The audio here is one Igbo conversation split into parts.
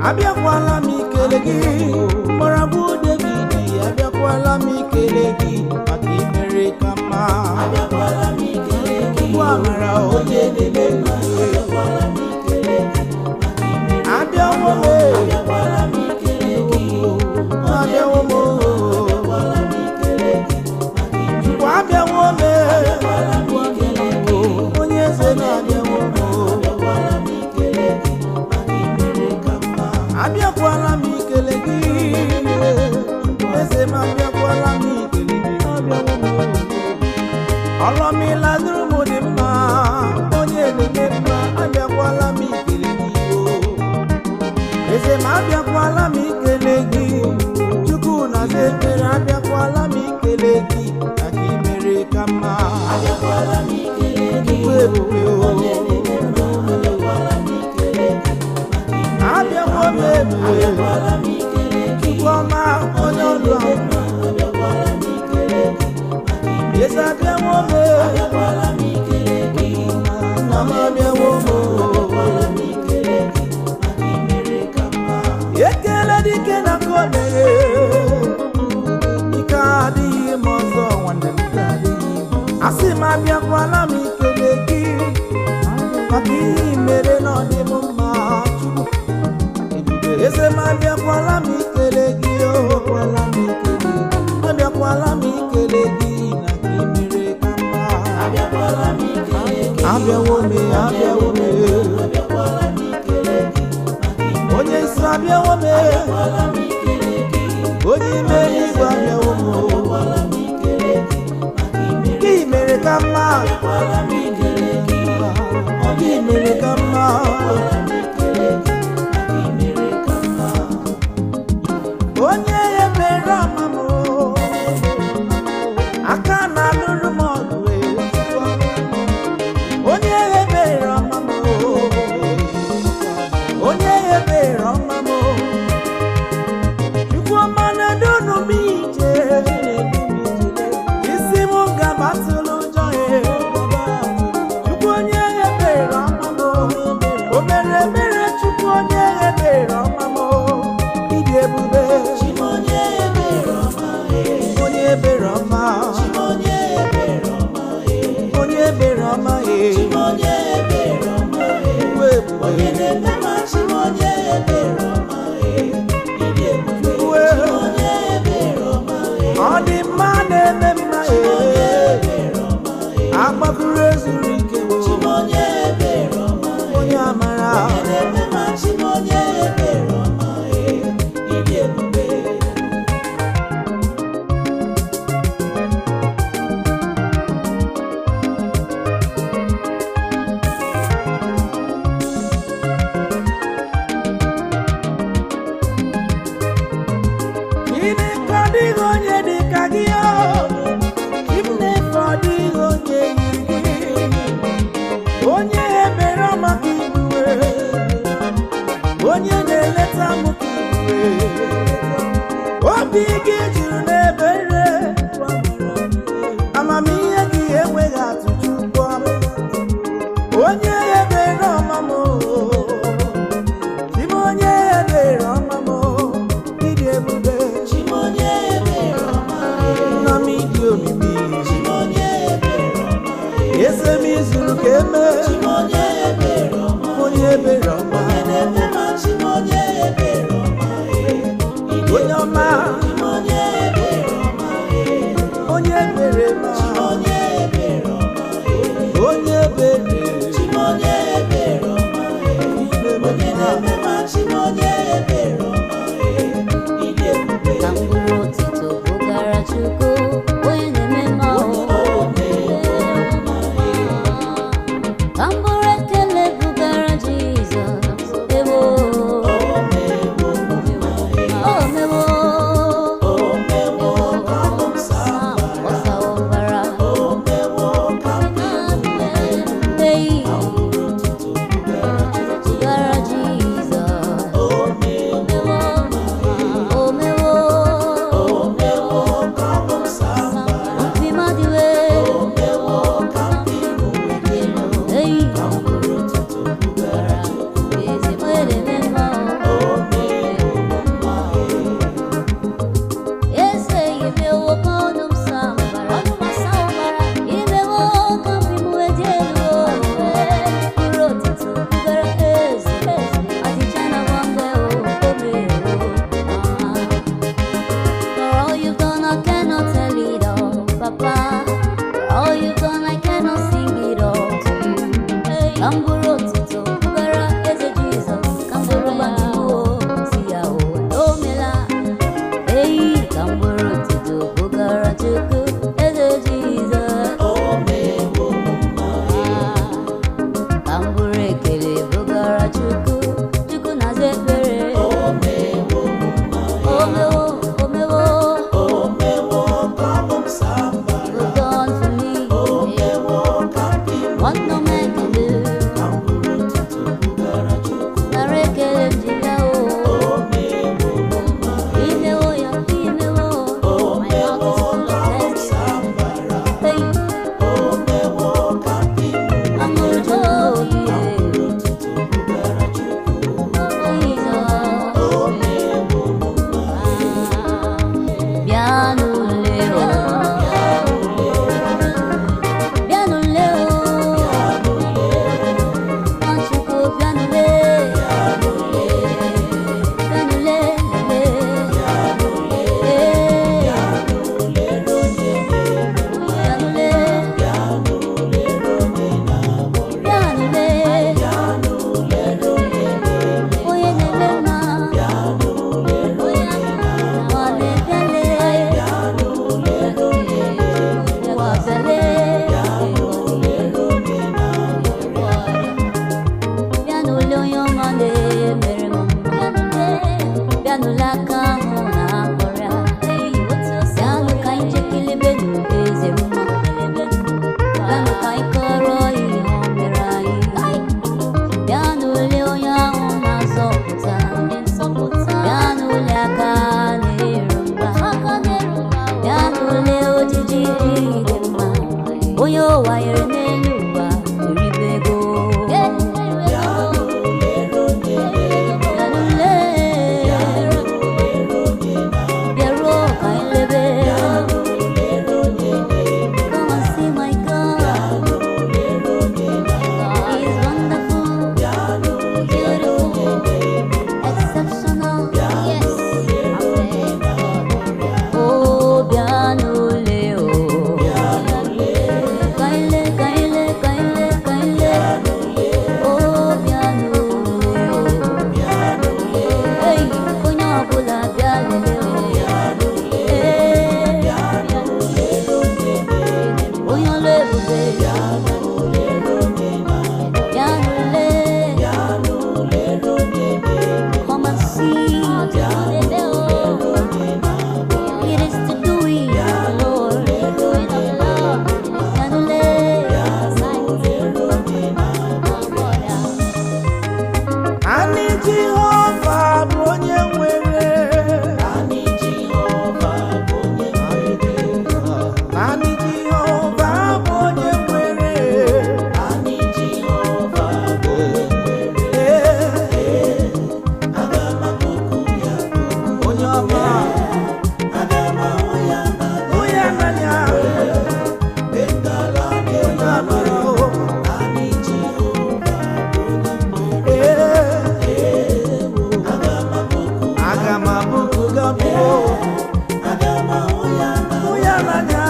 Abịakwala m ikele gị, mgbọrọgwụ David. Abịakwala m ikele gị maka imere ka mma. Abịakwala m ikele gị, Chukwu amara, onye na-eme mma. Abịakwala m ikele gị maka imere. Abịawo m. Abịakwala m ikele gị, Abịawo m. abịakwala m ikele gị maka imere. Chukwu, abịawo m. Abịakwala m ikele gị, Onye eze na-abịawo m. abịakwala m ikele gị maka imere ka mma. Abịakwala m ikele gị, eze m. Abịakwala m ikele gị. Ọlọmịladụrụ m dị mma, onye na-eme mma. Abịakwala m ikele gị o eze m. Abịakwala m ikele gị, Chukwu na-aza ekpere. Abịakwala m ikele gị maka imere ka mma. Abịakwala m ikele gị, Chukwu ebube o. onye na-eme mma. Abịakwala m ikele gị maka imere. Abịawo m ebube. Abịakwala m ikele gị, Chukwu ọma, onye ọlụ mma. Abịakwala m ikele gị maka imere. Eze, abịawo m. Abịakwala m ikele gị, Nna m, abịawo m. abịakwala m ikele gị maka imere ka mma. Ekele dike na ka o mere, ike adịghị m ọzọ. Nwanne m, asị m abịakwala m ikele gị maka ihe i mere na ọ dị m mma. Chukwu eze m, abịakwala m ikele gị o. Abịakwala m ikele gị na ka i mere ka mma. Abịakwala m ikele gị, Abịawo m, abịawo m. abịakwala m ikele gị maka imere. Onye nsọ, abịawo m. Abịakwala m ikele gị, Onye ime eluigwe, abịawo m. abịakwala m ikele gị maka imere. Gị mere ka mma. Abịakwala m ikele gị, Gị mere ka mma. abịakwala m ikele gị maka imere ka mma. Onye ebere ọma m, aka na-alụrụ m ọgụ e. Onye ebere ọma m, onye ebere ọma m, Chukwu ọma na-edunu m ije. Isi m ga-abatụlụ ụjọ e. Chukwu onye ebere ọma m, o mere ebere. Chukwu onye ebere ọma m, ịdị ebube. Chimonye ebere ọma e, Onye ebere ọma. Chimonye ebere ọma e, Onye ebere ọma e. Chimonye ebere ọma e. Chukwu ebube. Onye na-eme ma Chimonye ebere ọma e, ịdị ebube. Chukwu Chimonye ebere ọma e, ọ dị mma, na-eme mma e. ebere ọma e, Agbakụrụ ezuru ike o. Chimonye ebere ọma e. Onye amara. Onye na-eme ma Chimonye ebere ọma e, ịdị ebube. Chineke, ọ dịghị onye dị ka gị o. Chi m na-efe, ọ dịghị onye yiri gị. Onye ebere ọma ka ibuwe, onye na-eleta m ka ibuwe. Obi gị juru n'ebere, amamihe gị enweghị atụ. Chukwu ọma, onye ebere ọma m o. Chi m, onye ebere ọma m, ịdị ebube. Chimonye ebere ọma e, Nna m, ịdị omimi. Chimonye ebere ọma e, Eze m, izuru ka eme. Chimonye ebere ọma e. Onye ebere ọma. Onye na-eme ma Chimonye ebere ọma e, ịdị Onye ọma. Chimonye ebere ọma e, Onye ebere ma. Chimonye ebere ọma e, Onye ebere. Chimonye ebere ọma e. Onye na-eme ma Chimonye ebere ọma e, ịdị ebube. Ka mkpụrụ otito bugara Chukwu, onye na-eme mma o. Ka mkpụrụ ekele bugara Jizọs, ewo. O mewo. O mewo ka m saa Ọ sawo mbara. O mewo ka m Ei, bụrụ otuto bugara bugara Jizọs. O mewo. m bụrụ otuto bugara eze Jizọs, ka m bụrụ gbatuo si ya ụwa o mela. Eyi, ka m bụrụ otuto bugara Chukwu eze Jizọs. Ka m bụrụ ekele bugara Chukwu, Chukwu na-aza ekpere. Omewo, omewo, done for me. What no man can do. Nara ekele m ji bịa o. Imewo ya, imewo. My mouth is full of thanksgiving. Hey, amụrụ Chukwu obi. Bịanụ lee o. Bịanụ lee o. Nwachukwu bịanụ lee. Bịanụ lee lee. Ee. Bịanụ lee. Bịanụ lee. Onye na-eme mma. Nwanne bịa lee. Ụwa bịa lee. Bịanụ lee onye ọma na-emere m mma. Bịanụ lee aka ahụ na-akpọrọ ya. Bịanụ ka anyị jekelebe n'eze mma. Bịanụ ka anyị kọrọ ihe o mere anyị. Bịanụ lee onye ahụ na-azọpụta. Bịanụ lee aka na-eru mba. Bịanụ lee ojiji dị mma. Onye ụwa nyere n'elu ụwa eribe ego. Bịanụ lee. Bịaruo ka anyị lebe. Come and see my God. He's wonderful, beautiful, exceptional. Yes. Oh, bịanụ lee o. Ka anyị lee, ka anyị lee, ka anyị lee, ka anyị lee. Oh, bịanụ lee o. Hey, onye ọbụla bịa lelee o. Ee, onye ọlụ ebube. Bịanụ lee. Come and see. It is the doing of the Lord. Bịanụ lee. Naanị Jehova bụ onye nwere. Naanị Jehova bụ onye nwere. Ee. Onye ọma. Hụ ya n'anya. Onye ọma o. Ee. Aga m abụku gị abụ o. Hụ ya n'anya.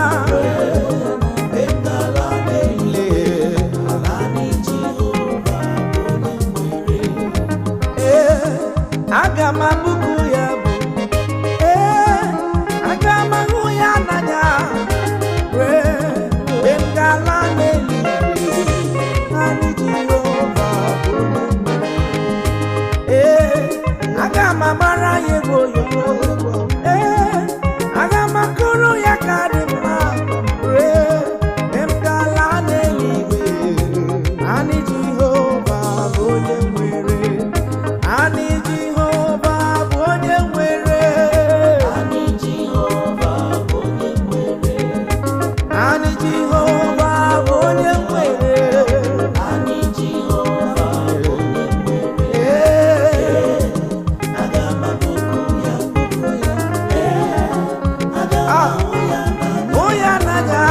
Lee. Ee, aga m abụku ya bụ. Ee, aga m ahụ ya n'anya. Ree, mgbe m ga-ala n'eluigwe, naanị Jehova bụ onye nwere. Ee, aga m agbara ya egwu oyibo. Ee, aga m akụrụ ya ka dị mma. Ree, mgbe m ga-ala n'eluigwe, naanị Jehova bụ onye nwere. Naanị Jehova bụ onye nwere. Naanị Jehova bụ onye nwere. Ee. Ah, hụ ya n'anya.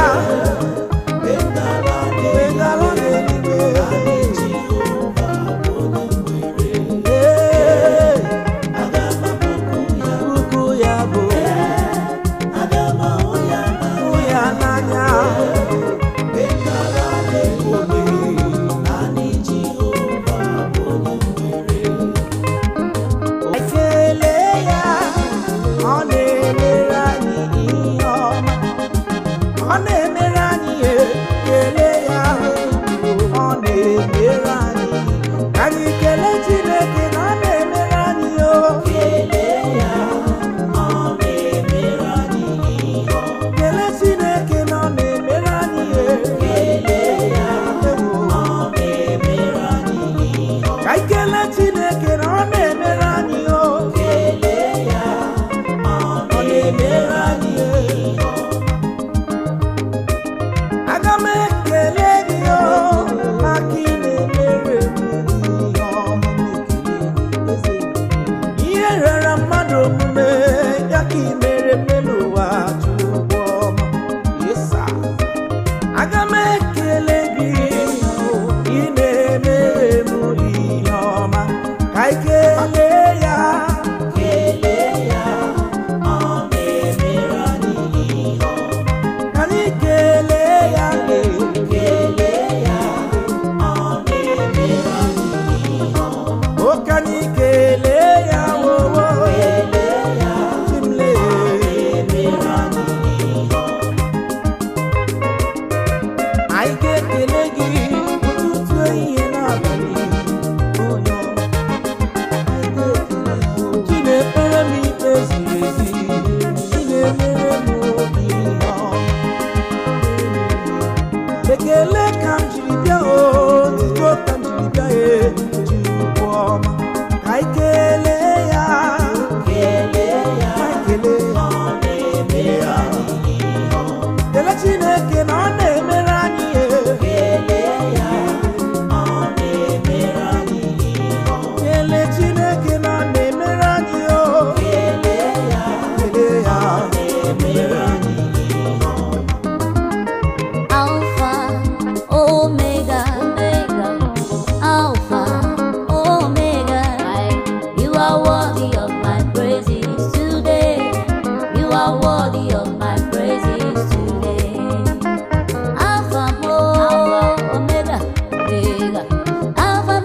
Mgbe m ga-ala n'eluigwe. Ee. rara mmadụ omume ya ka ị mere m n'ụwa, Chukwu ọma. Yes, sir. Aga m ekele gị, ị na-emere m ihe ọma, ka ị kelee ya. Kelee ya, ọ na-emere anyị ihe ọma. Ka anyị kelee ya ee. Kelee ya, ọ na-emere anyị ihe ọma. O ka anyị kelee ya wowo. Kelee ya, Chimle. emere anyị ihe ọma. Anyị ga-ekele gị ụtụtụ, ehihie n'abalị, onye ọma. Anyị ga-ekele gị. Chi na-ekpere m ikpe ziri ezi, chi na-emere m obi ọma. Ekele ka m jiri bịa o, otuto ka m jiri bịa e, Chukwu ọma. Ka anyị kelee ya, Kelee ya, ka anyị kelee ya. ọ na-emere anyị ihe ọma. Kelee Chineke na ọ na-emere anyị ihe. Kelee ya, ọ na-emere anyị ihe ọma. Kelee Chineke na ọ na-emere anyị o. Kelee ya, Kelee ya. na-emere anyị ihe ọma. Alpha, Omega, Omega, Alpha, Omega. You are worthy of my praises today. You are worthy of my praises today. Alpha, Omega, Omega, Alpha,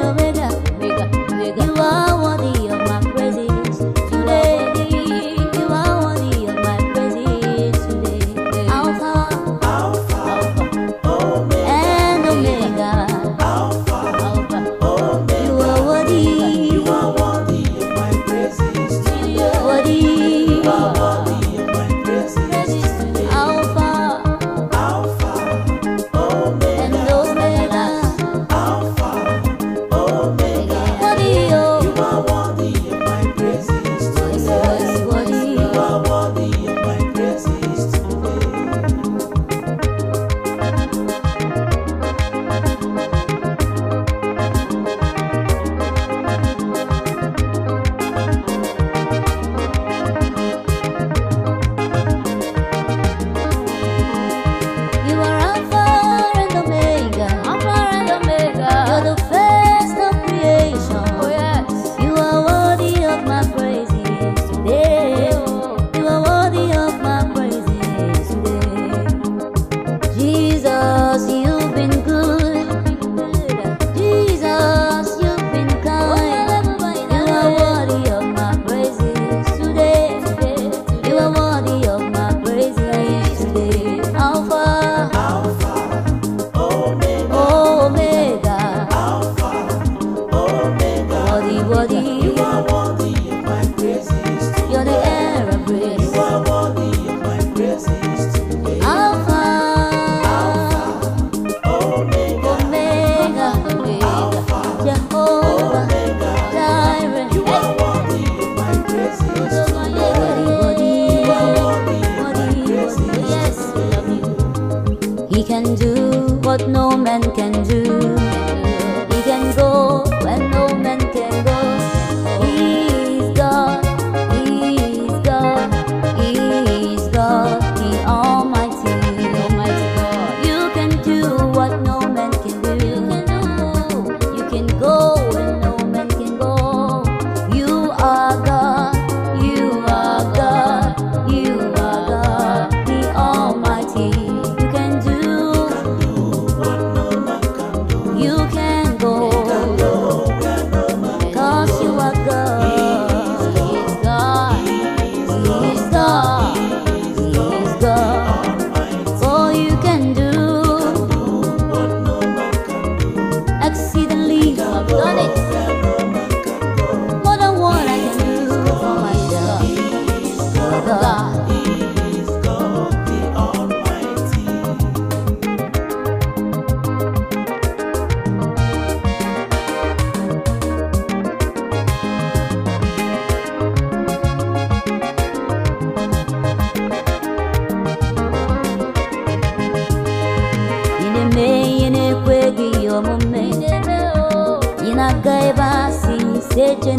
Omega, Omega, Omega. You are worthy of my praises today. You are worthy of my praises today. Alpha, Alpha, Alpha, Omega, and Omega. Alpha, Alpha. Omega. You are worthy. You are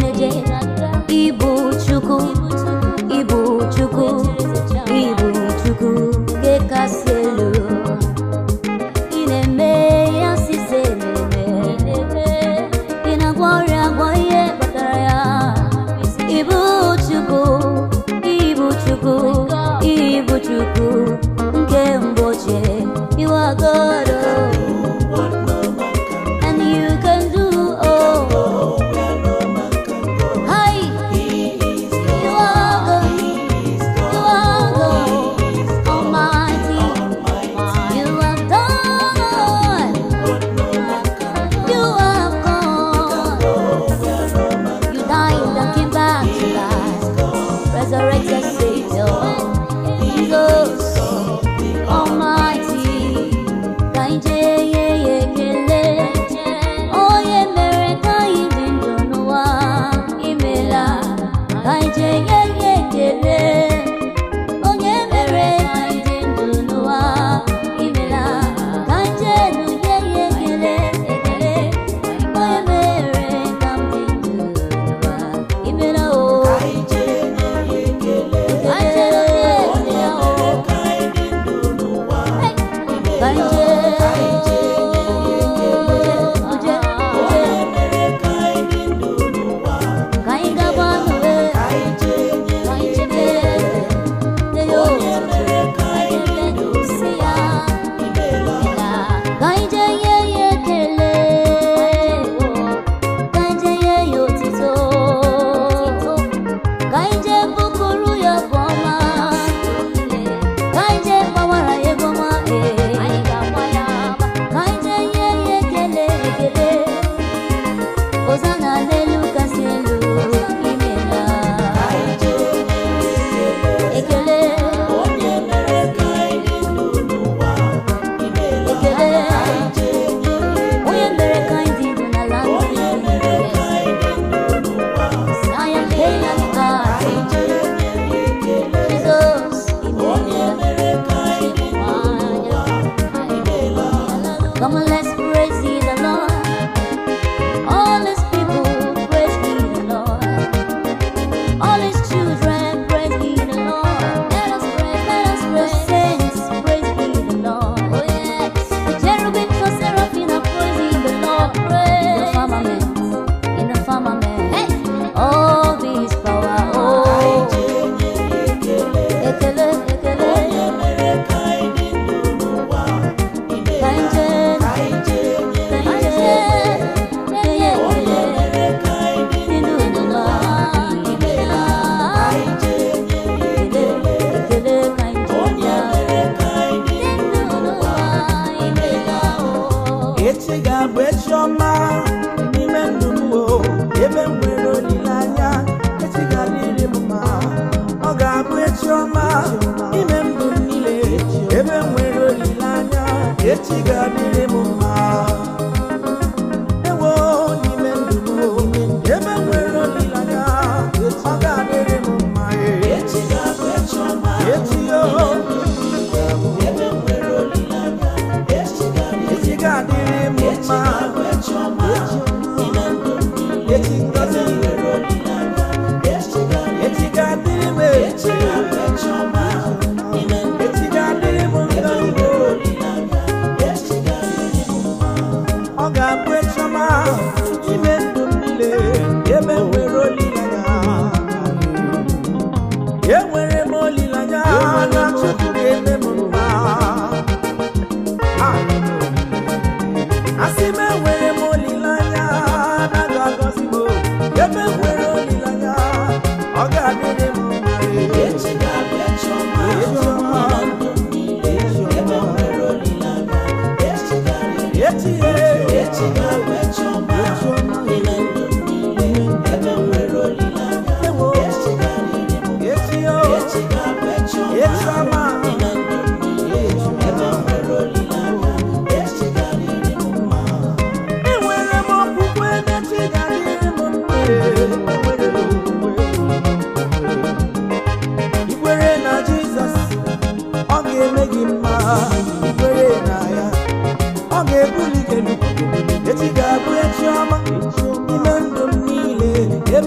na-eje ịbụ Chukwu, ịbụ Chukwu, ịbụ Chukwu nke kasị elu. Ị na-eme ya sise na-eme, ị na-agwọ ọrịa, agwọ ihe kpatara ya. Ịbụ Chukwu, ịbụ Chukwu, ịbụ Chukwu nke mbụ ochie. You are God, oh, What no man can and you can do all. go, where no man can go. Hi, He is you God, are God, He is you God, are God, He is God, Almighty. Almighty. You have done, What no man can you have gone. go, where no man You died and came back to life. can go. Resurrected Savior, Jesus.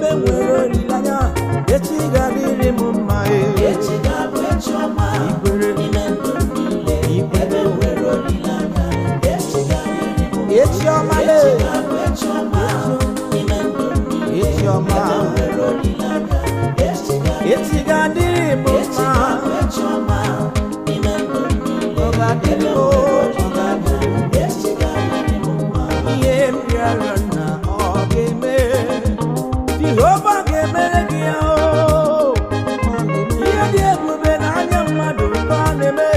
Ebe m nwere olileanya, echi ga-adịrị m mma. Echi ga-abụ echi ọma Ikwere. n'ime ndụ m niile. Ebe m nwere olileanya, echi ga-adịrị m mma. Echi ọma le. Echi ga-abụ echi ọma n'ime ndụ m niile. Echi ọma. Ebe m nwere olileanya, echi ga-adịrị Echi ga-adịrị m Echi mma. ga-abụ echi ọma n'ime ndụ m niile. Ọ ga-adịrị Ebe m, m nwere ọ olileanya, echi ga-adịrị m mma. Ihe m rịọrọ nna ọ ga-eme, Jehova ga-emere gị ya o. Ihe dị ebube n'anya mmadụ ka ọ na-eme.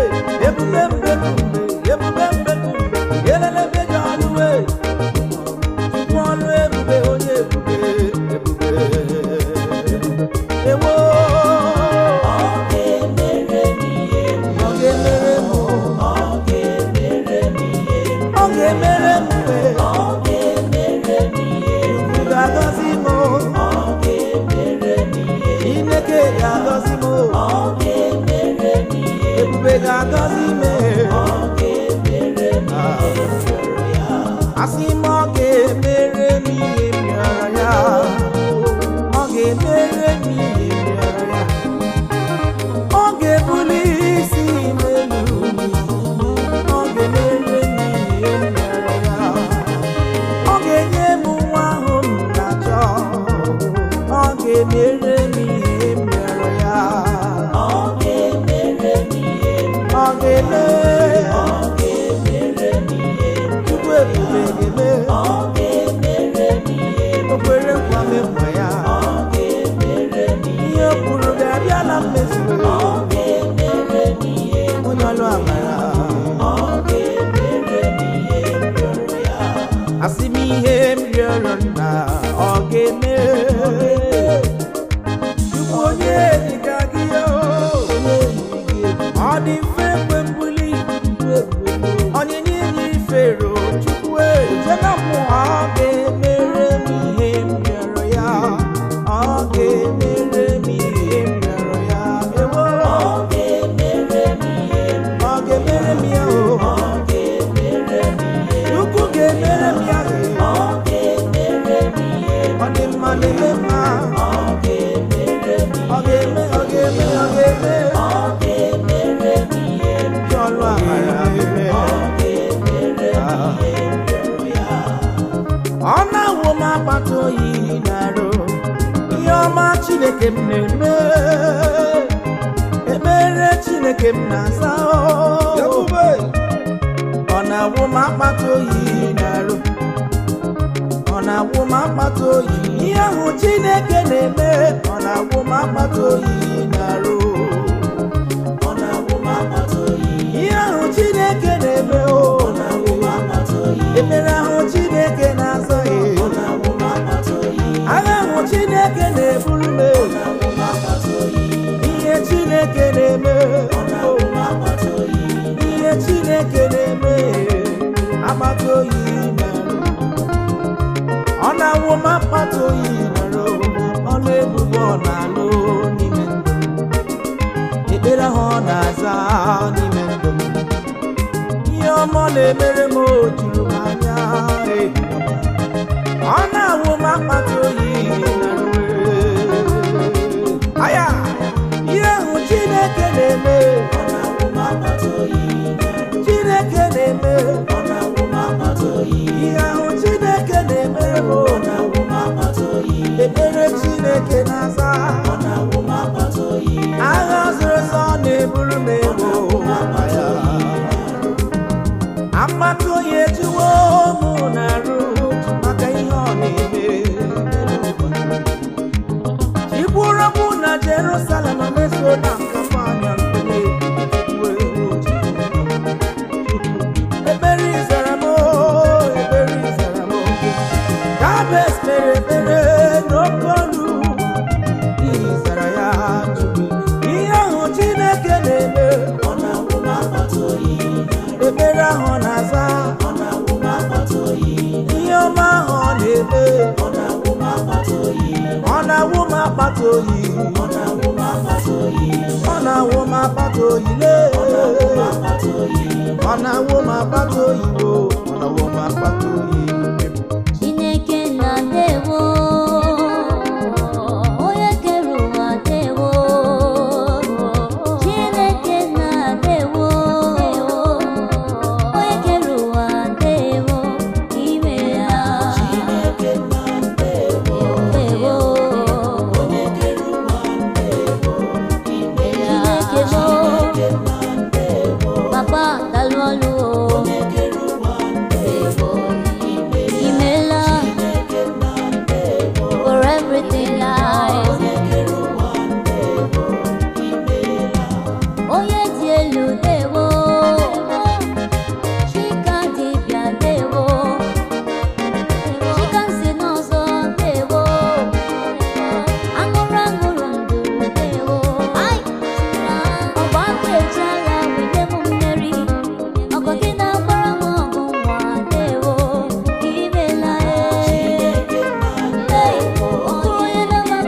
Ebube mbekumbe, ebube mbekumbe, elelebe gị ọlụwe. Chukwu ọlụ ebube, onye ebube, ebube. Ewo. Ọ ga-emere m ihe m Ọ ga-emere m, Ọ ga-emere m ihe m ọ ga-emere m, Ọ ga-emere m ihe m Chukwu ga-agọzi m, Ọ ga-emere m ihe Chineke ga-agọzi m. Ọ ga-emere m ihe Ebube ga-agọzi m. Ọ ga-emere m ihe m rịọrọ ya. Asị m ọ ga-emere m ihe m rịọrọ ya. Ọ ga-emere m ihe m rịọrọ ya. Ọ ga-ebuli isi m elu. Ọ ga-emere m ihe m rịọrọ ya. Ọ ga-enye m nwa ahụ m na-achọ. Ọ ga-emere m ihe m rịọrọ ya. Ọ ga-emere m ihe m Ọ ga-eme. Ọ ga-emere m ihe m Chukwu ebube ga-eme. Ọ ga-emere m ihe m O kwere nkwa m nkwa ya. Ọ ga-emere m ihe Ihe o kwuru ga-abịa na mmezu. Ọ ga-emere m ihe m Onye ọlụ amara. Ọ ga-emere m ihe m rịọrọ ya. Asị m ihe m rịọrọ nna ọ ga-eme. Chukwu onye dịka gị o. Ọ dị mfe mgbe mbuli. Onyinye inye ifere o, Chukwu eje na mmụọ. Ọ ga-emere m ihe m rịọrọ ya. Ọ ga-emere m ihe m rịọrọ ya. Ewo. Ọ ga-emere m ihe m Ọ ga-emere m ya o. Ọ ga-emere m ihe Chukwu ga-emere m ya. Ọ ga-emere m ihe Ọ dị mma na-eme mma. Ọ ga-emere m Ọ ga-eme, ọ ga-eme, ọ ga-eme. Ọ ga-emere m ihe Ndị ọlụ amara ga-eme. Ọ ga-emere m ihe m rịọrọ ya. Ọ na-awụ m akpata oyi na-arụ. Ihe ọma Chineke m na-eme. Ekpere Chineke m na-aza o. Ọ na-awụ m akpata oyi na-arụ. Ọ na-awụ m akpata oyi. Ihe ahụ Chineke na-eme, ọ na-awụ m akpata oyi na-arụ. Ọ na-awụ m akpata oyi. Ihe ahụ Chineke na-eme o. Ọ na-awụ m akpata oyi. Ekpere ahụ Chineke na-aza e. Ọ na-awụ m akpata oyi. Agha ahụ Chineke na-eburu m e. Ọ na-awụ m akpata oyi. Ihe Chineke na-eme Ọ na-awụ m akpata oyi. Ihe Chineke na-eme akpata oyi na-arụ. Ọ na-awụ m akpata oyi na-arụ. Ọlụ ebube ọ na-alụ n'ime ndụ m. Ekpere ahụ ọ na-aza n'ime ndụ m. Ihe ọma ọ na-emere m o juru m anya eh. Ọ na-awụ m akpata oyi na-arụ. Aya! Ihe ahụ Chineke na-eme, Ọ na-awụ m akpata oyi. Chineke na-eme, Ọ na-awụ m akpata oyi. ihe ahụ Chineke na-emere m, Ọ na-awụ m akpata oyi. ekpere Chineke na-aza, Ọ na-awụ m akpata oyi. agha zoro ezo ọ na-eburu m ego. Amaka onye ejuwo mụ na-arụ maka ihe ọ na-eme. Chikwuru mụ na Jerusalem meso na nkafọ anya mkpere. Ekpere ịzara m, ekpere ịzara m. Jabez kpere ekpere n'oke olu, ịzara ya Chukwu. Ihe ahụ Chineke na-eme, Ọ na-awụ m akpata oyi. ekpere ahụ ọ na-aza, Ọ na-awụ m akpata oyi. ihe ọma ahụ ọ na-eme, Ọ na-awụ m akpata oyi. ọ na-awụ m akpata oyi. Ọ na-awụ m akpata oyi. Ọ na-awụ m akpata oyi lee. Ọ na-awụ m akpata oyi. Ọ na-awụ m akpata oyi o, ọ na-awụ m akpata oyi. Chineke na-adewo. everything lies. Onye kere ụwa, ndewo, imeela. Onye dị elu, dewo. Chika dibịa, dewo. Chika nsi n'ọzọ, dewo. Aṅụrụ aṅụrụ ndụ, dewo. Ọgba aka eji agha wee m mmeri. Ọgọ gị na-agbara m ọgụ nwa, dewo. Imela. Chineke nna, Hey, ndewo. onye na-ama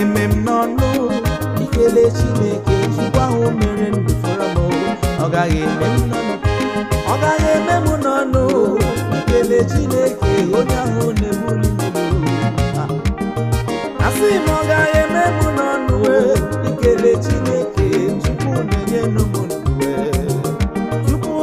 eme m n'ọnụ ikele Chineke. Chukwu ahụ mere ndụ fọrọ m, ọ gaghị eme m n'ọnụ, ọ gaghị eme m n'ọnụ ikele Chineke, onye ahụ na-ebuli m elu. Ah. Asị m ọ gaghị eme m n'ọnụ ikele Chineke, Chukwu na-enye m ndụ. Chukwu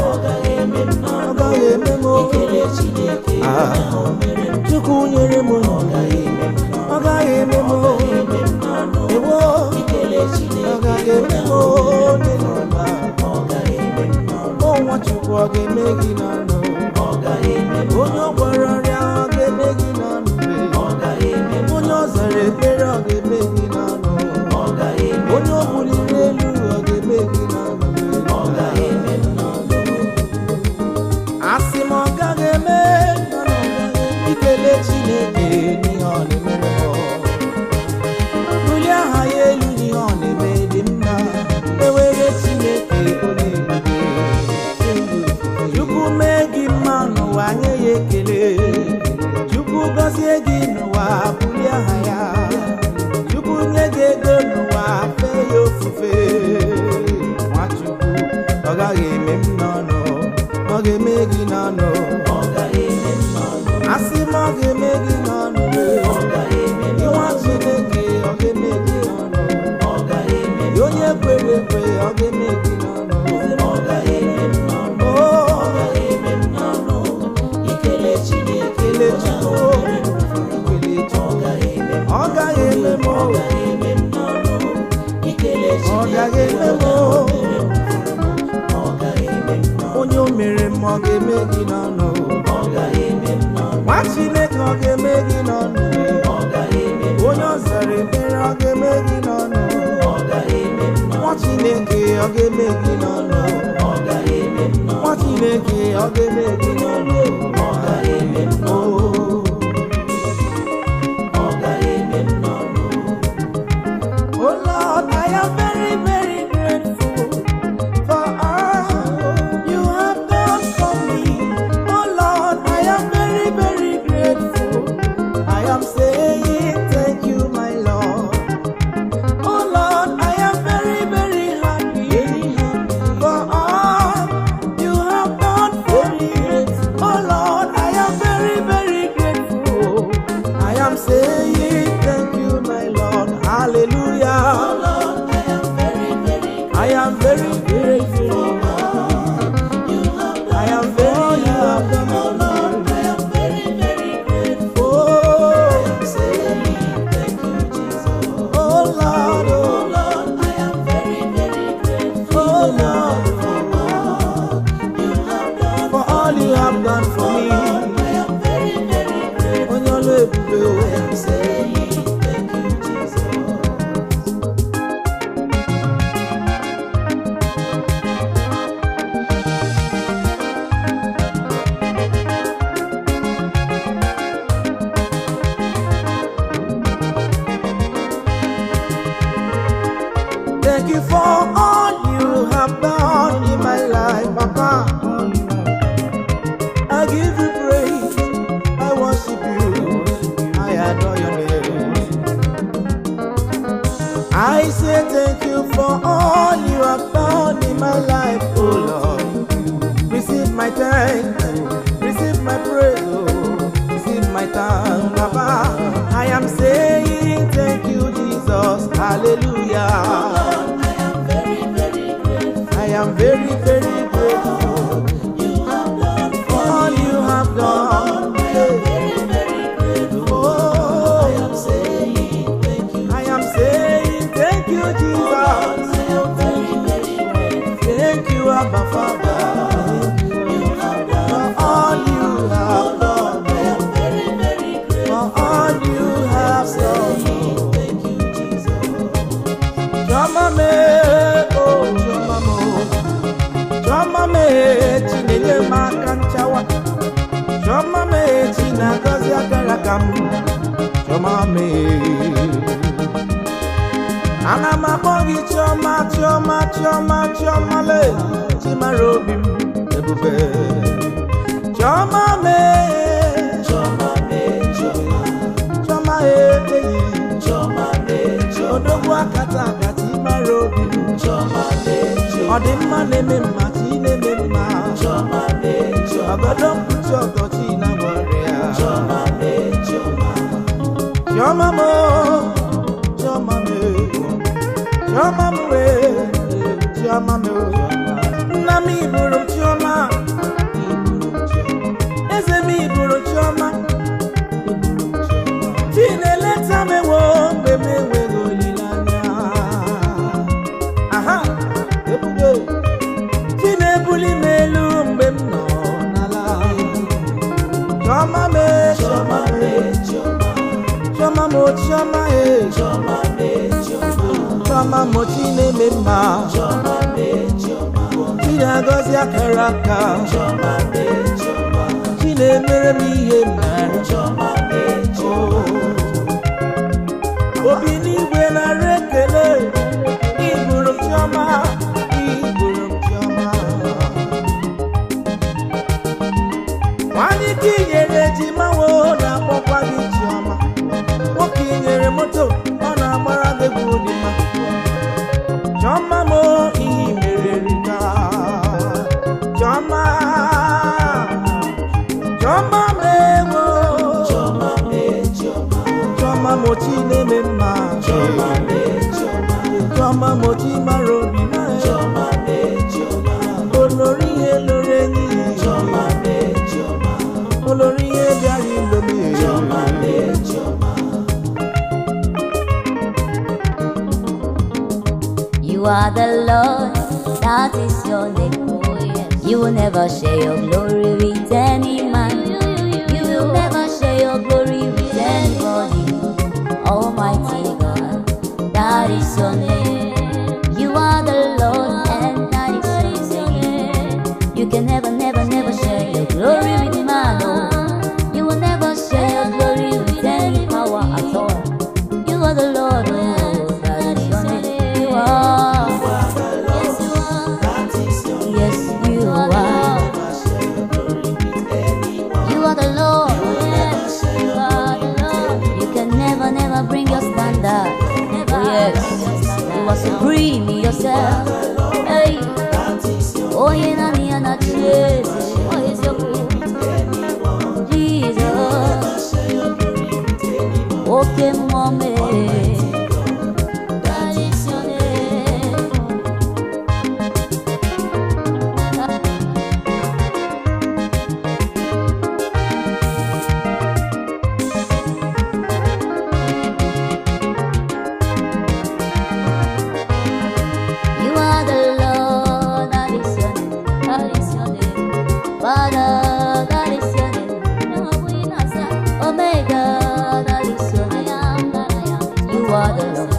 Ọ gaghị eme m ọ n'ọnụ gaghị eme m ikele Chineke, Ah. onye ahụ mere ndụ. Chukwu nyere m ndụ, Ọ gaghị eme m n'ọnụ, ọ gaghị eme m ọ gaghị eme m n'ọnụ ewo ikele ọ Chineke, gaghị eme onye m ahụ mere ndụ n'elu fọrọ m. ụwa. Ọ gaghị eme m n'ọnụ, Ọ nwa Chukwu, ọ ga-eme gị n'ọnụ. ọ gaghị eme m Onye ọ gwọrọ ọrịa, ọ ga-eme gị n'ọnụ. ọ gaghị eme m Onye ọ zara ekpere, ọ ga-eme gị n'ọnụ. ọ gaghị eme m Onye ọ buliri elu, ọ ga-eme gị n'ọnụ. ọ gaghị eme m n'ọnụ. Asị m ọ gaghị eme n'ọnụ ikele Chineke n'ihe ọ na-emere m. Bulie aha ya elu n'ihe ọ na-eme dị mma. Ewere Chineke onye ebube. Chukwu mee gị mma n'ụwa, nye ya ekele. Chukwu gọzie gị n'ụwa, bulie aha ya. Chukwu nye gị ego n'ụwa, fee ya ofufe. Nwachukwu, ọ gaghị eme m n'ọnụ, ọ ga-eme gị n'ọnụ. Ọ gaghị eme m n'ọnụ, Asị m ọ ga-eme gị n'ọnụ. ọ gaghị eme m Nwa Chineke, ọ ga-eme gị n'ọnụ. ọ gaghị eme m Onye kwere ekwe, ọ ga-eme gị n'ọnụ. ọ gaghị eme m n'ọnụ, Oh, ọ gaghị eme m n'ọnụ ikele Chineke, kele onye ahụ Chukwu, mere ndụ fọrọ m. kele Ọ Chukwu. gaghị eme m Ọ gaghị eme m ọ gaghị eme m n'ọnụ ikele ọ gaghị Chineke, eme m onye ahụ mere ndụ fọrọ m. Ọ gaghị eme m n'ọnụ, Onye o mere m, ọ ga-eme gị n'ọnụ. ọ gaghị eme m n'ọnụ, Nwa Chineke, ọ ga-eme gị n'ọnụ. ọ gaghị eme m Onye ọ zara ekpere, ọ ga-eme gị n'ọnụ. ọ gaghị eme m n'ọnụ, Nwa Chineke, ọ ga-eme gị n'ọnụ. ọ gaghị eme m n'ọnụ, Nwa Chineke, ọ ga-eme gị n'ọnụ. ọ gaghị eme m n'ọnụ, Oh. ọ gaghị eme m n'ọnụ. Oh Lord, I am very, very grateful for all you have done for me. Oh Lord, I am very, very grateful. I am saying thank you, my Lord. Oh Lord, I am very, very happy for all you have done for me. Oh Lord, I am very, very grateful. I am saying thank you, my Lord. Hallelujah. Lord, I am very, very I am very grateful. you have done. I am very happy. Oh Lord, I am very, very grateful. Oh, I'm saying thank you, Jesus. oh Lord, Oh oh, Lord, I am very, very grateful oh Lord, for all you have done. for all you have done for me. I am very, very grateful. Onye ọlụ ebube o. I am saying thank you, Jesus. Thank you for all you have done in my life, Papa. I give you praise, I worship you, I adore your name. I say thank you for all you have done in my life, oh Lord. Receive my thanks, receive my praise, oh, receive my thanks, Papa. I am saying thank you, Jesus. Hallelujah. Lord, I am very, very grateful. I am very, very grateful You have done for for all me. you have done. I am very, very grateful. I Oh, am saying thank you. I am saying thank you, Jesus. I am very, very grateful. Thank you, Abba Father, You have done for all you have done. I am very, very grateful. For all you have done. Saying thank you, Jesus. Chioma me, oh Chioma mo, Chioma me, Chinenye m aka nchawa. Chioma me, Chinagọzi akara aka m. Chioma me, ana m akpọ gị Chioma, Chioma, Chioma, Chioma le, Chimara obi m ebube. Chioma me, Chioma me, Chioma, Chioma e, eyi. Chioma Ọdịmma na-eme mma, chi na-eme mma. Chioma mee Chioma. Ọgọdọ mkpuchi ọtọ, chi na-agwọrọ ya. Chioma mee Chioma. Chioma m o, Chioma m e, Chioma m wee, Chioma m o. Nna m iburu m Chioma, eze m iburu Chioma. Chi na-eleta m ewo mgbe m enweghị olileanya. Aha, ebube. Chi na-ebuli m elu mgbe m nọ n'ala. Chioma m e, Chioma m e, Chioma. Chioma m o, Chioma e. Chioma mee Chioma. Chioma m o, chi na-eme mma. Chioma mee Chioma. Chi na-agọzi akara aka. Chioma mee Chioma. Chi na-emere m ihe m na-arịọ. Chioma mee Chioma. Obi n'igwe nara ekele. Iburu m Chioma, iburu m Chioma. Nwanyị ka inyere ejima wo na-akpọkwa gị Chioma. Nwoke inyere moto, ọ na-agbara gị egwu dị mma. Chioma m o, ihe i mere erika. Chioma, Chioma m ewo. Chioma mee Chioma. Chioma m o, chi na-eme mma. Chioma mee Chioma. Chioma m o, chi mara obi m. Chioma mee Chioma. Olórí ihe lórí enyi. Chioma mee Chioma. Olórí ihe bịara ilomi. Chioma mee Chioma. You are the Lord, that is your name. You will never share your glory with any man. You will never share your glory with anybody. Almighty God, that is your name. You are the Lord, and that is your name. You can never, never, never share your glory with man. Oh. You will never share your glory with any power at all. You are the Lord, oh, that is your name. You are. Yes, you are. That is your name. Yes, you are. Never share your glory with anyone. You are the Lord. Yes, you are the Lord. You can never, never bring your standard. Oh, yes, you are supreme in yourself. Hey, That is your oh, yeah, na, na, na, Jesus. Oh, yes, anyone. Jesus. Share your glory with anyone. Okay, mommy. That is your name. You are the Lord, that is your name, that is your name. Father, that is your name. Omega, that is your name. You are the Lord,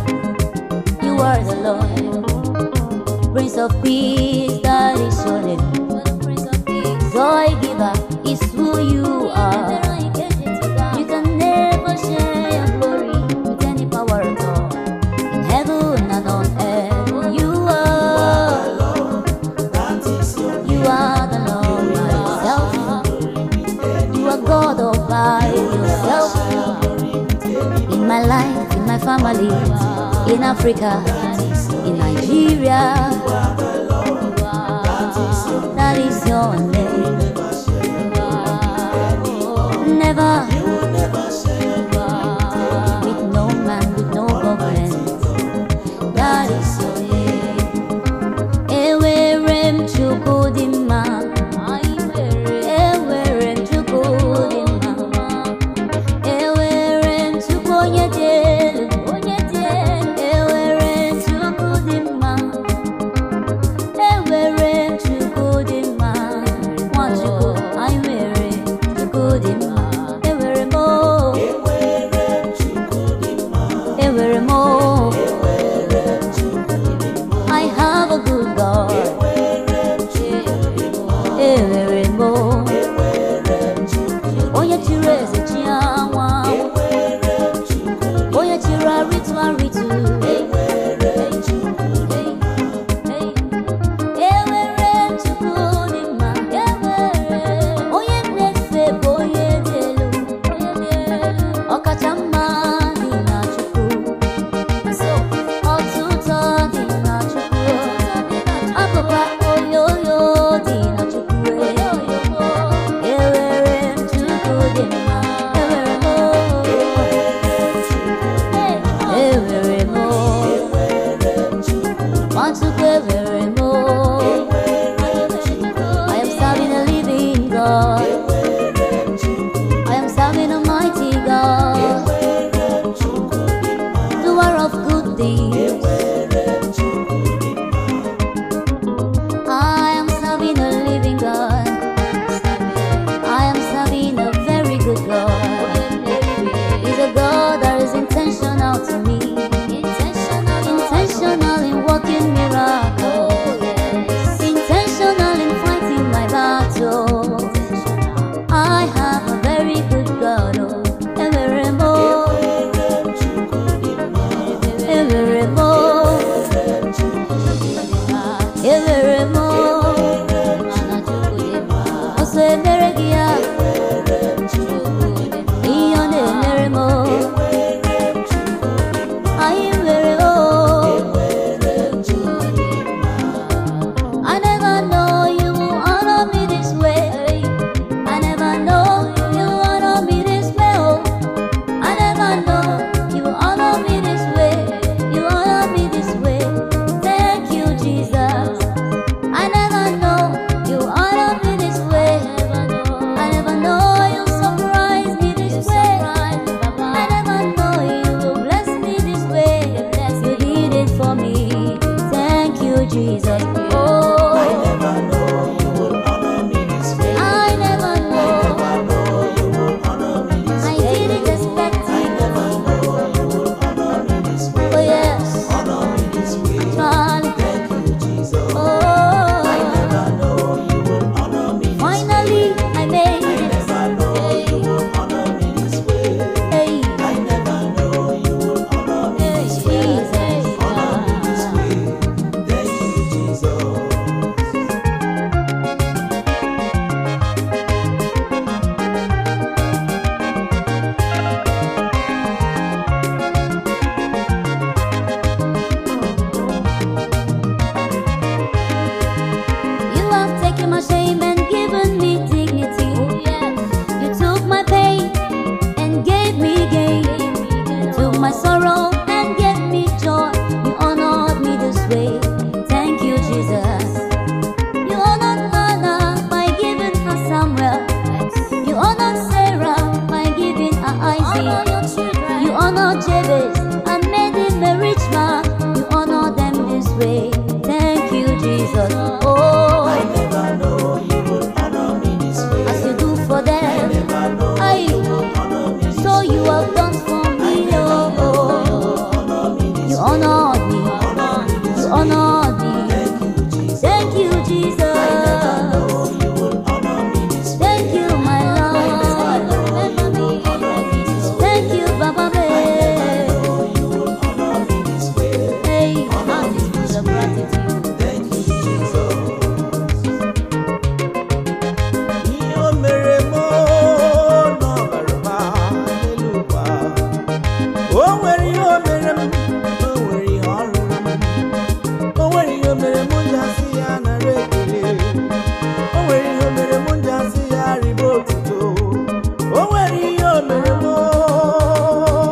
you are the Lord. Prince of Peace, that is your name. Joy giver is who you are. You can never share your glory with any power at all. In heaven and on earth, you are. That is your You are the Lord by yourself. You are God all by yourself. In my life, in my family, in Africa, in Nigeria. That is your name. Never with no man, with no government. That is your name. Ewere m Chukwu dị mma. Ewere m Chukwu dị mma. Ewere m Chukwu onye dị elu. Ewere m Chukwu dị mma. Ewere m Chukwu dị mma. Nwachukwu, anyị nwere Chukwu dị mma. Ewere Nwachukwu ewere m o. I am serving a living God. I am serving a mighty God. Doer of good things. I am serving a living God. I am serving a very good God. He's a God that is intentional to me. Intentional in working miracles. Intentional in fighting my battle. I have a very good God. Oh, Enwere m o. Enwere m o. Enwere m o. Ọsọ emere gị ya. Ihe ọ na-emere m o. Anyị nwere o. I never know you will honor me this way. I never know you will honor me this way. Oh. I never know you will honor me this way. You honor me this way. Thank you, Jesus. I never know you honor me this way. I never know you surprise me this way. I never know you will bless me this way. You did it for me. Thank you, Jesus. Oh, I never know you will honor me this way. I never know. I never know you will honor me this I way. didn't expect I it. never know you will honor me this way. Oh yes, Honor me this way. Charlie. Thank you, Jesus. I Oh, never know you will honor me this way. finally I made I it. never know you will honor me this way. Hey, I never know you will honor me this way. Jesus. Honor me this way. Thank you, Jesus. You have taken my shame and given me dignity. You took my pain and gave me gain. You took my sorrow and gave me joy. You honored me this way. Thank you, Jesus. You honored Hannah by giving her Samuel. You honored Sarah by giving her Isaac. You honored Jabez and made him a rich man. You honor them this way. Thank you, Jesus. Oh, I never know you will honor me this way. as you do for I them, never know Aye. you will honor me this so way. you have done for me. Oh, Honor me this you way. honored me. Honor me this You way. honored me. Thank you, Jesus. Thank you, Jesus. I never know you will honor me this way. Thank you, my Lord. Honor me this way. Thank you, Baba. I know you will honor me this way. Hey, Honor me this way. Thank you, Jesus. Ihe o mere m n'ọbara ụba n'elu ụwa. O nwere ihe o mere m, o nwere ihe ọ rụrụ m. O nwere ihe o mere m ji asị ya nara ekele. O nwere ihe o mere m ji asị ya rịba otuto. O nwere ihe o mere m,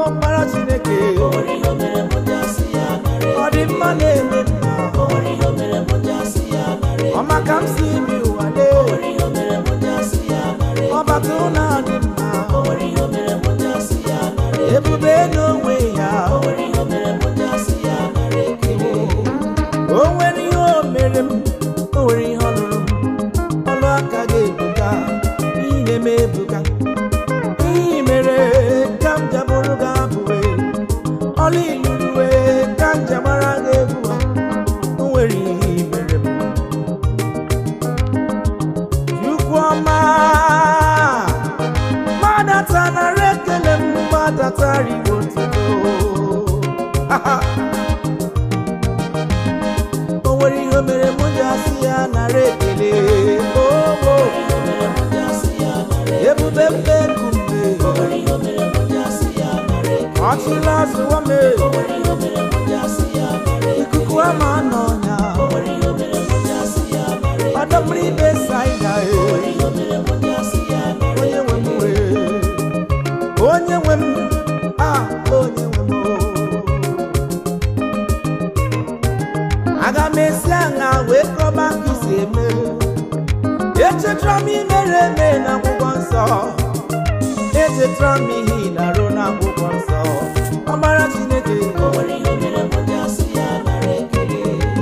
ọkpara Chineke. O nwere ihe o mere m ji asị ya nara Ọ dị mma na-eme mma. O nwere ihe o mere m ji asị ya nara Ọ maka m si bi ụwa lee. O nwere ihe o mere m ji asị ya nara Ọbata ụlọ dị mma. O nwere ihe o mere m ji asị ya nara Ebube n'onwe ya. O nwere ihe o mere m ji asị ya nara ekele. O nwere ihe o mere m, o nwere ihe ọ lụrụ m. Ọlụ aka ga-ebuka, ihe na-eme ebuka. Ihe mere ka m jabụrụ gị abụwe. Ọlụ iluruwe ka m jabara gị egwu. O nwere ihe i mere m. Chukwu ọma, gbadata nara ekele m, gbadata rigbo otuto. Ha ha. O nwere ihe o mere m ji asị ya nara ekele. Oh, oh. Ihe o mere m ji asị ya nara Ebube mbe kumbe, O nwere ihe o mere m ji asị ya nara ekele. ọchịla azụwa m, O nwere ihe o mere m ji asị ya nara ekele. ikuku ama n'ọnya, O nwere ihe o mere m ji asị ya nara ekele. ọdọ mmiri Besaida, O nwere ihe o mere m ji asị ya nara onye nwe m wee, onye nwe m, a onye nwe m o. Aga m esi aṅa wee kọba ka isi eme. Echetara m imere eme n'akwụkwọ nsọ. Echetara m ihe ị na-arụ n'akwụkwọ nsọ. Ọmara Chineke. O nwere ihe o mere mụ ji asị ya nara ekele.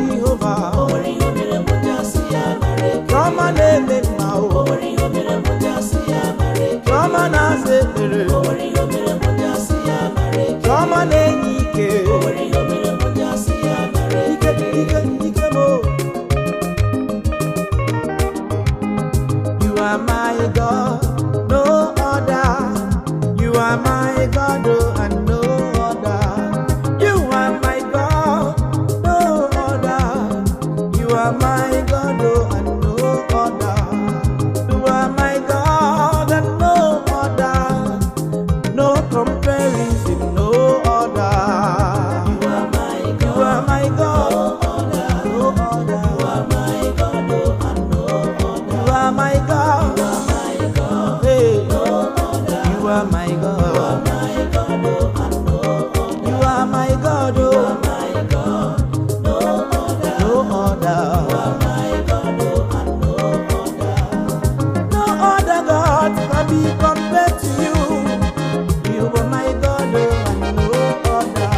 Jehova. O nwere ihe o mere mụ ji asị ya nara ekele. Chiọma na-eme mma O o. nwere ihe o mere mụ ji asị ya nara ekele. Chiọma na-aza ekpere. O nwere ihe o mere mụ ji asị ya nara ekele. Chiọma na-enye ike. O nwere ihe o mere mụ ji asị ya nara Ike ekele. ike ike mo. You are my God, no other. You are my God, oh, and no other. You are my God, no other. You are my God, oh, and no other. You are my God, and no other. No comparison, no other. You are my You God, are my God, no other. no other. You are my God, oh, and no other. You are my God. You are my God, Hey, no other. you are my God. My God, oh, and no other. You are my God, oh, My God, no other. no other. My God, oh, and no other. No other God can be compared to you. You are my God, oh, and no other.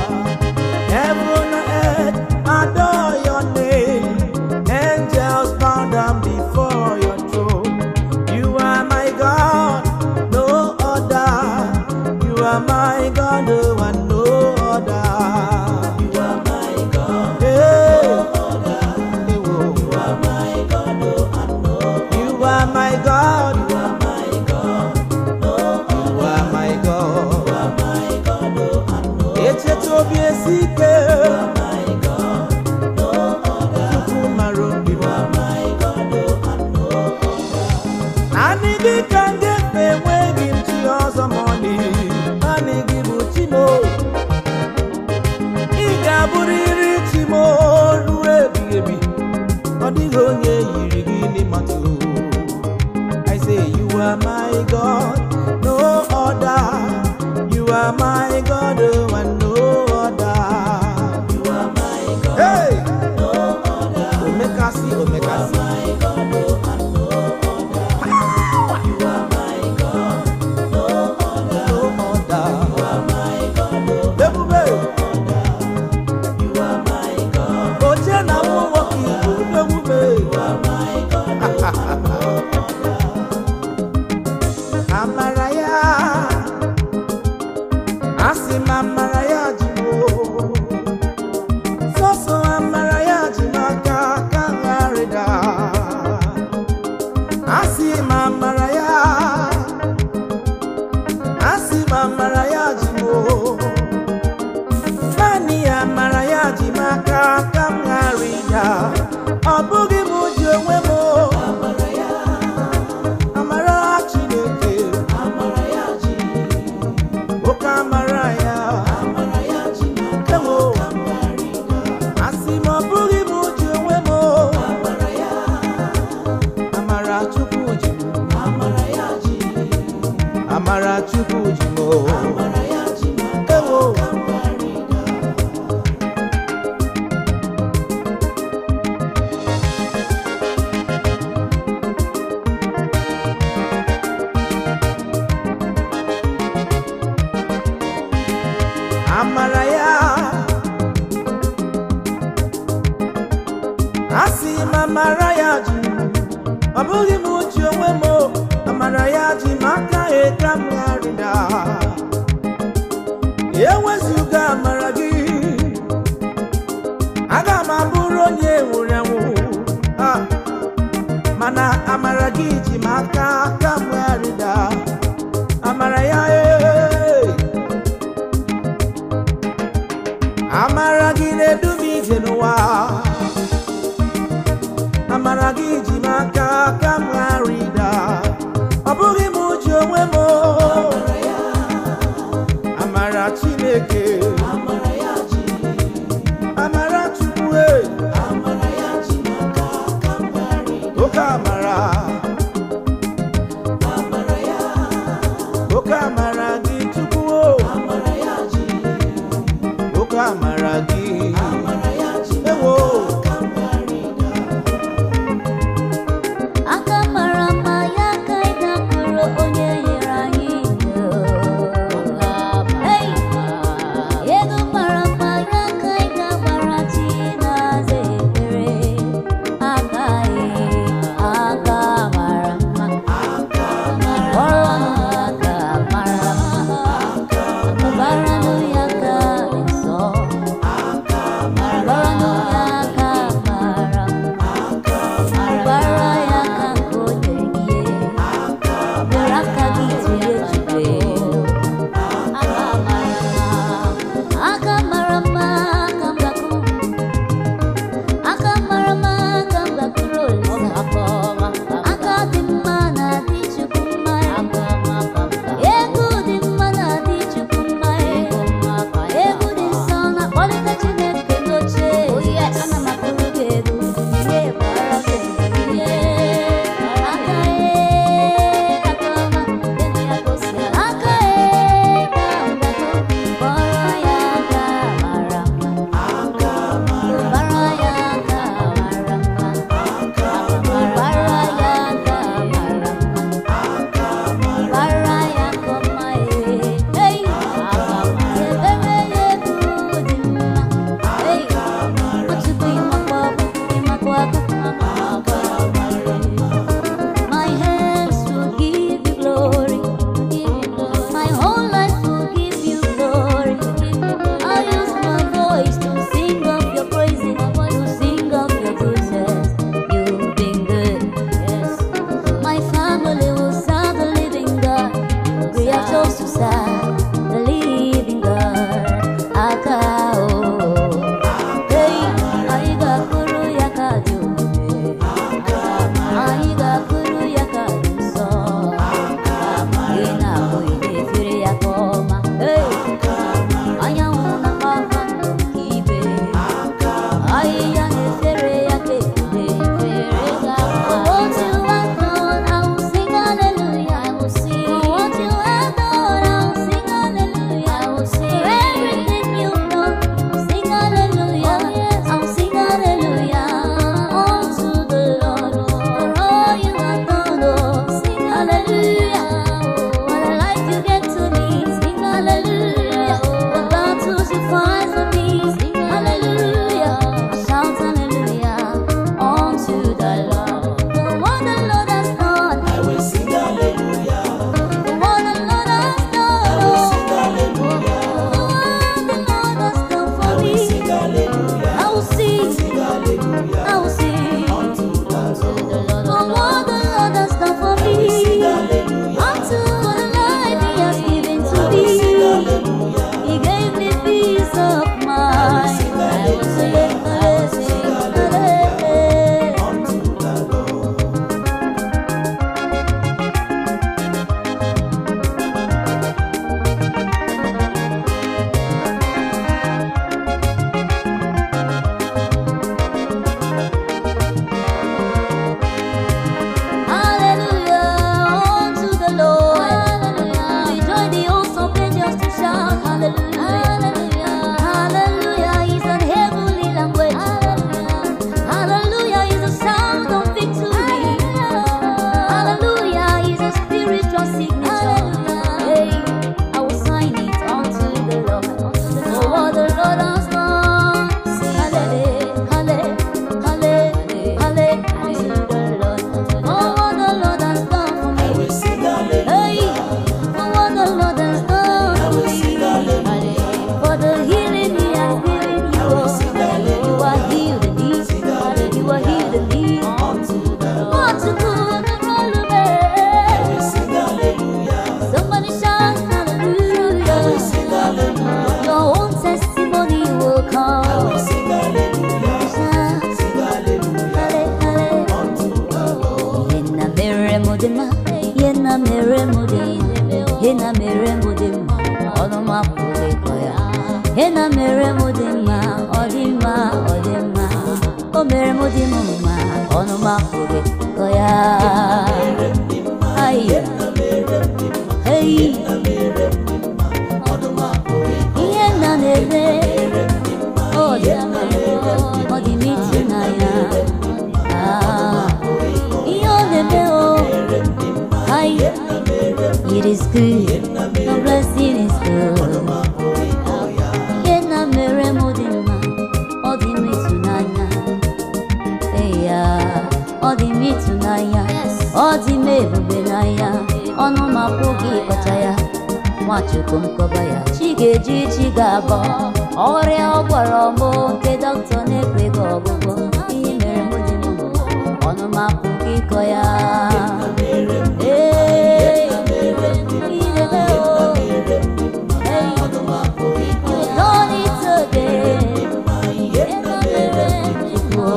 Heaven and earth adore your name. Angels bow down before your throne. You are my God, no other. You are my God, oh, and no other. You are my God, Hey, no other. hey, whoa. You are my God, oh, and no other. You are my God. You are my God, no other. You are my God. You are my God, oh, and no Echeta obi esi ike. My God, no other. Chukwu mara obi m. You are my God, oh, and no other. Naanị gị ka m ga-efe, enweghị m chi ọzọ ma ọlị. Naanị gị bụ chi m o. Ị ga-abụrịrị chi m o ruo ebighị ebi. Ọ dịghị onye yiri gị n'ịmatụ. I say you are my God, no other. You are my God, oh, and no other. You are my God, Hey! no other. Omekasi, omekasi. My God, oh, and no other. You are my God, no other. No other. You are my God, oh, Ebube! other. You are my God, Oche na mmụọ ka Igbo ebube. you are my God, oh, and no other. Amara ya, asị m amara ya ji m o. Sọsọ amara ya ji m aka ka m gharịda. Asị m amara ya, asị m amara ya ji m o. Naanị amara ya ji m aka ka m gharịda. Ọ bụghị m ji onwe m o. Amara ya, Amara Chineke, amara ya ji, oke amara ya. amara ya ji m aka Ewo, ka m gharịda. asị m ọ bụghị m ji onwe m o. Amara ya, Amara Chukwu ji m, amara ya ji, amara Chukwu ji m o. amara ya ji m aka Ewo, ka m gharịda. amara ya. Asị m amara ya ji m, ọ bụghị m ji onwe m o. Amara ya ji m aka ka m gharịda. Ewezuga amara gị, aga m abụrụ onye nwụrụ anwụ. Ah, mana amara gị ji m aka ka m gharịda. Amara ya ee. Amara gị na-edu m ije n'ụwa. Amara gị ji m aka ka m ghara ịda. Ọ bụghị m ji onwe m o. Amara ya, Amara Chineke, amara ya ji, amara Chukwu e, amara ya ji m aka ka m gharịda. oke amara, Amara ya, oke amara gị Chukwu o, amara ya ji, oke amara gị. amara ya ji m Ewo. Ọ dị m ịtụnanya. Ah, ihe ọ na-eme o. Ai, it is good. The blessing is good. Ihe na mere m dị mma, ọ dị m ịtụnanya. Eya, ọ dị m ịtụnanya, ọ dị m ebube n'anya, ọnụ m apụghị ịkọcha ya. Nwachukwu m kọba ya, chi ga-eji chi ga-abọ. Ọrịa ọ gwọrọ m nke dọkịta na-ekweghị ọgwụgwọ. Ihe mere m dị mma, ọnụ m apụghị ịkọ ya. Ee, ihe na-eme o. Hey, you've done it again. Ihe na-mere m o.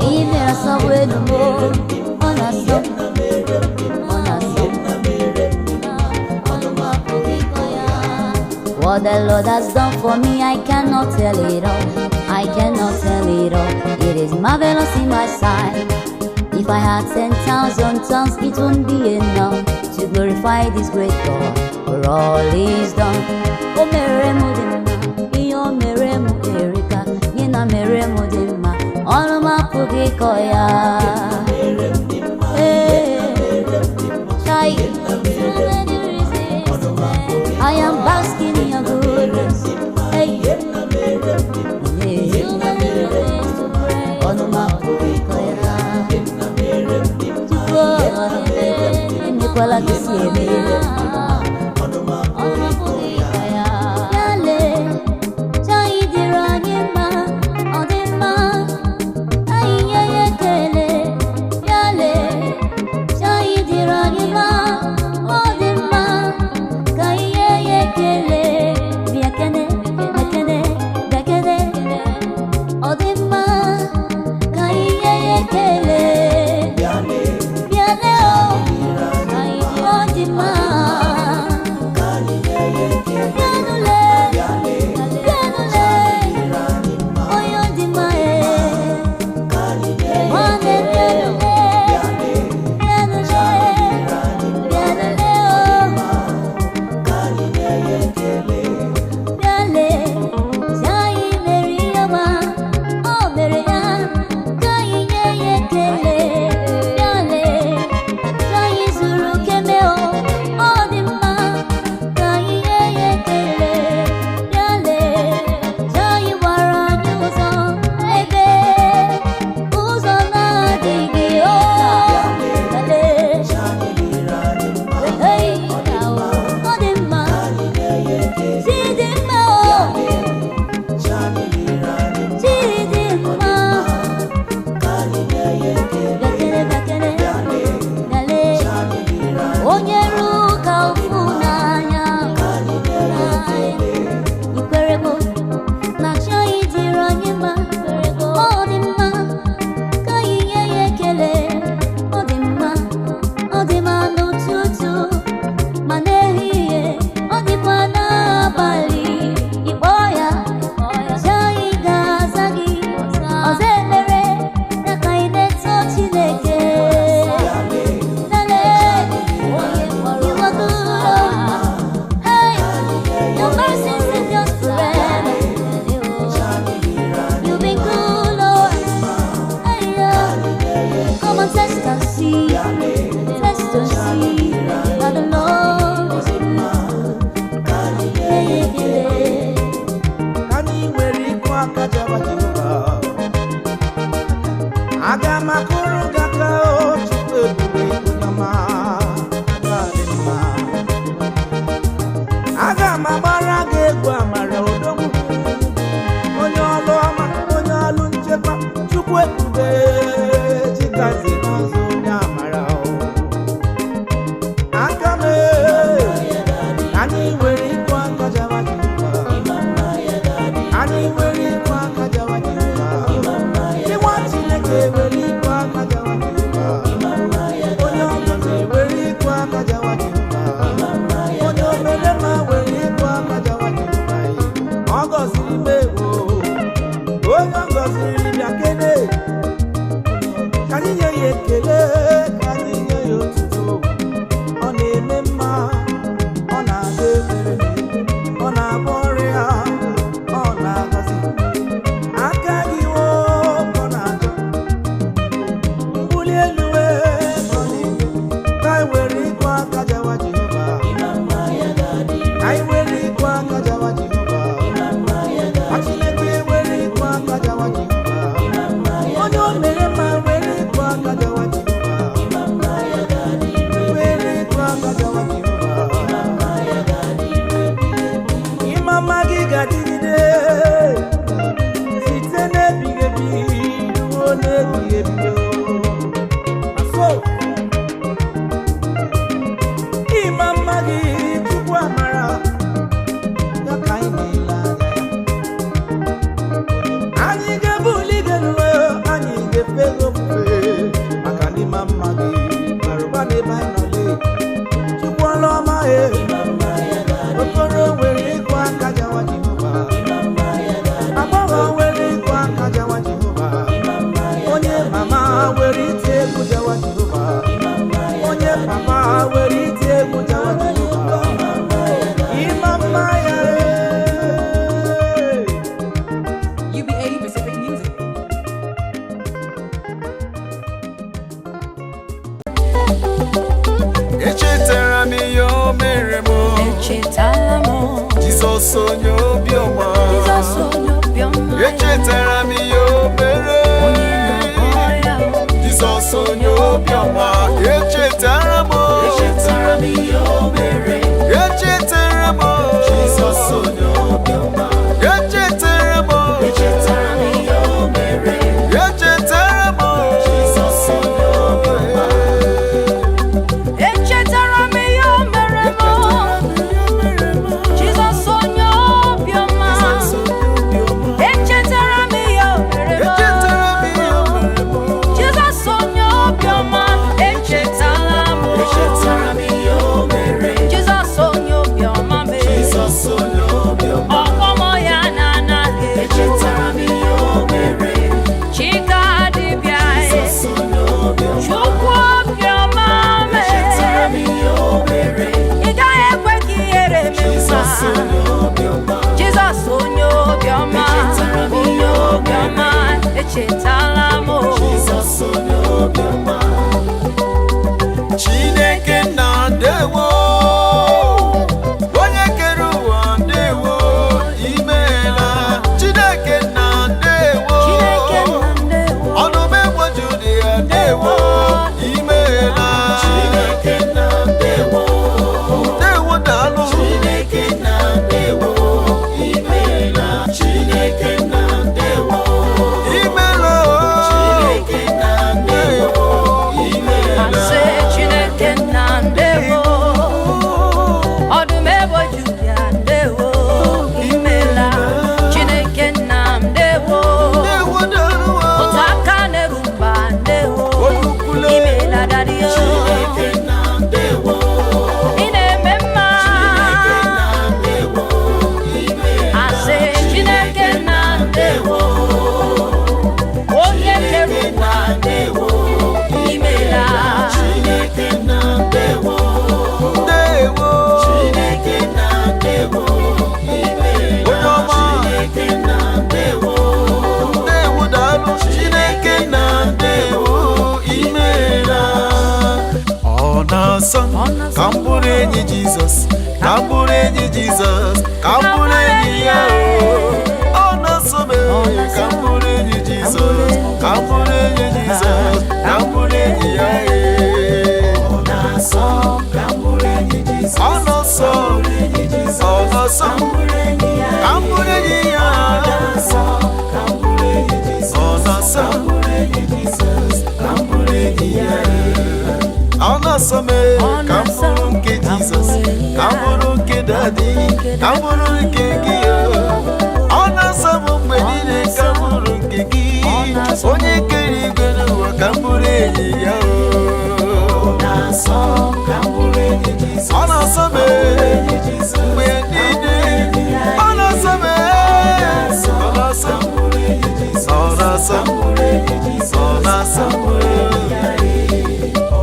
Ihe mere asọgbu elu m o, ọ na-asọ m, ọ na-asọ m. What the Lord has done for me, I cannot tell it all. I cannot tell it all. It is marvelous in my sight. If I had 10,000 tongues, it wouldn't be enough to glorify this great God for all He's done. O mere m dị mma, ihe o mere m erika, ihe na mere m dị mma, ọnụ m apụghị ịkọ ya. Ee, chai. So many reasons. I am basking in your goodness. Hey. Yeah. Ọnụ m apụghị ịkọ ya. Tupu ọ na-eme, emekwala ka isi eme. Ọnụ m apụghị ịkọ ya. Ya lee, chi anyị dịrị anyị mma, ọ dị mma. Anyị nye ya ekele. Ya lee, chi anyị dịrị anyị mma, ọ dị mma. Ka anyị nye ya ekele. Bịa kene, bịa kene, bịa kene. Ọ dị mma, ka anyị nye ya ekele. Bịa lee o, ọ dị mma. Bịanụ lee, bịanụ lee, onye ọ dị mma e. Nwanne bịanụ lee, bịanụ lee, bịanụ lee o. Bịale, si anyị mere ihe ọma, o mere ya, ka anyị nye ya ekele. Bịale, si anyị zuru keme o, ọ dị mma, ka anyị nye ya ekele. Bịale, si anyị gbara anyị ụzọ ebe ụzọ na-adịghị o. Bịale, hey, ọ dị mma. Chidimma o, Chidimma, bịakene bịakene, bịale, onye rụ ka ofu n'anya, ikwerego na chi anyị dịrị anyị mma, ọ dị mma, ka anyị nye ya ekele, ọ dị mma, ọ dị mma n'ụtụtụ, ma n'ehihie, ọ dịkwa n'abalị, ịkpọ ya, chi anyị ga-aza gị, ọzọ ekpere, ya ka anyị na-eto Chineke. Lele, you are good. Hey, your mercy endures forever. You've been good, Lord. Hey, yeah. Come and test and see, test and see that the Lord is good. Yeah, yeah, yeah. Anyị nwere ịkụ aka jaba Jehova. Aga m akụrụ gị aka o Chukwu ebube onye ọma, aka dị mma. Aga m agbara gị egwu amara odogwu, onye ọlụ ọma, onye ọlụ nchekwa, Chukwu ebube chikazi n'ọzọ onye amara o. Aka m e, anyị nwere ịkụ aka jaba Jehova. Anyị nwere ịkụ aka jawa Jehova. Ndị nwa Chineke nwere ịkụ aka jawa Jehova. Onye ọgọzi nwere ịkụ aka jawa Jehova. Onye omere mma nwere ịkụ aka jawa Jehova. Ọ gọziri m ewo. Onye ọ gọziri bịa kene. Ka anyị nye ya ekele, ka anyị nye ya otuto. Ọ na-eme mma, ọ na-aga ekpere, ọ na-agwọ ọrịa. Jizọs onye obiọma. Jizọs onye obiọma. Echetara m ihe o mere. Onye na-agwọ ya. Jizọs onye obiọma. Echetara m. Echetara m ihe o mere. Echetara m. Jizọs onye obiọma. Echetara m. Echetara m ihe o mere. Echetara m. Jizọs onye obiọma. Echetara m ihe o mere m. Jizọs onye obiọma. Echetara m ihe o mere m. Echetara m ihe o mere m. Jizọs onye obiọma, echetala m. Echetara m ihe o mere. Jizọs onye obiọma mee. Jizọs onye obiọma. Ọkpọmọ ya na-anaghị eju. Echetara m ihe o mere. Chika dibịa e. Jizọs onye obiọma. Chukwu obiọma mee. Echetara m ihe o mere. Ị gaghị ekwe ka ihere mee Jizọs nwa. onye obiọma. Jizọs onye obiọma, Echetara m onye ihe o obiọma, echetala m. Jizọs onye obiọma. Chineke nna ndewo, onye kere ụwa ndewo, imeela. Chineke nna ndewo, Chineke nna ndewo. ọnụ m egboju dị ya ndewo, imeela. Chineke nna ndewo. Ndewo daalụ. Chineke nna ndewo. Imeela. Chineke nna ndewo. Imeela. Chineke nna ndewo. Imeela. Asị Chineke nna ndewo, ọdụm ebo Juda ndewo, imela. Chineke nna ndewo, Ndewo daalụ. otu aka na-eru mba ndewo, Olukwule. imela dario. Chineke nna ndewo. Ị na-eme mma. Chineke nna ndewo. Imeela. Asị Chineke nna ndewo, onye kere ụwa Ndewo. imela. Chineke nna ndewo. Ndewo. Chineke nna ndewo. Imeela. Onye ọma. Chineke nna ndewo. Ndewo daalụ. Chineke na ndewo, imeela. Ọ na-asọ ka m bụrụ enyi Jizọs, ka m bụrụ enyi Jizọs, ka m bụrụ enyi ya o. Ọ na-asọ m ka m bụrụ enyi Jizọs, ka m bụrụ enyi Jizọs, ka m bụrụ enyi ya e. Ọ na-asọ ka m bụrụ enyi Jizọs. Ọ na-asọ, Enyi Jizọs. ọ na-asọ Ka m bụrụ enyi ya. ka m bụrụ enyi ya. Ọ na-asọ ka m bụrụ enyi Jizọs. Ọ na-asọ. Ka m bụrụ enyi Jizọs. Ka m bụrụ enyi ya. Ọ na-asọ m ka m bụrụ nke Jizọs, ka m bụrụ nke dadi, ka m bụrụ nke gị o. Ọ na-asọ m mgbe niile ka m bụrụ nke gị, onye kere igwe n'ụwa, ka m bụrụ enyi ya o. Ọ na-asọ ka m bụrụ enyi Jizọs. Ọ na-asọ m Enyi Jizọs. mgbe niile, ọ na-asọ m, ọ na-asọ Ka m bụrụ enyi Jizọs. ọ na-asọ Ka m bụrụ enyi Jizọs. ọ na-asọ Ka m bụrụ enyi ya.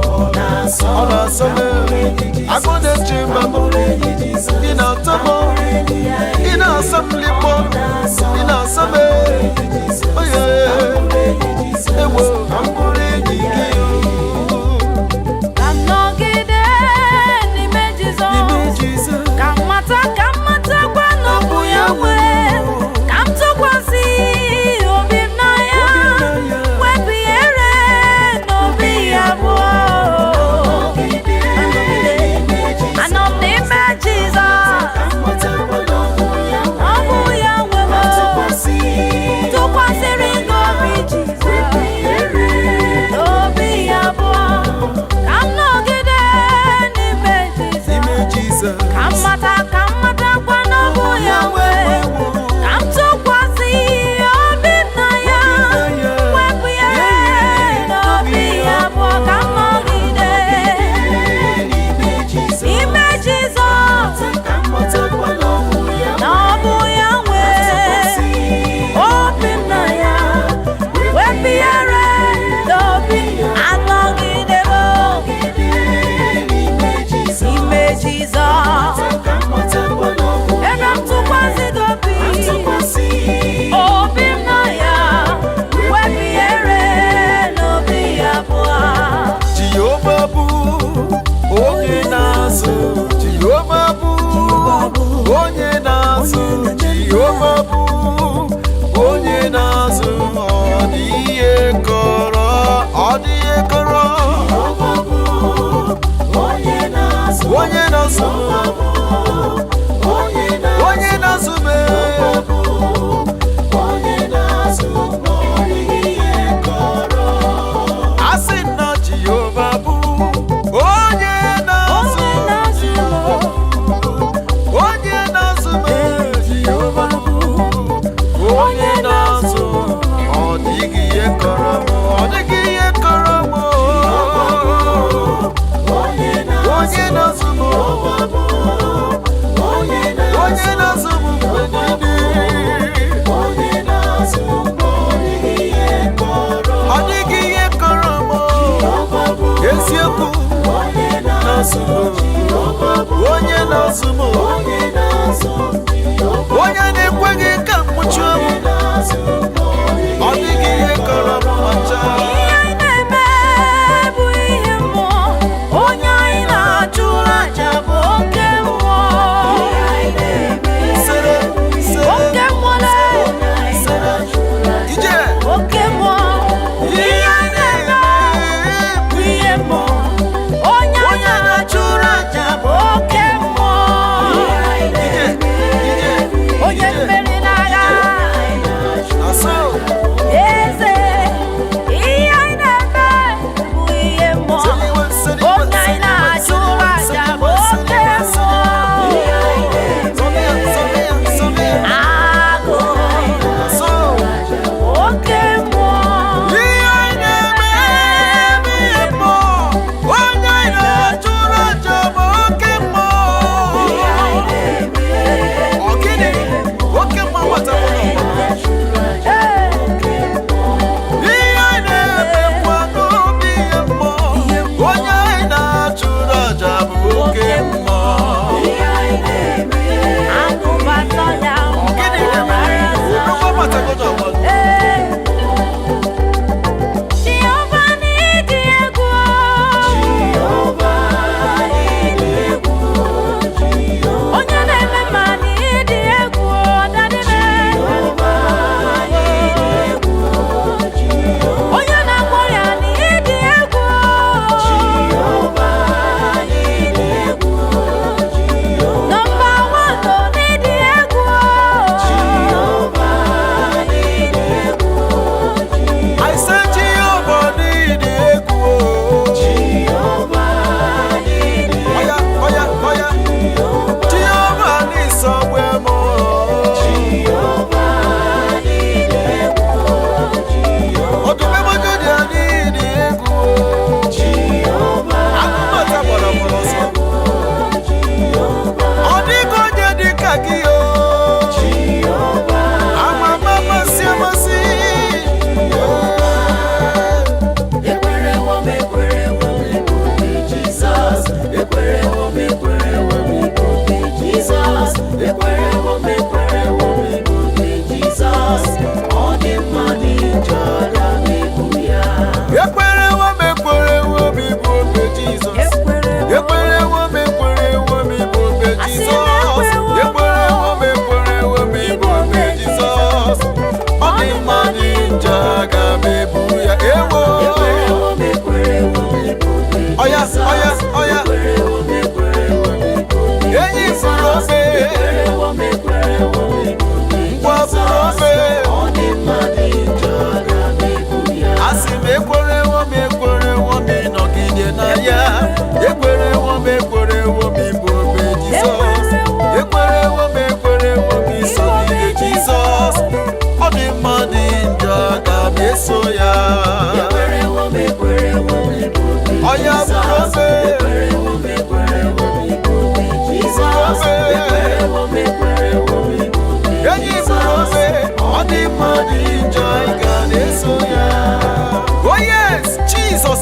Ọ na-asọ ọ na-asọ m ka m bụrụ enyi Jizọs. Agụ na-eche mba Ka m m bụrụ enyi Jizọs. ị na-atọ m Enyi ya. ị na-asọ m likpo ị na-asọ m oye ewo ka m bụrụ enyi gị o. Ka m nọgide n'ime N'ime Jizọs. Jizọs. Ka m mata, ka m matakwa na ọ bụ ya nwe. Ka m tụkwasị obi m na ya. Wepụ ihere n'obi ya abụọ. Anọ m n'ime Jizọs. Ọ bụ ya nwe.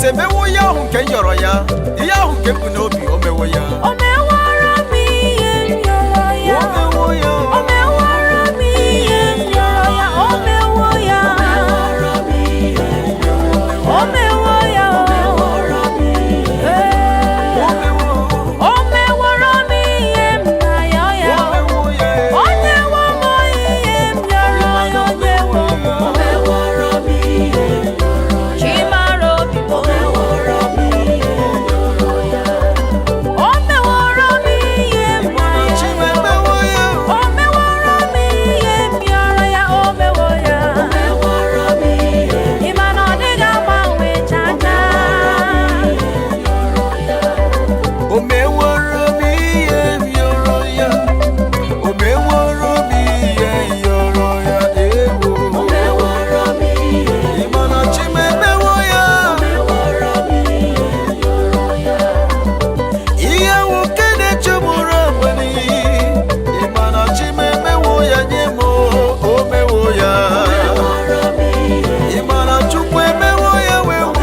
Olise emewo ihe ahụ nke m yọrọ ya, ihe ahụ nke m bụ n'obi, o mewo ya. O mewara m ihe m yọrọ ya. O mewo ya. O mewara m ihe m yọrọ ya. O mewo ya. O mewo ya. Ee. O mewo. O mewara m ihe m na-ayọ ya. O mewo ya. O nyewo m ihe m yọrọ ya. O nyewo m. Chimara obi m. O mewara m ihe m na-ayọ ya. Chimemewo ya. O mewara m ihe m yọrọ ya, o mewo ya. Ị ma na ọ dịghị agbanwe cha cha. O meworo m ihe m yọrọ ya. O meworo m ihe m yọrọ ya, ewo. Ị ma na Chimemewo ya. Ihe nwoke na-echegburu onwe n'iyi. Ị ma na Chimemewo ya nye m, o mewo ya. Ị ma na Chukwu emewo ya wewo.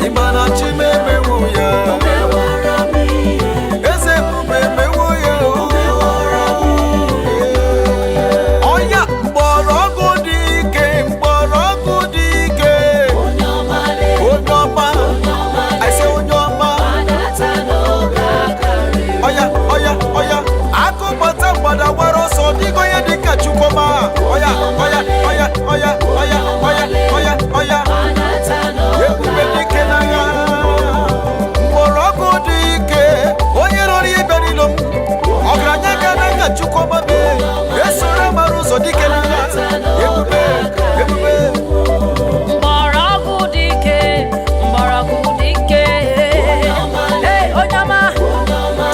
Ị ma na Chimemewo ya. Eze ebube emewo ya o. Ọya mgbọrọgwụ dị ike, mgbọrọgwụ dị ike. Onye ọma, I say onye ọma. Ọya, ọya, ọya, akụkpọta mgbada gbara ọsọ, dịgo onye dịka Chukwuma. Ọya, ọya, ọya, ọya, ọya, ọya, ọya, ọya. Ebube dike n'agha. Mgbọrọgwụ dị ike, onye rọrọ ibe n'ilo m. Ọgaranya ga n'aka Chukwuma bee. Esoro mara ụzọ dike n'agha. Ebube, ebube. Mgbọrọgwụ dị ike, mgbọrọgwụ dị ike. Ee, onye ọma,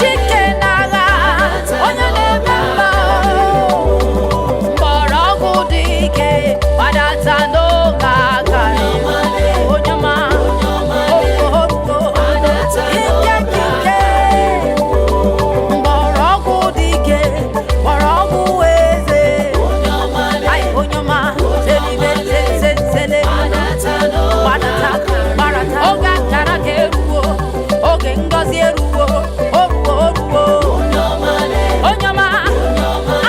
dike n'agha, onye na-eme mma. Mgbọrọgwụ dị ike, gbadata n'oge akara. Onye ọma, ogo, ike ike. Mgbọrọgwụ dị ike, mgbọrọgwụ eze. Ai, onye ọma, selibe, se, se, sele. Gbadata, gbadata. Oge akara ka eruwo, oge ngọzi eruwo, oruwo, oruwo. Onye ọma,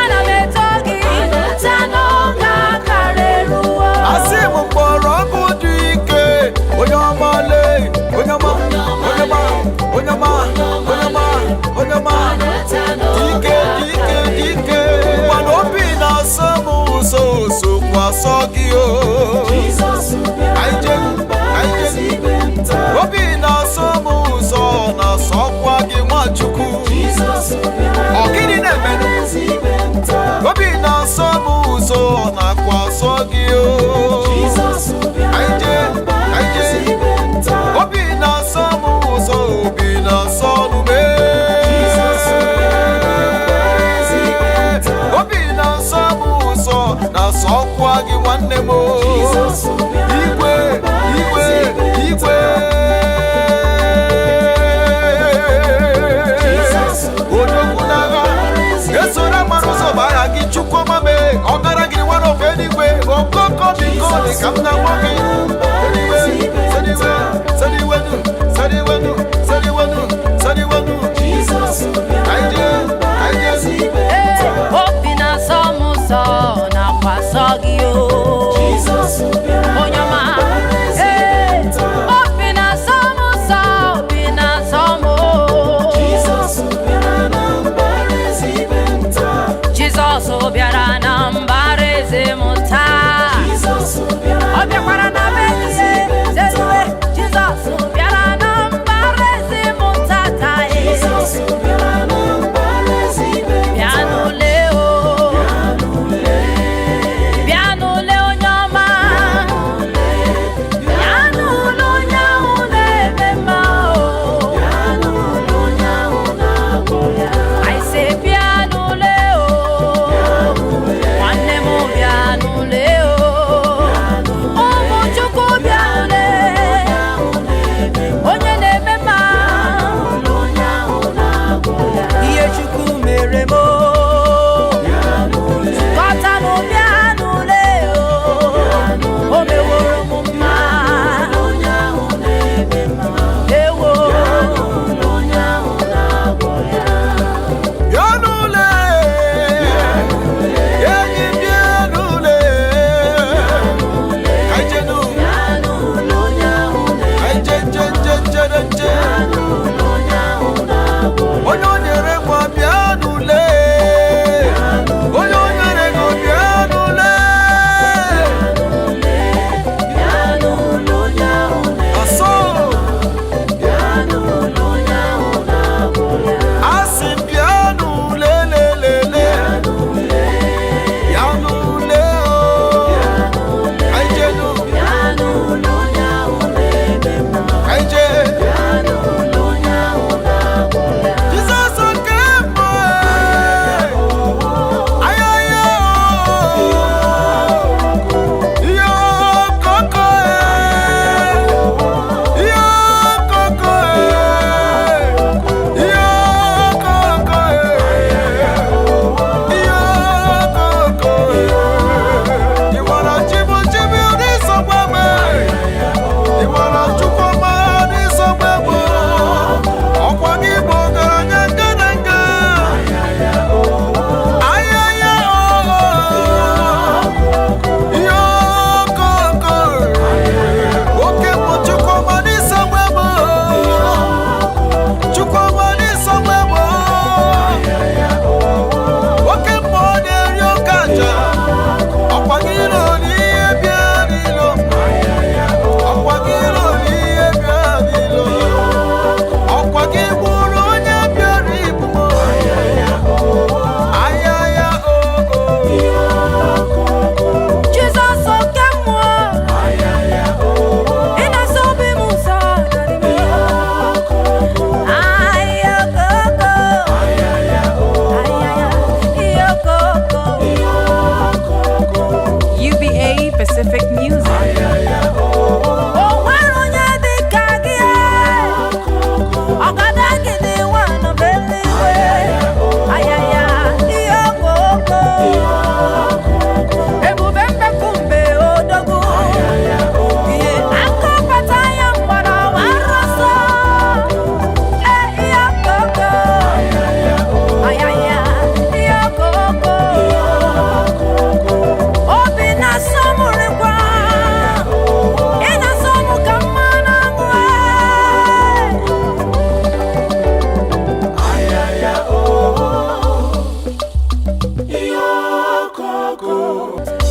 ana m eto gị, taa n'oge akara eruwo. Asị m mgbọrọgwụ dị ike, onye ọma lee, onye ọma, onye ọma, onye ọma, onye ọma, onye ọma. Dike, dike, dike. Mana obi na-asọ m ụsọ, osokwa asọ gị o. Anyị jee, anyị jee. Obi na-asọ m ụsọ, na-asọkwa gị Nwachukwu. Ọ gịnị na-emenụ? Obi na-asọ m ụsọ, na-akwa asọ gị o. Anyị jee, anyị jee. Obi na-asọ m ụsọ, obi na-asọ nụ m ee. Obi na-asọ m ụsọ, na-asọkwa gị nwanne m o. Igwe, igwe, igwe. Odogwu n'agha, esoro mara ụzọ bụ aha gị Chukwuma mee, ọgara gị nwere ofe eluigwe, okoko biko dị ka m na-akpọ gị. Sediwe, sediwe, sediwenu, sediwenu, sediwenu, sediwenu. Anyị jee, anyị jee. Ee, obi na-asọ m ụsọ, nakwa asọ gị o. Onye ọma, ee, obi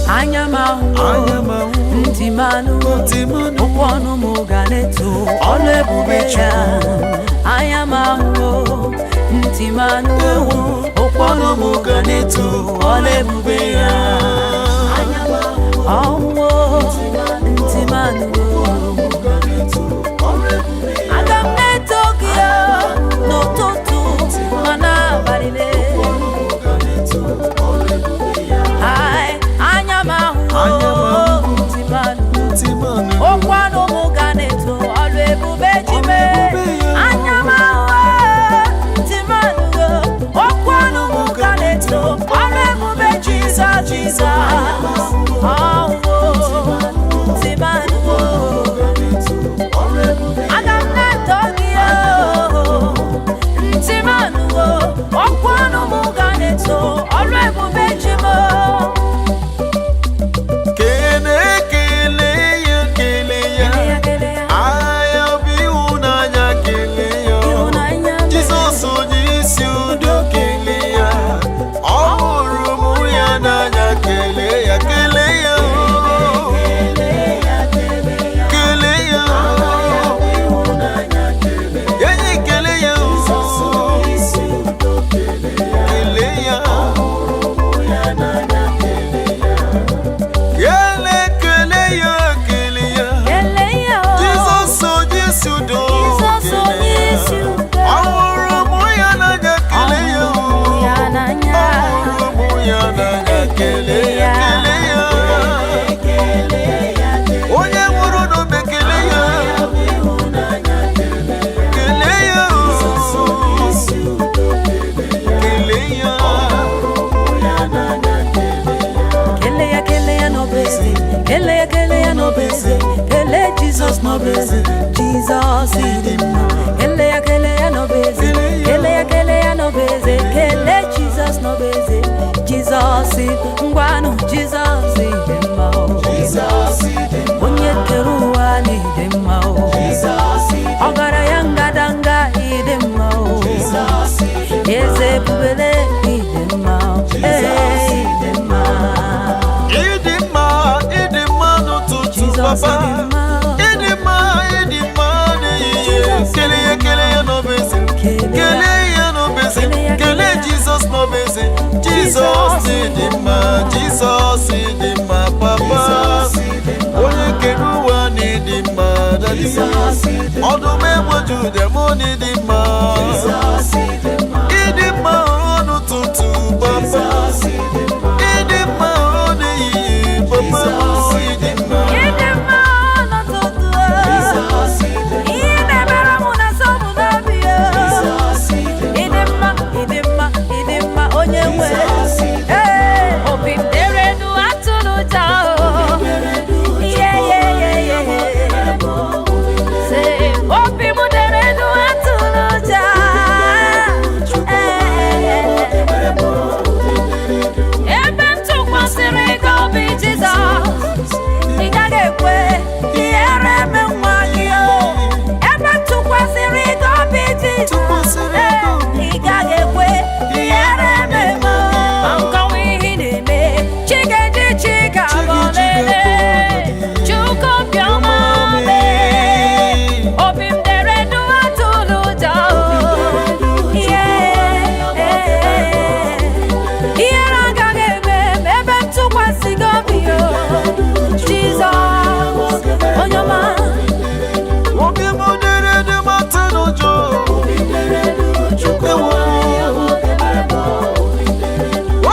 Anya m ahụwo, Anya m ahụwo, ntị m anụwo, ntị m anụwo, okwu ọnụ m ga na-eto ọlụ ebube ya. Anya m ahụwo, ntị m anụwo, okwu ọnụ m ga na-eto ọlụ ebube ya. Ọhụwo, ntị m anụwo. Aga m na-eto gị o, n'ụtụtụ ma n'abalị lee. Ai, anya m ahụwo, Anya m ahụwo, ntị m anụwo. Ntị m anụwo, Okwu ọnụ m ga na-eto ọlụ ebube ji mee. Ọlụ ebube ya. Anya m ahụwo, ntị m anụwo. Okwu ọnụ m ga na-eto ọlụ ebube Jizọs, Jizọs. Ọhụwo, ntị m anụwo. Aga m na-eto gị o, ntị m anụwo. Okwu ọnụ m ga na-eto ọlụ ebube ji m. Kene kele ya, kele ya. Agha bụ ịhụnanya, kele ya. Ịhụnanya mere. Jizọs onye isi udo, kele ya. Ọ hụrụ mụ ya n'anya, kele ya, kele ya o. Kele ya o. Enyi, kele ya o. Kele ya. Kele, kele ya, kele ya. Kele ya o. Jizọs onye isi udo, Jizọs kele onye ya. isi udo. Ọ hụrụ mụ ya n'anya, kele ya o. Ya n'anya. Ọ hụrụ mụ ya n'anya, kele ya, kele ya. Onye nwụrụ n'obe, kele ya. Kele ya o. Kele ya. Kele ya, kele ya n'obeze. Kele ya, kele ya n'obeze. Kele Jizọs n'obeze. Jizọs dị mma. Kele ya, kele ya n'obeze. Kele ya, kele ya n'obeze. Kele Jizọs n'obeze. Jizọs ngwanụ, Jizọs dị mma o. Onye kere ụwa n'ịdị mma o. Ọgaranya ngadanga ịdị mma o. Eze ebubele ịdị mma o. Ee, ịdị mma. Ịdị mma, ịdị mma n'ụtụtụ, Jizọs papa. dị mma. Ịdị mma, ịdị mma n'ehihie. Kele ya, kele ya n'obeze. Kele ya n'obeze. Kele ya, Kele kele ya. Jizọs n'obeze. Jizọs dị mma, Jizọs dị mma, papa. Onye kere ụwa n'ịdị mma, daddy. Ọdụm egbe Juda mụ n'ịdị mma. Ịdị mma n'ụtụtụ, papa. Ịdị mma n'ehihie, papa. Ịdị mma. Ịdị mma n'ụtụtụ o. Ihe na-emere mụ na nsọ mụ n'obi o. Ịdị mma, ịdị mma, ịdị mma, onye nwe. Ee, obi m dere edu atụrụ ụjọ o. Yeah, yeah, yeah, yeah. Say, obi m dere edu atụrụ ụjọ. Ee. Ebe m tụkwasịrị gị obi Jizọs, ị gaghị ekwe ihere eme nwa gị o. Ebe m tụkwasịrị gị obi Jizọs, Tụkwasịrị gị obi. ị gaghị ekwe ihere eme m o. Ma nkọwa ihe ị na-eme, chi ga-eji chi ga-abọ lele. Chukwu obiọma mee, obi m dere du atụrụ ụjọ o. Yeah. Ihere agaghị eme m ebe m tụkwasị gị obi o. Jizọs, onye ọma. Obi m dere dị m atụ n'ụjọ. Ewo.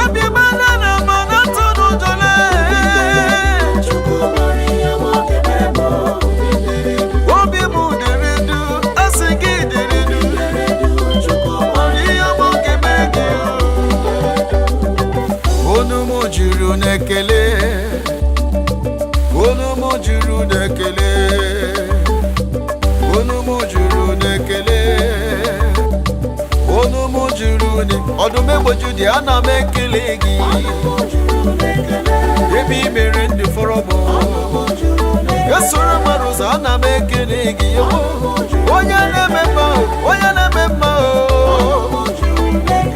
Obi m na m na-atụ n'ụjọ lee. Obi m dere du, asị gị dere du. Mara ihe ọma ọ ga-eme gị o. Onu m juru n'ekele. Onu m juru n'ekele. Onu m juru n'ekele. Onu m juru ne ọdụm egboju dị, ana m ekele gị. Ebe i mere ndụ fọrọ m. Esoro mmadụ ụzọ, ana m ekele gị. Onye na-eme mma o, onye na-eme mma o.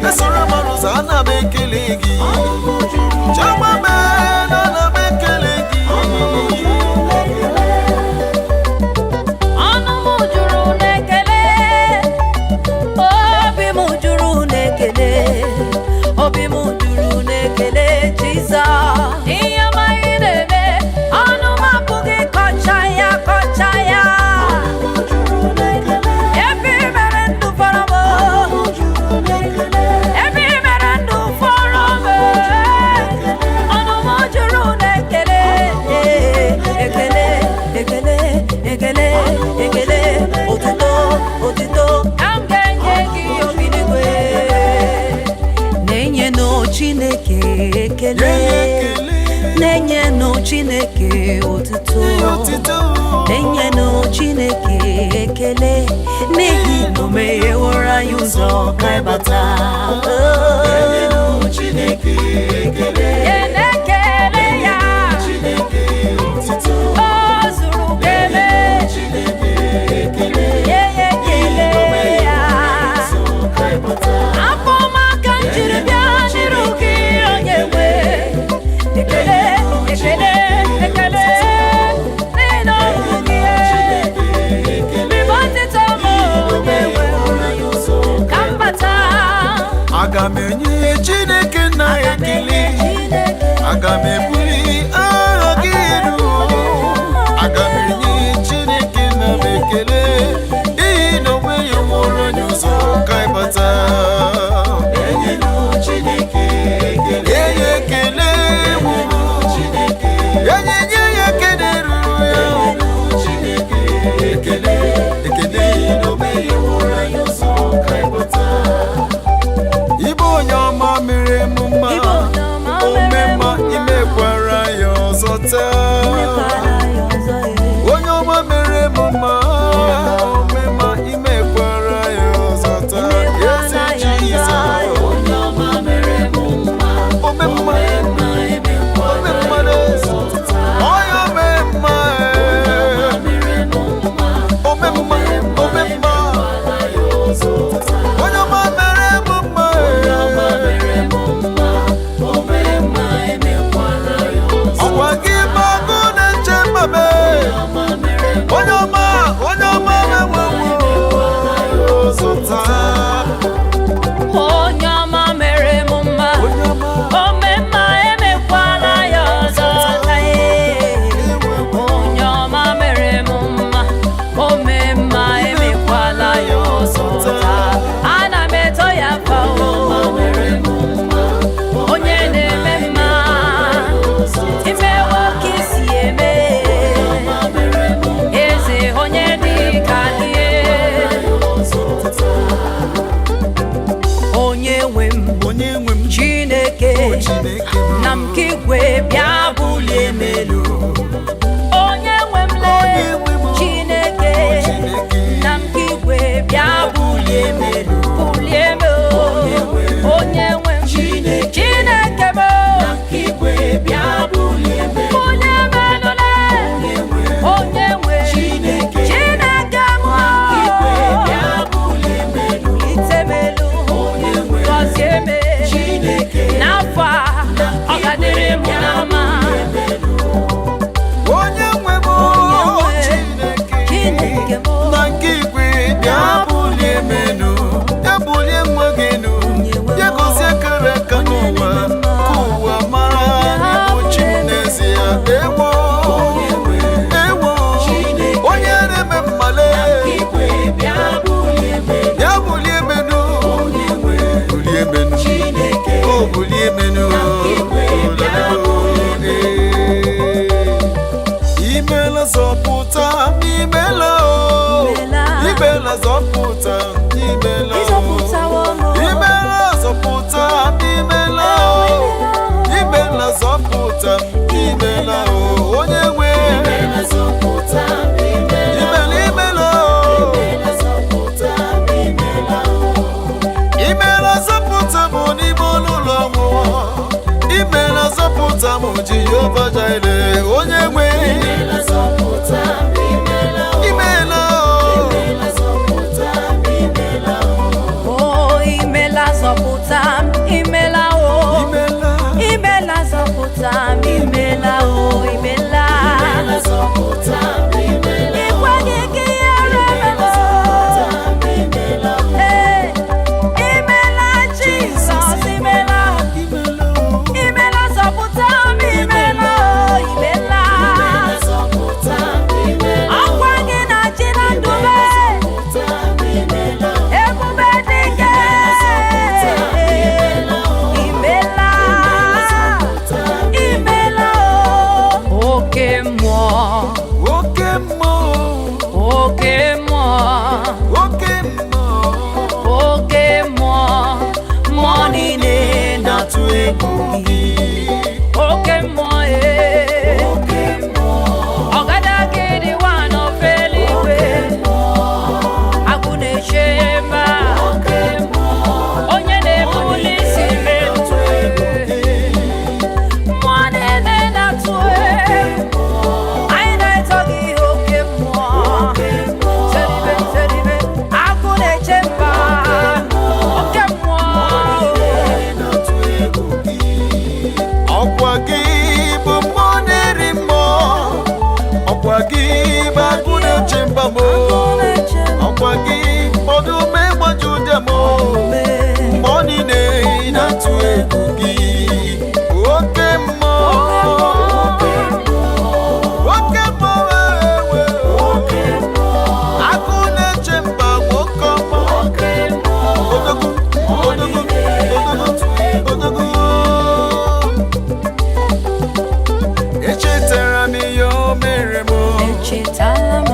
Esoro mmadụ ụzọ, ana m ekele gị. Chioma mee na Na-enyenụ Chineke otuto, na-enyenụ Chineke ekele, n'ihi na o megheworo anyị ụzọ ka anyị bata. Chineke ekele. Ekele ya. Chineke otito. O zuru kele. Chineke ekele. Nye ya ekele ya. Afọ ọma ka m jiri bịa n'iru gị, onye nwe. Ekele, ekele, ekele, n'ihi na ọ bụ gị. Ribe otito m, onye nwe, ka m bata. Aga m enye Chineke nna ekele. Aga m ebuli aha gị elu. Aga m enye Chineke nna m ekele, n'ihi na o nweghị nwụrụ onye ụzọ ka ịbata. Nye ya ekele wuru. Enye nye ya ekele ruru ya. Ekele, ekele. Ibe onye ọma mere m mma. Ibe onye ọma Ome mere m mma, mma. imekwara ya ọzọ taa. Imekwara ya ọzọ, ee. Onye ọma mere m mma, ome mma, imekwara ya ọzọ taa. Imekwara Eze ya ọzọ. Jizọs. Ome mma, ome mma n'eze. Onye ome mma, ee. Ome mma, ome mma. Onye ọma mere m mma, ee. Ọkwa gị bụ agụ na-eche mba m, ee. Onye ọma, onye ọma na-enwe zụta. Onye ọma mere m mma. Onye ọma. Ome mma, emekwala ya ọzọ taa, ee. Onye ọma mere m mma, ome mma, emekwala ya ọzọ taa. Ana m eto ya mfa o. Onye na-eme mma, imewo ka isi eme. Eze onye dị ka gị. Onye nwe m, Onye nwe m. Chineke, Chineke m. na m ka igwe bịa bulie m elu. Onye nwe m lee. Onye nwe m. Chineke, Chineke. na m ka igwe bịa bulie m elu. Bulie m o. Onye nwe m, Chineke m o. Bulie m elu lee. Onye nwe Chineke m o. Ite m elu, gọzie m. N'afọ a, ọ ga-adịrị m na mma. Onye nwe m. Onye nwe. Chineke. Chineke m. Na nke igwe bịa bulie m elu. Bịa bulie nwa gị elu. Bịa gozie akara aka n'ụwa. Ka ụwa mara na ị bụ chi m n'ezie. Ewo. Ewo. Onye na-eme mmale. Bịa bulie m elu. Bulie m elu. O bulie m elu. Imela zọpụta m, imela o. Imela. Imela zọpụta m, imela o. Ịzọpụtawo m. Imela zọpụta m, imela o. Imela zọpụta m, imela o. Onye nwe. Imela, imela o. Imela zọpụta m n'ime ọnụ ụlọ ọnwụnwa. Imela zọpụta m, Jehova Jire, onye nwe. Imela o. O imela zọpụta m, imela o. Imela. Imela zọpụta m, imela o, imela. Ikweghị ka ihere mere m. Ee, imela Jizọs, imela. Imela o. Imela zọpụta m, imela o, imela. Ọkwa gị na-achị na ndụ m. Ebube dike. Imela, imela o. Oke mmụọ, Oke mmụọ, oke mmụọ, oke mmụọ, oke mmụọ, mmụọ niile na-atụ egwu gị. Oke mmụọ e. Gị bụ agụ na-eche mba m, ọkwa gị ọdụm ịgbaju ụja m, mgbe ọ niile na-atụ egwu gị. Oke mmụọ, oke mmụọ, ewe agụ na-eche mba, nwoke ọma, odogwu, odogwu, odogwu, odogwu. Echetara m ihe o mere m. Echetala m.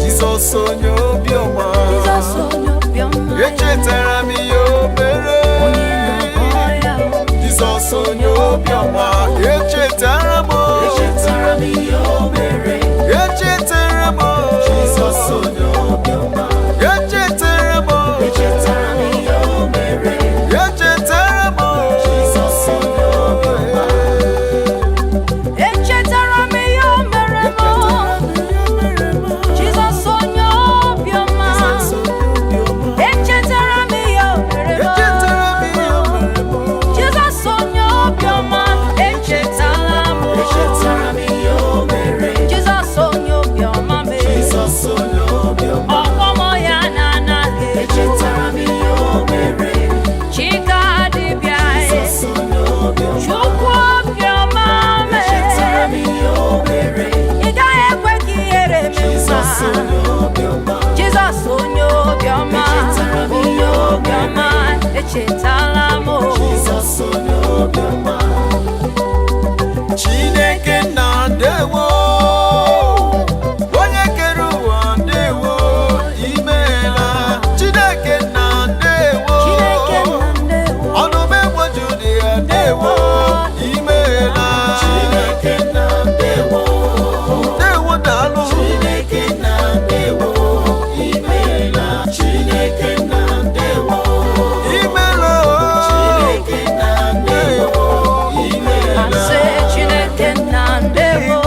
Jizọs onye obiọma. Jizọs onye obiọma. Echetara m ihe o mere. Onye na-agwọ ya. Jizọs onye obiọma, echetara m. Echetara m ihe o mere. Echetara m. Jizọs onye obiọma. Echetara m. Echetara m ihe o mere. Echetara m. Jizọs onye obiọma. Echetara m ihe o mere m. Jizọs onye obiọma. Echetara m ihe o mere m. Echetara m ihe o mere m. Jizọs onye obiọma, echetala m. Echetara m ihe o mere. Jizọs onye obiọma mee. Jizọs onye obiọma. Ọgbọmọ ya na-anaghị eju. Echetara m ihe o mere. Chika dibịa e. Jizọs onye obiọma. Chukwu obiọma mee. Echetara m ihe o mere. Ị gaghị ekwe ka ihere mee Jizọs mma. onye obiọma. Jizọs onye obiọma, Echetara m onye ihe o obiọma, echetala m. Jizọs onye obiọma. Chineke nna, ndewo. Onye kere ụwa, ndewo, imeela. Chineke nna, ndewo. Chineke nna, ndewo. Ọdụm egboju dị ya, ndewo, imeela. Chineke nna, ndewo. Ndewo, daalụ. Chineke nna, ndewo. Imeela. Chineke nna, ndewo. Imeela. Chineke nna, ndewo. Imeela. Asị Chineke nna, ndewo.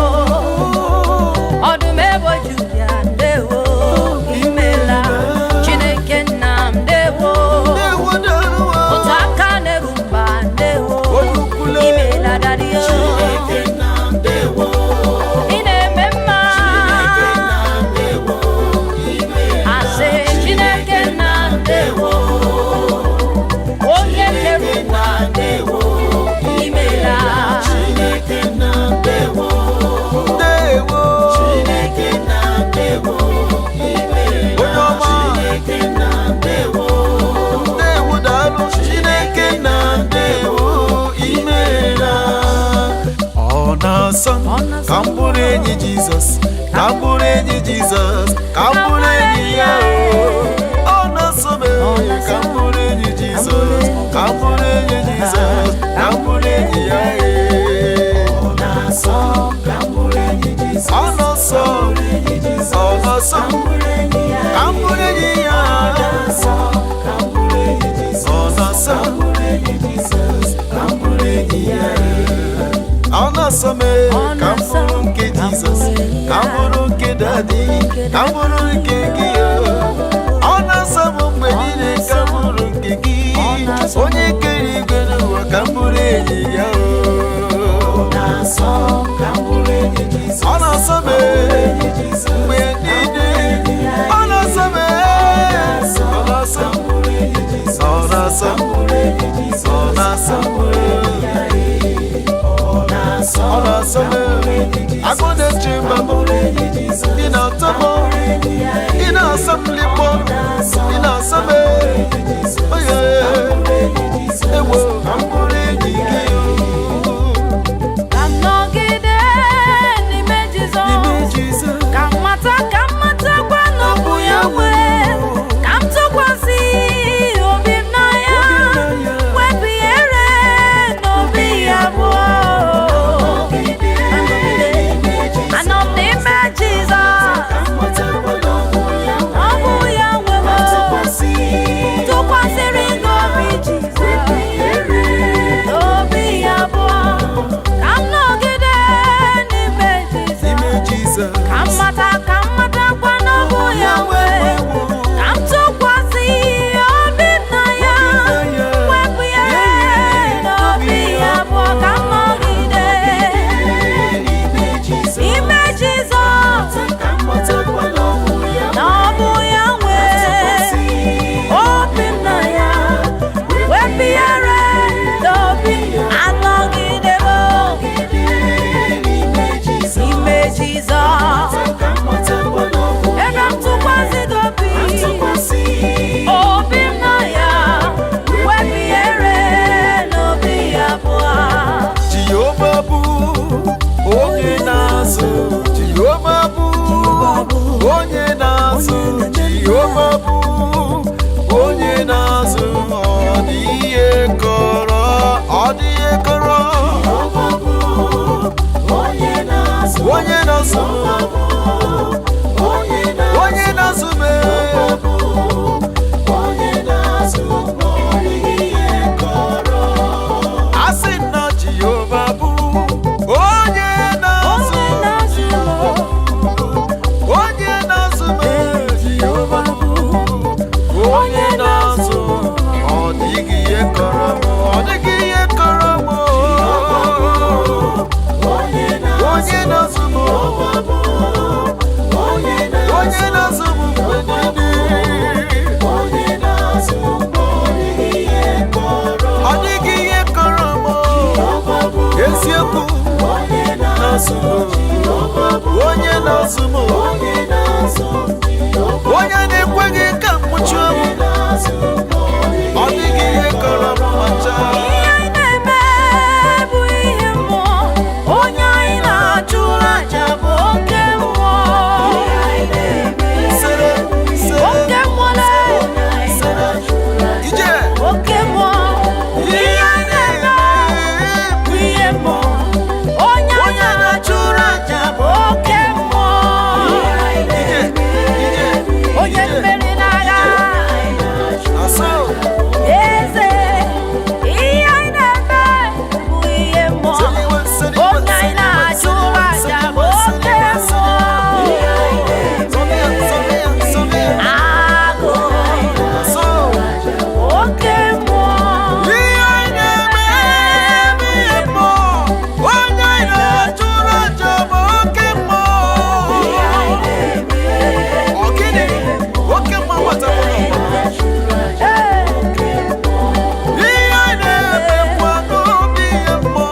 Ọdụm ebo Juda, ndewo, imeela. Chineke nna, ndewo. Ndewo, daalụ. Otu aka na-eru mba, ndewo. Olukwule. Imeela dadio. Chineke nna, ndewo. Ị na-eme mma. Chineke nna, ndewo. Imeela. Asị Chineke nna, ndewo. Onye kere ụwa, Ndewo. imeela. Chineke nna, ndewo. Ndewo. Chineke nna, ndewo. Imeela. Onye ọma. Chineke nna, ndewo. Ndewo, daalụ. Chineke na ndewo, imeela. Ọ na-asọ ka m bụrụ enyi Jizọs, ka m bụrụ enyi Jizọs, ka m bụrụ enyi ya o. Ọ na-asọ m ka m bụrụ enyi Jizọs, ka m bụrụ enyi Jizọs, ka m bụrụ enyi ya e. Ọ na-asọ ka m bụrụ enyi Jizọs. Ọ na-asọ, Enyi Jizọs. ọ na-asọ Ka m bụrụ enyi ya. ka m bụrụ enyi ya. Na-asọ ka m bụrụ enyi Jizọs. Ọ na-asọ, Ka m bụrụ enyi Jizọs. Ka m bụrụ enyi ya. ọ na-asọ m ka m bụrụ nke Jizọs, ka m bụrụ nke dadi, ka m bụrụ nke gị o. Ọ na-asọ m mgbe niile ka m bụrụ nke gị, onye kere igwe n'ụwa, ka m bụrụ enyi ya o. Na-asọ ka m bụrụ enyi Jizọs. Ọ na-asọ m Enyi Jizọs. mgbe niile, ọ na-asọ m, ọ na-asọ Ka m bụrụ enyi Jizọs. ọ na-asọ Ka m bụrụ enyi Jizọs. ọ na-asọ Ka m bụrụ enyi ya. Ọ na-asọ ọ na-asọ m ka m bụrụ enyi Jizọs. Agụ na-eche mba Ka m m bụrụ enyi Jizọs. Ị na-atọ m, Enyi ya. ị na-asọ m likpọ, ị na-asọ m oye ewo, ka m bụrụ enyi gị o. Ka m nọgide n'ime N'ime Jizọs. Jizọs. Ka m mata, ka m matakwa na ọ bụ ya nwe. Ka m tụkwasị obi m na ya. Wepụ ihere n'obi ya abụọ. Anọ m n'ime Jizọs. Ọ bụ ya nwe m. Tụkwasịrị n'obi Jizọs. Onye na-azụ, Jehova bụ onye na-azụ, ọ dịghị ihe kọrọ, ọ dịghị ihe kọrọ. Onye na-azụ, Onye na-azụ, onye onye na-azụ m, onye na-azụ, ọ dịghị ihe kọrọ. Asị m na Jehova bụ onye na-azụ, Onye na-azụ m, onye na-azụ m, Jehova bụ onye na-azụ, ọ dịghị ihe kọrọ m, ọ dịghị ihe kọrọ m. Onye na-azụ, Onye na-azụ m, onye na-azụ, onye na-azụ m mgbe niile. Onye na-azụ, ọ dịghị ihe kọrọ. Ọ dịghị ihe kọrọ m. Eziokwu, Onye na-azụ, onye na-azụ m, onye na-azụ, onye na-ekweghị ka m nwụchuo m, na-azụ, ọ dịghị ihe kọrọ m ma chaa. Ihe anyị na-eme bụ ihe mmụọ, onye anyị na-achụrụ aja bụ oke mmụọ. Sere, sere, Oke mmụọ lee, sere, ije. Oke mmụọ. Ihe anyị na-eme bụ ihe mmụọ, onye anyị na-achụrụ aja bụ oke mmụọ. Ije, ije, Onye mmeri n'agha, asọ. Eze, ihe anyị na-eme bụ ihe mmụọ. Seliwe, seliwe, Onye anyị na-achụrụ aja bụ oke mmụọ. Sọmịa, sọmịa, sọmịa, Agụ, asọ. Oke mmụọ. Ihe anyị na-eme bụ ihe mmụọ. Onye anyị na-achụrụ aja bụ oke mmụọ. Ọ gịnị? Oke mmụọ gbatakwara ọgbọ. Ee, Ihe anyị na-emekwa n'obi ihe mmụọ.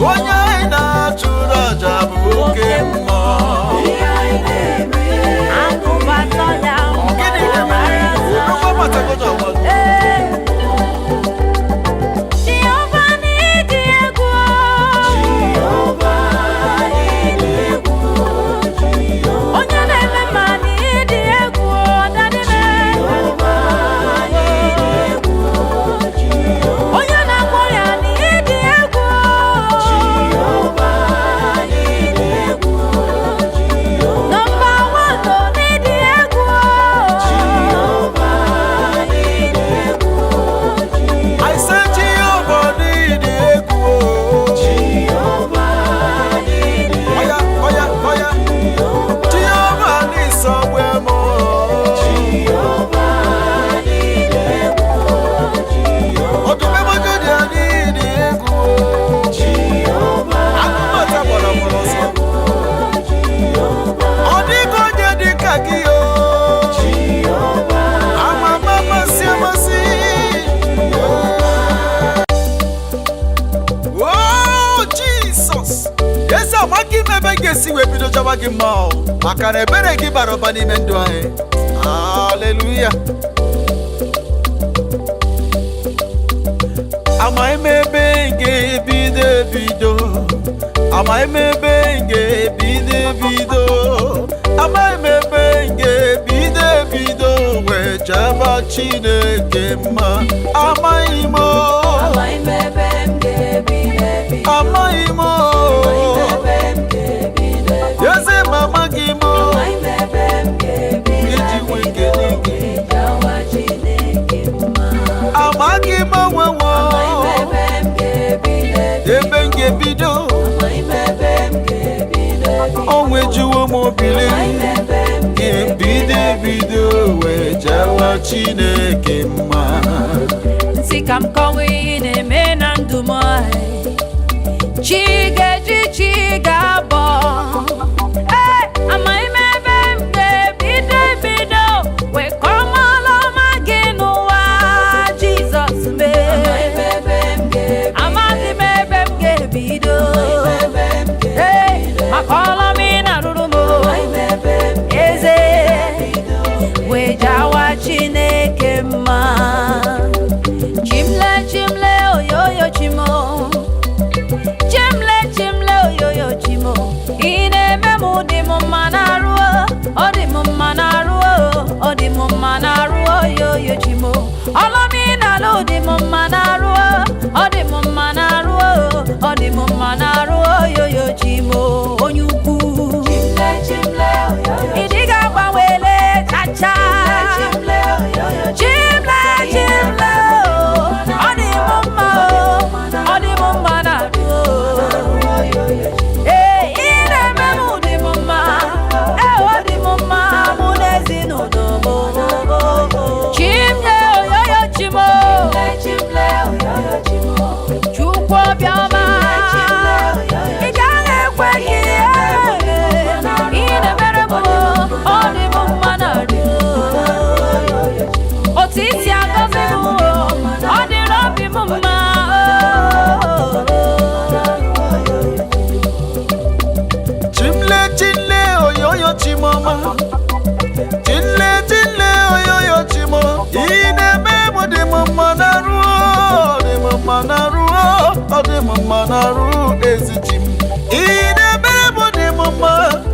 Onye anyị na-achụrụ aja bụ oke mmụọ. Agụbatọ ya, Ọ gịnị na-eme? Odogwu agbatagodo ọgbọ. Ee. Jehova n'ịdị egwu. Onye na-eme mma n'ịdị egwu, dadị Onye na-agwọ ya n'ịdị egwu. Nọmba wan n'ịdị egwu. I said Jehovah need egwu. Oya, oya, oya. Jehovah ní sọ̀wé mọ́. Ọdún mẹ́mọ́jọ́ di àní ìdí egwu. Agụmọ̀tá gbọ̀rọ̀gbọ̀rọ̀ sọ. Ọ dịghị onye dị ka gị o. Ama ama amasị amasị. Oh, Jesus! Eze amaka ime ebe m ga-esi wee bido chọba gị mma o, maka na ebere gị bara ụba n'ime ndụ anyị. Haleluya! Amaghị m ebe m ga-ebido ebido, amaghị m ebe m ga-ebido ebido, amaghị m ebe m ga-ebido ebido wee chọba Chineke mma. Amaghị m o. Amaghị m ebe m ga-ebido ebido. Amaghị m o. Ebe m ga-ebido ebido. Eze m amaghị m o. Amaghị m ebe m ga-ebido Iji nwee kelee gị. jawa Chineke mma. Amaghị m onwe m o. Amaghị m ebe m ga-ebido ebido. Ebe m ga-ebido, Amaghị m ebe m ga-ebido ebido. onwe juwo m obili. Amaghị m ebe m Ebido ebido wee jawa Chineke mma. Nsị ka m kọwa ihe na-eme na ndụ m chi ga-eji chi ga-abọ. Ee, amaghị m ebe m ga-ebido ebido wee kọmọlụ ọma gị n'ụwa Jizọs mee. Amaghị m ebe m ga-ebido. Ee, maka ọlụ m ị na-arụrụ m eze wee jawa Chineke mma. Chimle chimle oyoyo chimo, chimle chimle oyoyo chimo, ị na-eme m dị m mma na arụ, ọ dị m na-arụ ezi chi m. Ị na-emere m dị m mma,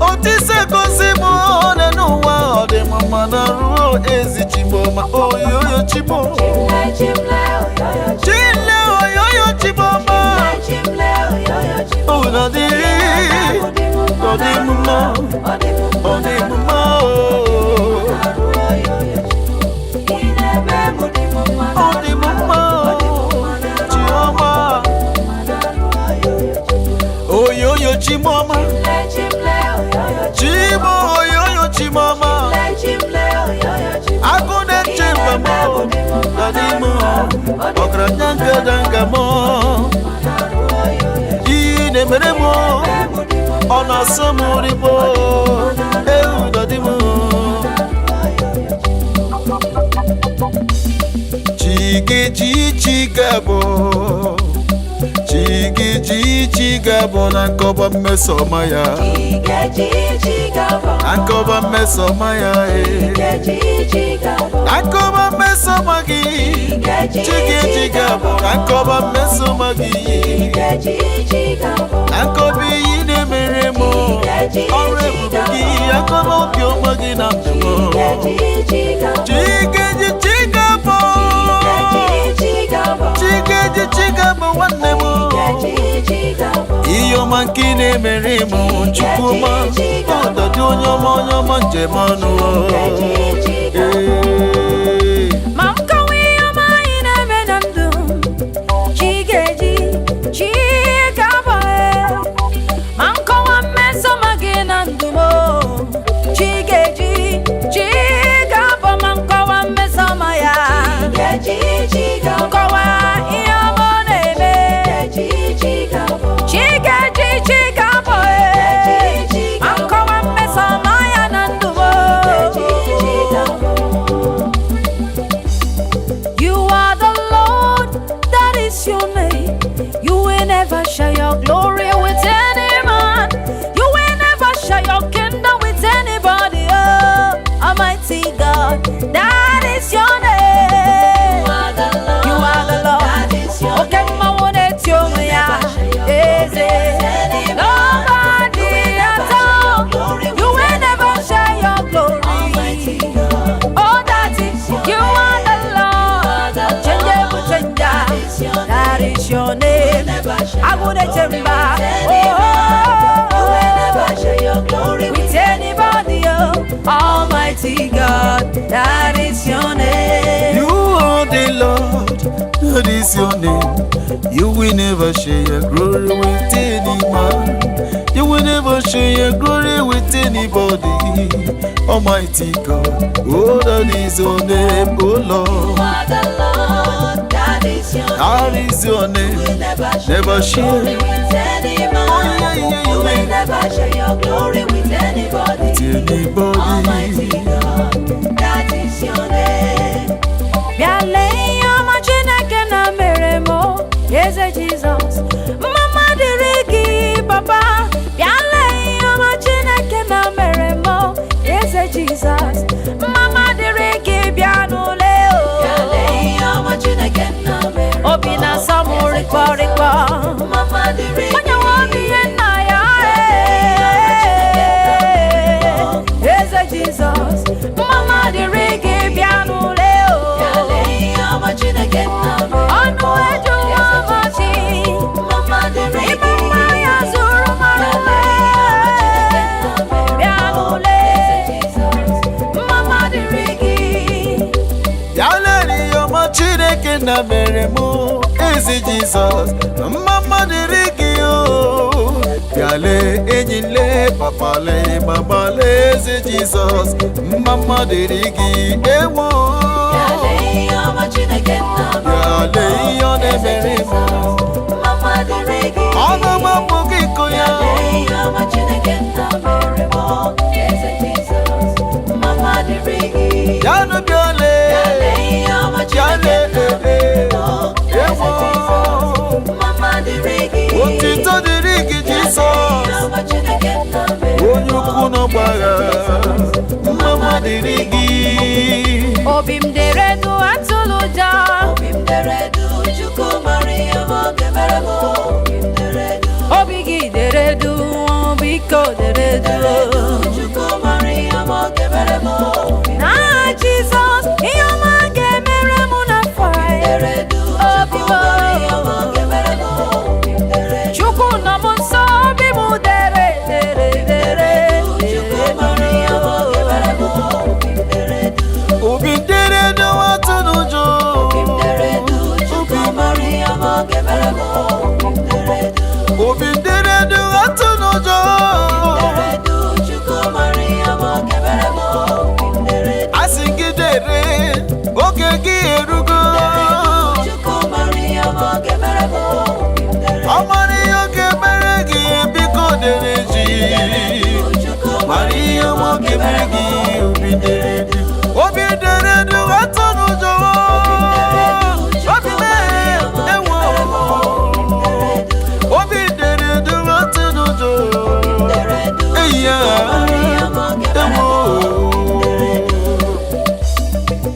otu isi egosi m ole n'ụwa ọ dị m mma na-arụ ezi chi m ọma, oyoyo chi m. Chile oyoyo chi m ọma. Ọ dị ọ dị m mma, ọ dị m mma o. Ọ dị m mma o. Chiọma. Oyoyo Chimoma, Chimo oyoyo Chimoma, agụ na-eche mba m, adị m, ọgaranya ngada m, iyi na-emere m, ọ na-asọ m rịbọ, ewu dọdị m. Chigeji chigabo, chigeji chigabo na nkọba mmesoma ya. Akọba mmesoma ya e. Akọba mmesoma gị. Chigeji gabọ. Akọba mmesoma gị. Akọba iyi na-emere m. Ọrụ ebube gị. Akọba obiọma gị na ndụ m. Chigeji chigabọ. Chigeji chigabọ nwanne m. Ihe ọma nke ị na-emere m Chukwuma. Ọdọdị onye ọma onye ọma njem ọnụ. Ee. Ma nkọwa ihe ọma anyị na-eme na ndụ chi ga-eji chi ga-abọ ma nkọwa mmesoma gị na ndụ m chi ga-eji chi ga-abọ ma nkọwa mmesoma ya nkọwa ihe ọma ọ na-eme chi ga-eji chi ga-abọ ma nkọwa mmesoma ya na ndụ m. You are the Lord, that is your name. You will never share your glory with any man. You will never share your kingdom with anybody. Oh, Almighty God, that is your name. You are the Lord. Okay, ma Nobody at all. You will never share your glory. Oh, that is you are the Lord. Changeable changer. That is your name. I would chamber. Oh, with anybody, oh, Almighty God. That is your name. You are the Lord, that is your name. You will never share your glory with any man. You will never share your glory with anybody. Almighty God, oh, that is your name, oh Lord. That is your That is your name. Never share. Oh yeah, yeah, You will yeah. never share your glory with anybody. With anybody. Almighty God, that is your name. Bịa lee ihe ọma Chineke na mere m o, Eze Jizọs. Mma dịrị gị papa. Bịa lee ihe ọma Chineke na mere m o, Eze Jizọs. Mma dịrị gị bịa n'ule o. Bịa lee ihe ọma Chineke nna mere m o, Obi na-asọ m Eze rịkpọ Jizọs. rịkpọ. Mma dịrị gị. Onye nwe obi ihe nna ya ee. Eze Jizọs. Mma dịrị gị bịa n'ule o. Bịa lee ihe ọma Chineke nna mere m Ọnụ o, ejuwa Eze ọmachi. Jizọs. Mma dịrị Ime gị. mma ya zuru mara bịa n'ule mma dịrị gị. Ya lere ihe ọma Chineke na mere mụ ezi Jizọs mma mma dịrị gị o. Bịa lee enyi lee papa lee mama lee ezi Jizọs mma mma dịrị gị ewo. Bịa lee ihe ọma Chineke nna mere Bịa lee ihe ọ na-emere mụ. Mma dịrị gị. Ọnụ m apụghị ịkụ ya. Bịa lee ihe ọma Chineke nna mere m Eze Jizọs. Mma dịrị gị. Ya nụ bịa lee. Bịa lee ihe ọma Bịa Chineke lee nna mere m Eze ewo. Jizọs. Mma dịrị gị. Otito dịrị gị Bịa lee ihe Jizọs. ọma Chineke nna mere m Onye ukwu n'ọgbagha mma mma dịrị gị. Obi m dere du atụlụ ụjọ. Obi m dere du, Chukwu mara ihe ọma ọ ga-emere m. Obi m Dere du, biko dere du. Chukwu mara ihe ọma ọ ga-emere m. Na Jizọs, ihe ọma ga-emere m n'afọ a. Dere du, Obi Chukwu m. mara ihe ọma ọ ga-emere m. Dere du, Chukwu nọ m nso, obi m dere dere dere. Chukwu mara ihe ọma ọ ga-emere m. Dere du, Obi dere du atụ n'ụjọ. dere du, Chukwu mara ihe ọma ọ ga-emere m. Dere du, Obi dere du atụ n'ụjọ. dere du, Chukwu mara ihe ọma ọ ga-emere m. Dere du, Asị gị dere, oge gị erugo. Chukwu mara ihe ọma ọ ga-emere m. Dere Ọ mara ihe ọ ga-emere gị, biko dere ji. Chukwu Mara ihe ọma ọ ga-emere gị, obi dere du. Obi dere du atụ n'ụjọ. Obi mee, ewo. Obi dere du atụ n'ụjọ. Dere du, Eyi ya, ewo.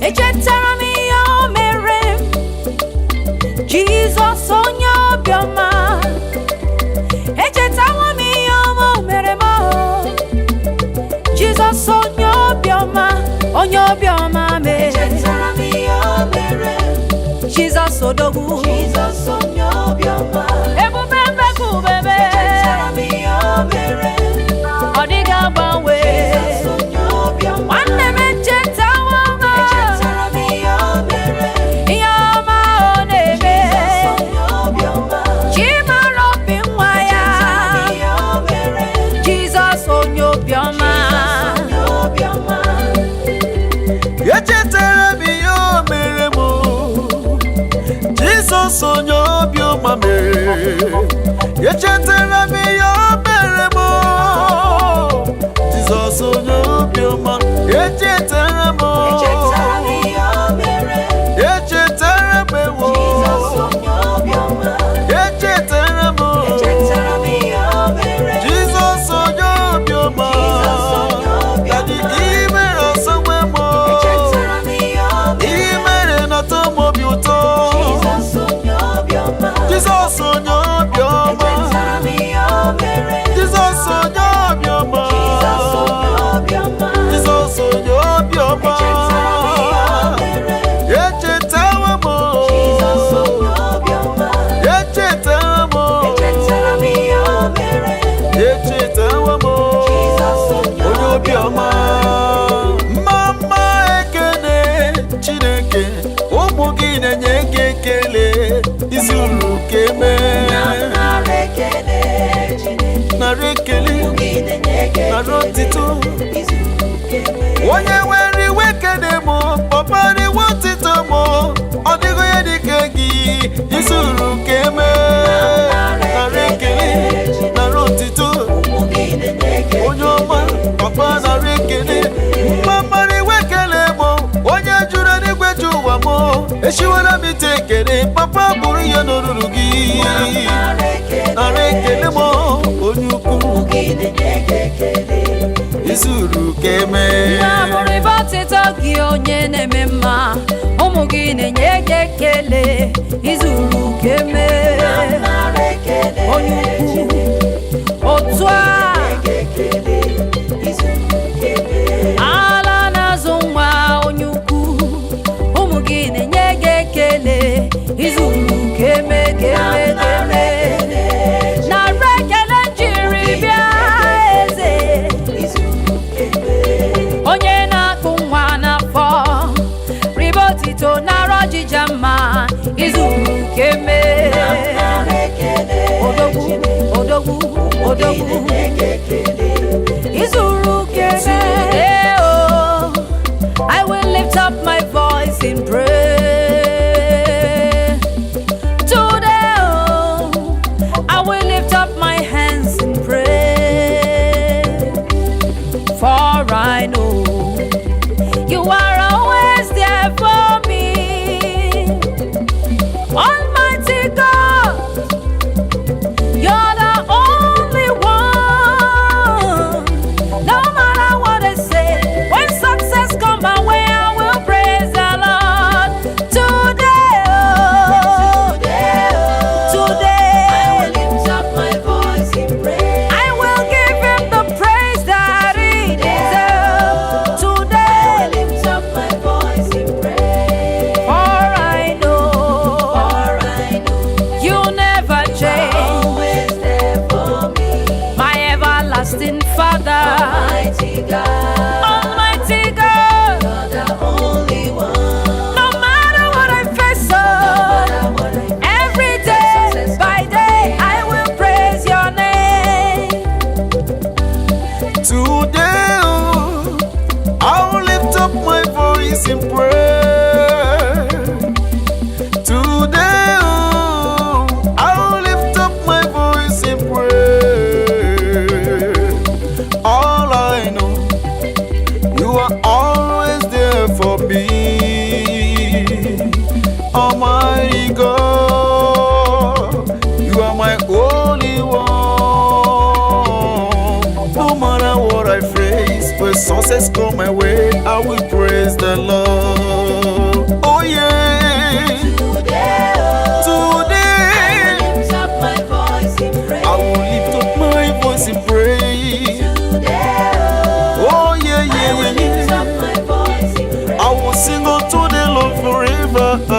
Echetara m ihe o mere m, Jizọs onye obiọma. Echetawo m ihe ọma o mere m o. Jizọs onye obiọma, onye obiọma mee. Echetara m ihe o mere, Jizọs odogwu. Jizọs onye obiọma. Ebube mbekubebe. Echetara m ihe o mere, Ọ dịghị agbanwe. Jizọs onye obiọma. Nwanne m echetawo m Echetara m ihe o mere, ihe ọma ọ na-eme. Jizọs onye obiọma. Chimara obi nwa ya. Echetara m ihe o mere, Jizọs onye obiọma. Jizọs onye obiọma. Echetara m ihe o mere m. Jizọs onye obiọma mere. Echetara m ihe o mere m. Jizọs onye obiọma. Echetara m. Echetara m ihe o mere, Echetara m ewo. Jizọs onye obiọma. Echetara m. Echetara m ihe o mere, Jizọs onye obiọma. Jizọs onye obiọma. Daddy, i mere ọsọ nwe m. Echetara m ihe o mere, I mere na-atọ m obi ụtọ. Jizọs onye obiọma. Jizọs onye obiọma. Echetara m ihe o mere, Jizọs onye obiọma. Jizọs onye obiọma. Jizọs onye obiọma. Echetara m ihe o mere, Echetawo m. Jizọs onye obiọma. Echetawo m. Echetara m ihe o mere, Echetawo m. Jizọs onye Onye obiọma. Mma mma ekele Chineke, ụmụ gị na-enye gị ekele izuru ka eme. Nara ekele Chineke, Nara ekele, gị na-enye gị nara otito. izuru keme. Onye nwere iwe kene m, papa riwe otito m, ọ dịghị onye dịka gị, izuru ka eme. Nara ekele, nara otito. Ụmụ gị na-enye gị Onye ọma, papa nara ekele. Mma mara iwe kele m, onye juru n'igwe ju ụwa m, echiwela m ite ekele, papa bụrụ ihe n'olulu gị. Nara ekele Nara ekele m, onye ukwu, Ụmụ gị na-enye gị ekele. izuru ka eme. Na-abụrịba ọtịtọ gị onye na-eme mma, ụmụ gị na-enye gị ekele, izuru ka eme. Nara ekele Onye ukwu, otu a ekele izuru keme. ala na-azụ nwa onye ukwu, ụmụ gị na-enye gị ekele, izuru ka eme ka eme ka eme. Nara ekele jiri bịa eze. Izuru keme. Onye na-akpụ nwa n'afọ, ribe otito nara ọjịja mma, izuru ka eme. Nara ekele Odogwu, odogwu, odogwu, na-enye gị ekele. izuru ka eme. Today, oh, I will lift up my voice in prayer. Today, oh, I will lift up my hands in prayer. For I know you are always there for me. Almighty God, you're the only one. No matter what they say, when success come my way, I will praise the Lord. Today, oh, Today, oh, today. I will lift up my voice in prayer. God, Almighty God, you're the only one. No matter what I face, oh, No matter what I face, every day by day I will praise your name. Today, oh, I will lift up my voice in prayer. Today, oh, I will lift up my voice in prayer. All I know, you are always there for me. Almighty God, you are my only one. No matter what I face, when success come my way, I will praise the Lord. Oh yeah, Today, oh, today lift up my voice in praise. I will lift up my voice in praise. Today, oh, Oh yeah, I yeah, will yeah, lift yeah. up my voice in praise. I will sing unto the Lord forever. I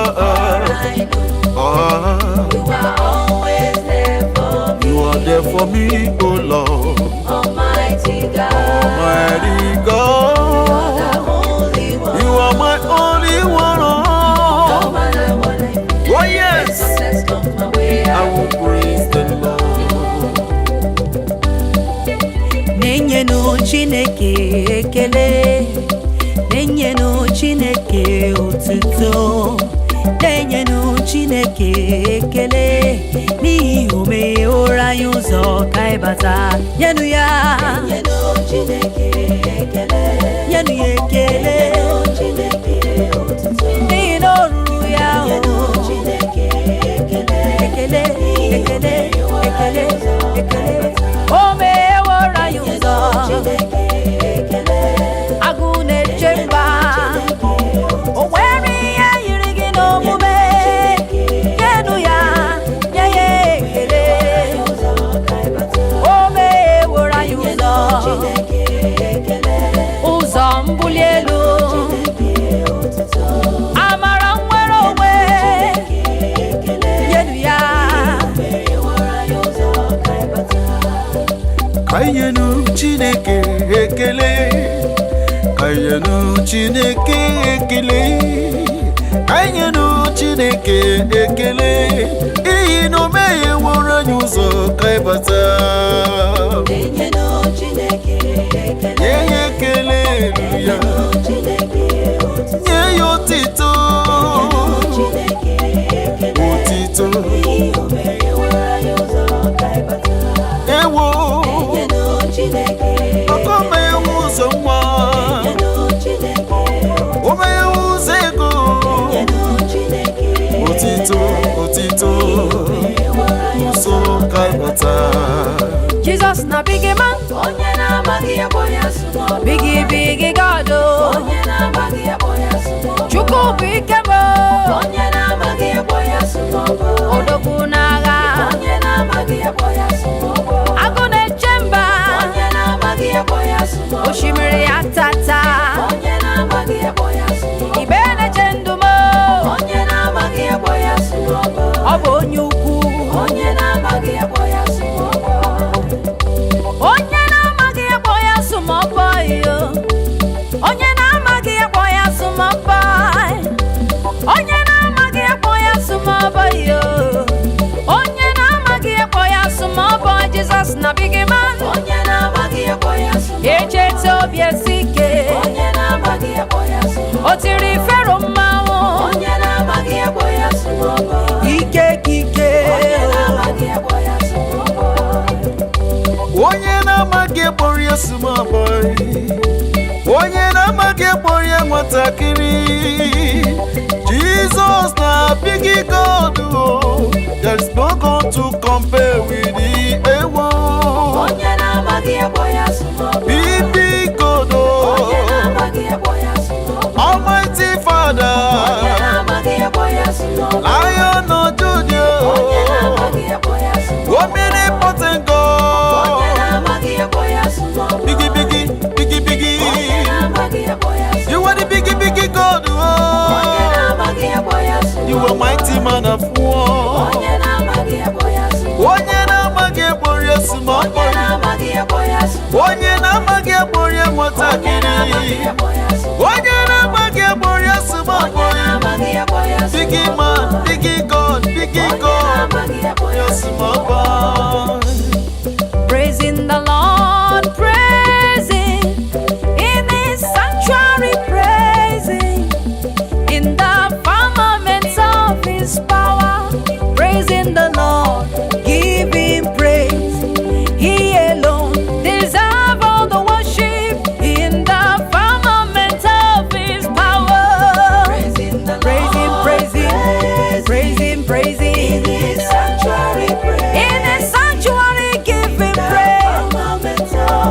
know Ah, you are always there for me. you are there for me, oh Lord, Almighty God, Almighty you're God. the only one. You are my only one. No Oh, matter what I face, oh yes, success comes my way. I will praise the Lord. Na-enyenụ Chineke ekele, na-enyenụ Chineke otuto, na-enyenụ Chineke ekele n'ihi o megheworo anyị ụzọ ka anyị bata. Nyenụ ya, Nyenụ Chineke ekele. nyenụ ya ekele Nyenụ Chineke otuto. n'ihi na o ruru ya Nyenụ o. Chineke ekele. Ekele, ekele, ekele, ekele, o megheworo anyị ụzọ. Chineke ekele. Agụ na-eche mba, o nwere ihe yiri gị n'omume. Nyenụ ya, nye ya ekele, Ụzọ ka anyị bata. o megheworo anyị ụzọ. Chineke ekele. Ụzọ mbuli elu, Chineke otuto. amara nwere onwe. Ekele. Nyenụ ya. Megheworo anyị ụzọ ka anyị bata. Ka anyị nyenụ Chineke ekele, ka anyị nyenụ Chineke ekele, ka anyị nyenụ Chineke ekele, n'ihi na o megheworo anyị ụzọ ka anyị bata. Nyenụ Chineke ekele. Nye ya ekele ruru ya, Chineke otuto. nye ya otito, Chineke ekele. otito, N'ihi o megheworo anyị ụzọ ka anyị bata. ewo, Nyenụ Chineke maka o meghewo ụzọ nwa, Nyenụ Chineke o meghewo ụzọ ego, Nyenụ Chineke otito, otito, ụzọ ka anyị bata. Jesus na big man, Onye na-amaghị ya kpọrọ ya small boy. biggie biggie God o. Onye na-amaghị ya kpọrọ ya small boy. Chukwu bụ ike m o. Onye na-amaghị ya kpọrọ ya small boy. Odogwu n'agha, Onye na-amaghị ya kpọrọ ya small boy. agụ na-eche mba, Onye na-amaghị ya kpọrọ ya small boy. osimiri ya tata, Onye na-amaghị ya kpọrọ ya small boy. ibe na-eche ndụ m o. Onye na-amaghị ya kpọrọ ya small boy. Ọ bụ onye ukwu. Onye na-amaghị ya kpọrọ ya small boy. Onye na-amaghị ya kpọọ ya small boy o. Onye na-amaghị ya kpọọ ya small boy. Onye na-amaghị ya kpọọ ya small boy o. Onye na-amaghị ya kpọọ ya small boy. Jesus na big man. Onye na-amaghị ya kpọrọ ya small boy. Echeta obi esi ike. Onye na-amaghị ya kpọrọ ya small boy. O tiri Fero mmanwụ. Onye na-amaghị ya kpọrọ ya small boy. Ike ka ike. Onye na-amaghị ya kpọrọ ya small boy. Onye na-amaghị kpọrọ ya small boy, onye na-amaghị kpọrọ ya nwatakịrị, Jizọs na big God o, there is no God to compare with the ewo. Onye na-amaghị ya kpọrọ ya small boy. Big big God Onye o, na-amaghị ya kpọrọ ya small boy. Almighty Father, Onye na-amaghị ya kpọrọ ya small boy. Lion of Judah, Onye na-amaghị ya kpọrọ ya small boy. Omnipotent Onye God, na-amaghị ya kpọrọ ya small boy. biggie biggie biggie Onye biggie. na-amaghị ya kpọrọ ya small You are the biggie biggie God, Onye oh. na-amaghị ya kpọrọ ya small You are mighty man of war. Onye na-amaghị ya kpọrọ ya small Onye na-amaghị ekpori small Onye boy. na-amaghị ya kpọrọ ya small Onye na-amaghị ekpori nwatakịrị. Onye na-amaghị agbụrụ ya small boy. Big man, big God, big God, ya small boy. Praising the Lord, praising in His sanctuary, praising in the firmament of His power, praising the Lord, give Him praise. He alone deserve all the worship in the firmament of His power. Praise Him, praise Him, praise Him, praise Him. In His sanctuary, give Him praise.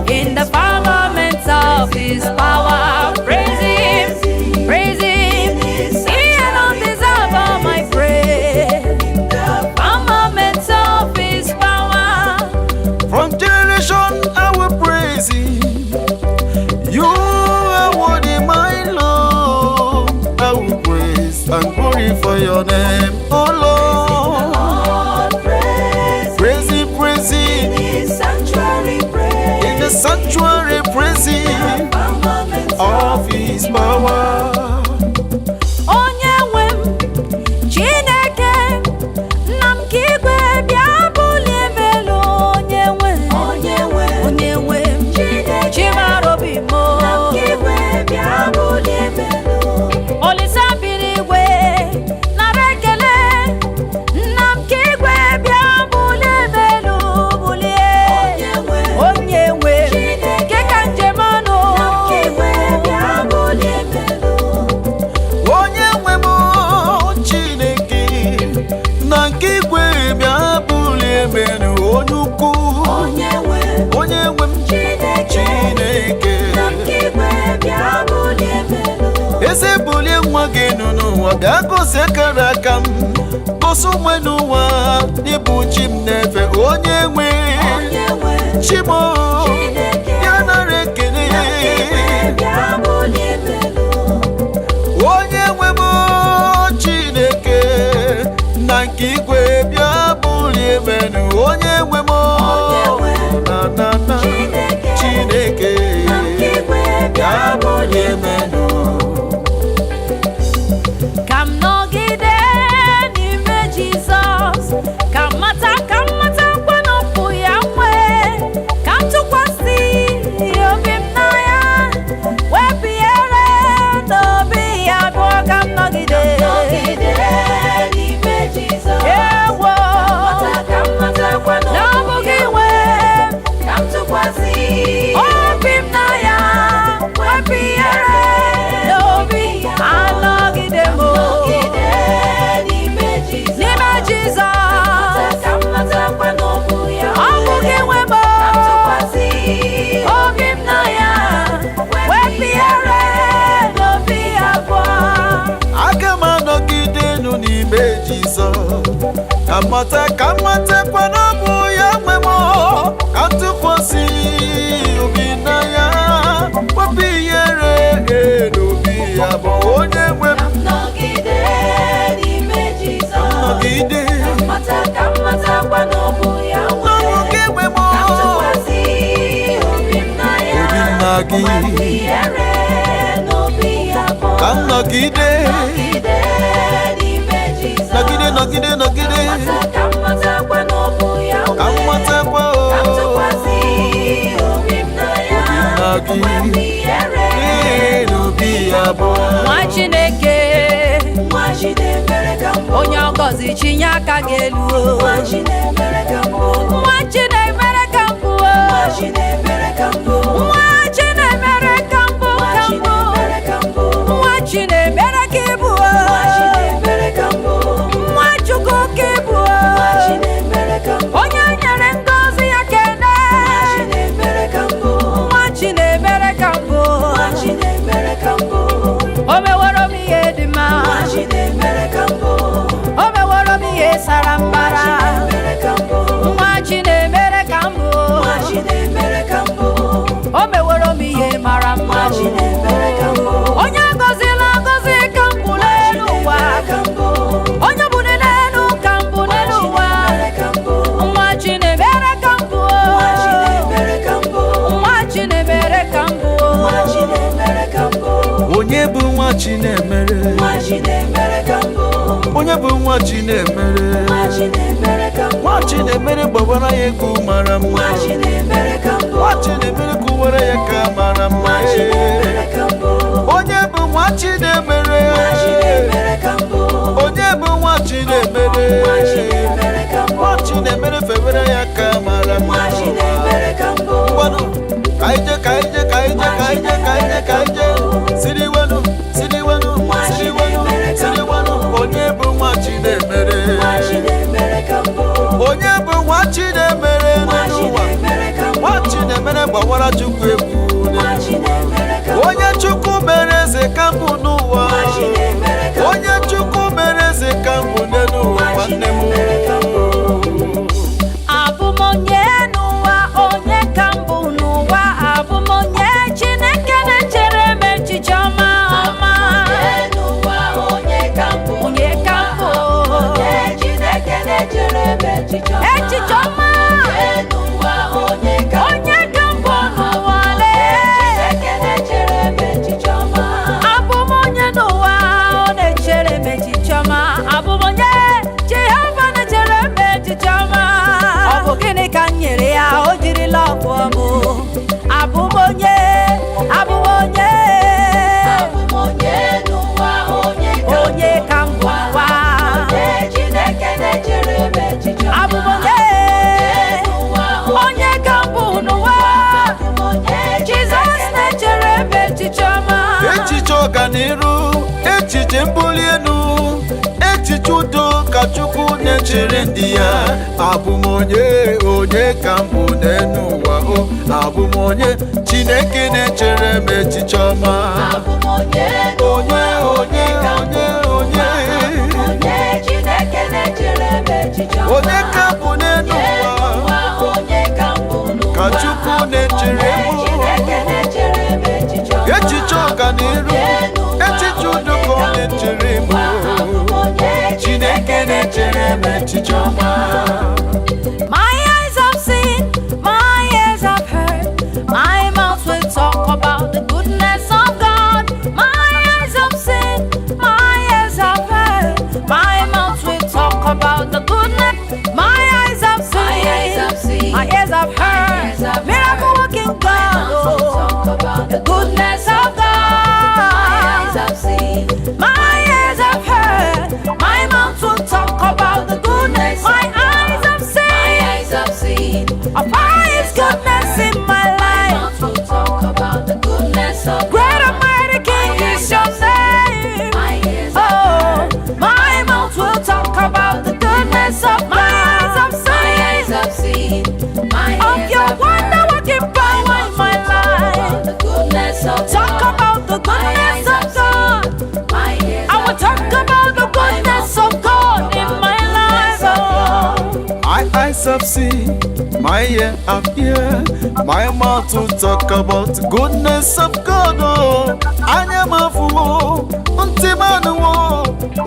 In the firmament of His power, praise Him, praise Him. He alone deserve all my praise. Firmament of His power. From generation I will praise Him. You are worthy, my Lord. I will praise and glorify your name, oh Lord. Praise Him, praise Him. In the sanctuary, praise Him of His power. Onye nwe m, Chineke, nna m ka igwe bịa bulie m elu. Onye nwe m, onye nwe m, Chimara obi m. Olisa biri igwe nara ekele. Nna m ka igwe bịa bulie m elu, bulie. Onye nwe m, nke ka njem ọnụ. Onye nwe m, Chineke na nke igwe, bịa bulie m elu, onye ukwu. Onye nwe m, Chineke, eze, bulie nwa gị nụ n'ụwa, bịa gozie akara aka m, gosi onwe n'ụwa n'ịbụ chi m na-efe. Onye nwe Chimo, ya nara ekele. Onye nwe m, Chineke na nke igwe, bịa bulie m elu, onye nwe m, na na na Chineke, bịa bulie m elu. Ka m nọgide n'ime Jizọs, ka m mata, ka m mata nkwanọpụ ya nwee, ka m tụkwasị obi m na ya, wepụ ihere n'obi ya abụọ, ka m nọgide. Ewo, na ọ bụghị nwe obi m na ya, wepụ ihere n'obi, anọgide m n'ime Jizọs. Ọ bụghị nwe m, obi m na ya, wepụ ihere n'obi abụọ. Aga m anọgide nụ n'ime Jizọs, ka m mata, ka m matakwa na ọ bụ ya nwe m, ka m tụkwasị obi na ya, wepụ ihere n'obi ya bụ onye nwe m. Nọgide n'ọbụ gị nwe m, obi m na gị, ka m nọgide, nọgide, nọgide, nọgide, ka m matakwa o obi m na gị n'obi ya bụ. Nwa Chineke, onye ọgọzi, chinye aka gị elu o. Nwa Chinemere ka mbụ o. Nwa Chinemere ka mbụ ka mbụ. Nwa Chinemere ka ịbụ o. Nwa Chukwu ka ịbụ o. Onye nyere ngọzi ya kene. Nwa Chinemere ka mbụ. O meworo m ihe dị mma. O meworo m ihe sara mbara. Nwa Chinemere ka mbụ. Chinemere. Nwa Chinemere ka mbụ. Onye bụ nwa Chinemere? Nwa Chinemere ka mbụ. Nwa Chinemere gbawara ya egwu mara mma. Nwa Chinemere ka mbụ. Nwa Chinemere kụwara ya ka mara mma. Nwa Chinemere ka mbụ. Onye bụ nwa Chinemere? Nwa Chinemere ka mbụ. Onye bụ nwa Chinemere? Nwa Chinemere ka mbụ. Nwa Chinemere fewere ya ka mara mma. Nwa Chinemere ka mbụ. Ngwanụ, ka ije, ka ije, ka ije, ka ije, ka ije, ka ije. Siriwenu, siriwenu, siriwenu, siriwenu. Onye bụ nwa Chinemere? Nwa Chinemere ka mbụ. Onye bụ nwa Chinemere Nwa n'ụwa? Chinemere ka mbụ. Nwa Chinemere gbawara Chukwu egwu. Nwa Chinemere ka mbụ. Onye Chukwu mere eze ka mbụ n'ụwa. Nwa Chinemere ka mbụ. Onye Chukwu mere eze ka mbụ n'ụwa, Nwa nwanne m. Chinemere ka mbụ. Abụ m onye n'ụwa, onye ka mbụ n'ụwa. Abụ m onye Chineke na-echere m echiche ọma ọma. N'ụwa, onye ka mbụ. Onye ka mbụ. Onye Chineke na-echere m echiche ọma. Echiche ọma. N'ụwa, onye ka mbụ. Onye ka mbụ n'ụwa lee. Chineke na-echere m echiche ọma. Abụ m onye n'ụwa, ọ na-echere m echiche ọma. Abụ m onye Jehova na-echere m echiche ọma. Ọ bụ gịnị ka m nyere ya o jirila ọgwụ ọmụ? Abụ m onye, abụ m onye. Abụ m onye n'ụwa, onye ka mbụ. Onye ka mbụ n'ụwa. Onye Chineke na-echere m echiche ọma. Abụ m onye, N'ụwa, onye ka mbụ n'ụwa. abụ m onye Jizọs na-echere m echiche ọma. Echiche ọganiru, echiche mbuli elu, echiche udo ka Chukwu na-echere ndị ya. Abụ m onye, onye ka mbụ n'elu ụwa o. Abụ m onye Chineke na-echere m echiche ọma. Abụ m onye Onye, onye, onye, onye. onye Chineke na-echere m echiche ọma. Onye ka mbụ n'elu ụwa? N'ụwa, onye ka mbụ n'ụwa. Ka Chukwu na-echere m. Chineke na-echere m echiche ọma. Echiche ọganiru, echiche udo ka ọ na-echere m. Chineke na-echere m echiche ọma. My eyes have seen, my ears have heard, my mouth will talk about the goodness of God. My eyes have seen, my ears have heard, my mouth will talk about the goodness. My eyes have seen, My eyes have seen, my ears have heard, ears have miracle working God, oh, Talk about the goodness of My eyes God. have seen, My ears have heard, my mouth will talk about the goodness. My eyes have my seen. eyes have seen, Of His goodness in my life. mouth will talk about the goodness of Great and mighty King is your name. My ears have Oh, my mouth will talk about the goodness of my eyes have My eyes seen. have seen, my Of ears your have wonder heard, working power in my about life. the goodness of Talk God. about the My goodness eyes of have God. seen, my ears I will have talk heard, about the goodness of God in my life. Oh. My eyes have seen, my ear have heard, my mouth will talk about the goodness of God. Oh, anya m afụwo, ntị m anụwo,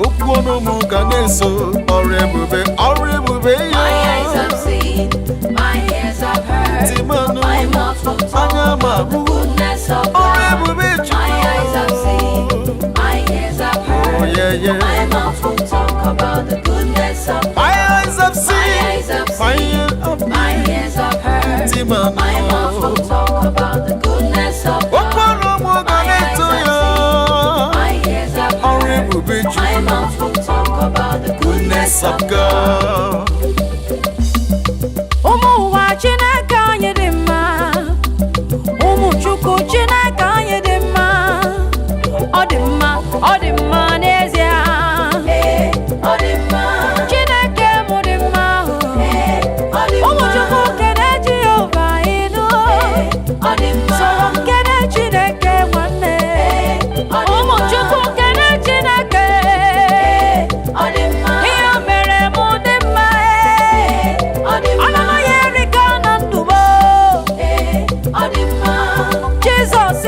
okwu ọnụ m ga na-eso ọrụ ebube, ọrụ ebube My eyes ya. have seen, my ears have heard, Ntị m anụwo, my mouth will talk anya m about the ahụwo, goodness of ọrụ God. ebube My eyes have seen, Chukwu. my ears have Oh, heard, yeah, yeah. my mouth will talk about the goodness of My God. eyes have My seen, eyes have my seen, ear have my ears have heard, ntị m my mouth anụwo, will talk about the goodness of okwu God. ọnụ m ga na-eto ya. My ears have Ọrụ heard, ebube my Chukwu. mouth will talk about the Goodness goodness of of God. God. Ụmụ ụwa, Chineke anyị dị mma. Ụmụ Chukwu, Chineke anyị dị mma. Ọ dị mma, ọ dị mma n'ezie. Ee, ọ dị mma. Chineke mụ dị mma. Ee, ọ dị Ụmụ mma. Chukwu, kene Jehova ịnụ. Ee, ọ dị mma. Soro kene Chineke nwanne. Ee, ọ dị Ụmụ mma. Chukwu, kene Chineke. Ee, ọ dị mma. Ihe o mere mụ dị mma. Ee, ọ dị mma. Ọnụnụ ya erika na ndụ m. Ee, ọ dị mma. Jizọs.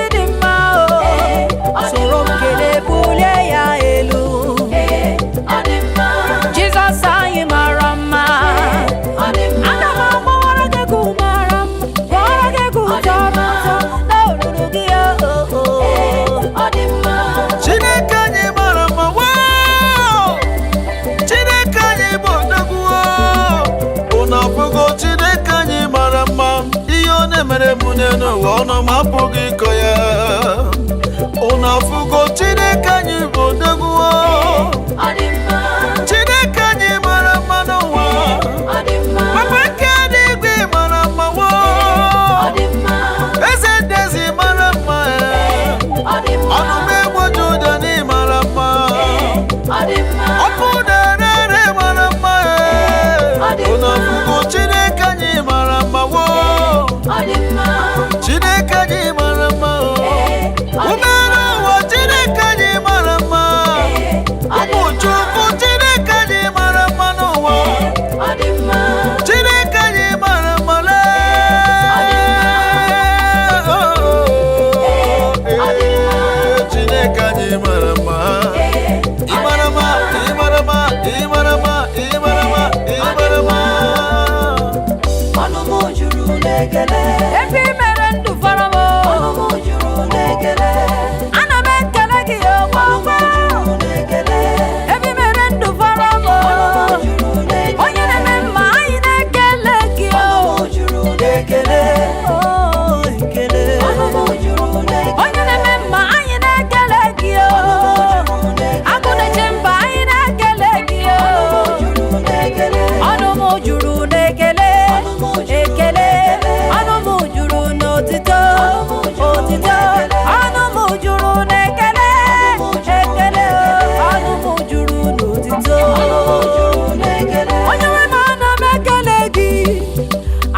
n'ụwa ọnụ m apụghị ịkọ ya. Unu afụgo Chineke anyị bụ odogwu. Ọ dị mma. Chineke anyị mara mma n'ụwa. Ọ dị mma. Papa nke n'igwe mara mma wo. Ọ dị mma. Eze ndezi mara mma. Ọ dị mma. Ọnụm egboju ụjọ na ị mara mma. Ọ dị mma. Ọkụ na-ere ere mara mma. Ọ dị Unu mma. afụgo Chineke anyị mara mma wo. Ọ dị mma. Chineke anyị mara mma. Ọ dị Ume n'ụwa Chineke anyị mara mma. Ọ dị Ụmụ mma. Chukwu Chineke anyị mara mma n'ụwa. Ọ dị mma. Chineke anyị mara mma lee. Chineke anyị mara mma. Ị mara mma, ị mara mma, ị mara mma, ị mara mma, ị mara mma. Ọnụ m juru n'ekele. Ebe i mere ndụ fọrọ m. Ọnụ m juru n'ekele. Ana m ekele gị Ọnụ m ogbe. juru n'ekele. Ebe i mere ndụ fọrọ m. Ọnụ m juru n'ekele. Onye na-eme mma anyị na-ekele gị o. Ọnụ m juru n'ekele. Oh, ekele. Ọnụ m juru n'ekele. Onye na-eme mma anyị na-ekele gị o. Ọnụ m juru n'ekele. Agụ na-eche mba anyị na-ekele gị o. Ọnụ m juru n'ekele. Ọnụ m juru n'ekele. Ọnụ m juru Ekele. n'ekele. Ọnụ m juru n'otito. Ọnụ m juru Otito. n'ekele. Ọnụ m juru n'ekele. Ọnụ m juru Ekele. n'ekele. Ọnụ m juru n'otito. Ọnụ m juru n'ekele. Onye nwe m ana m ekele gị.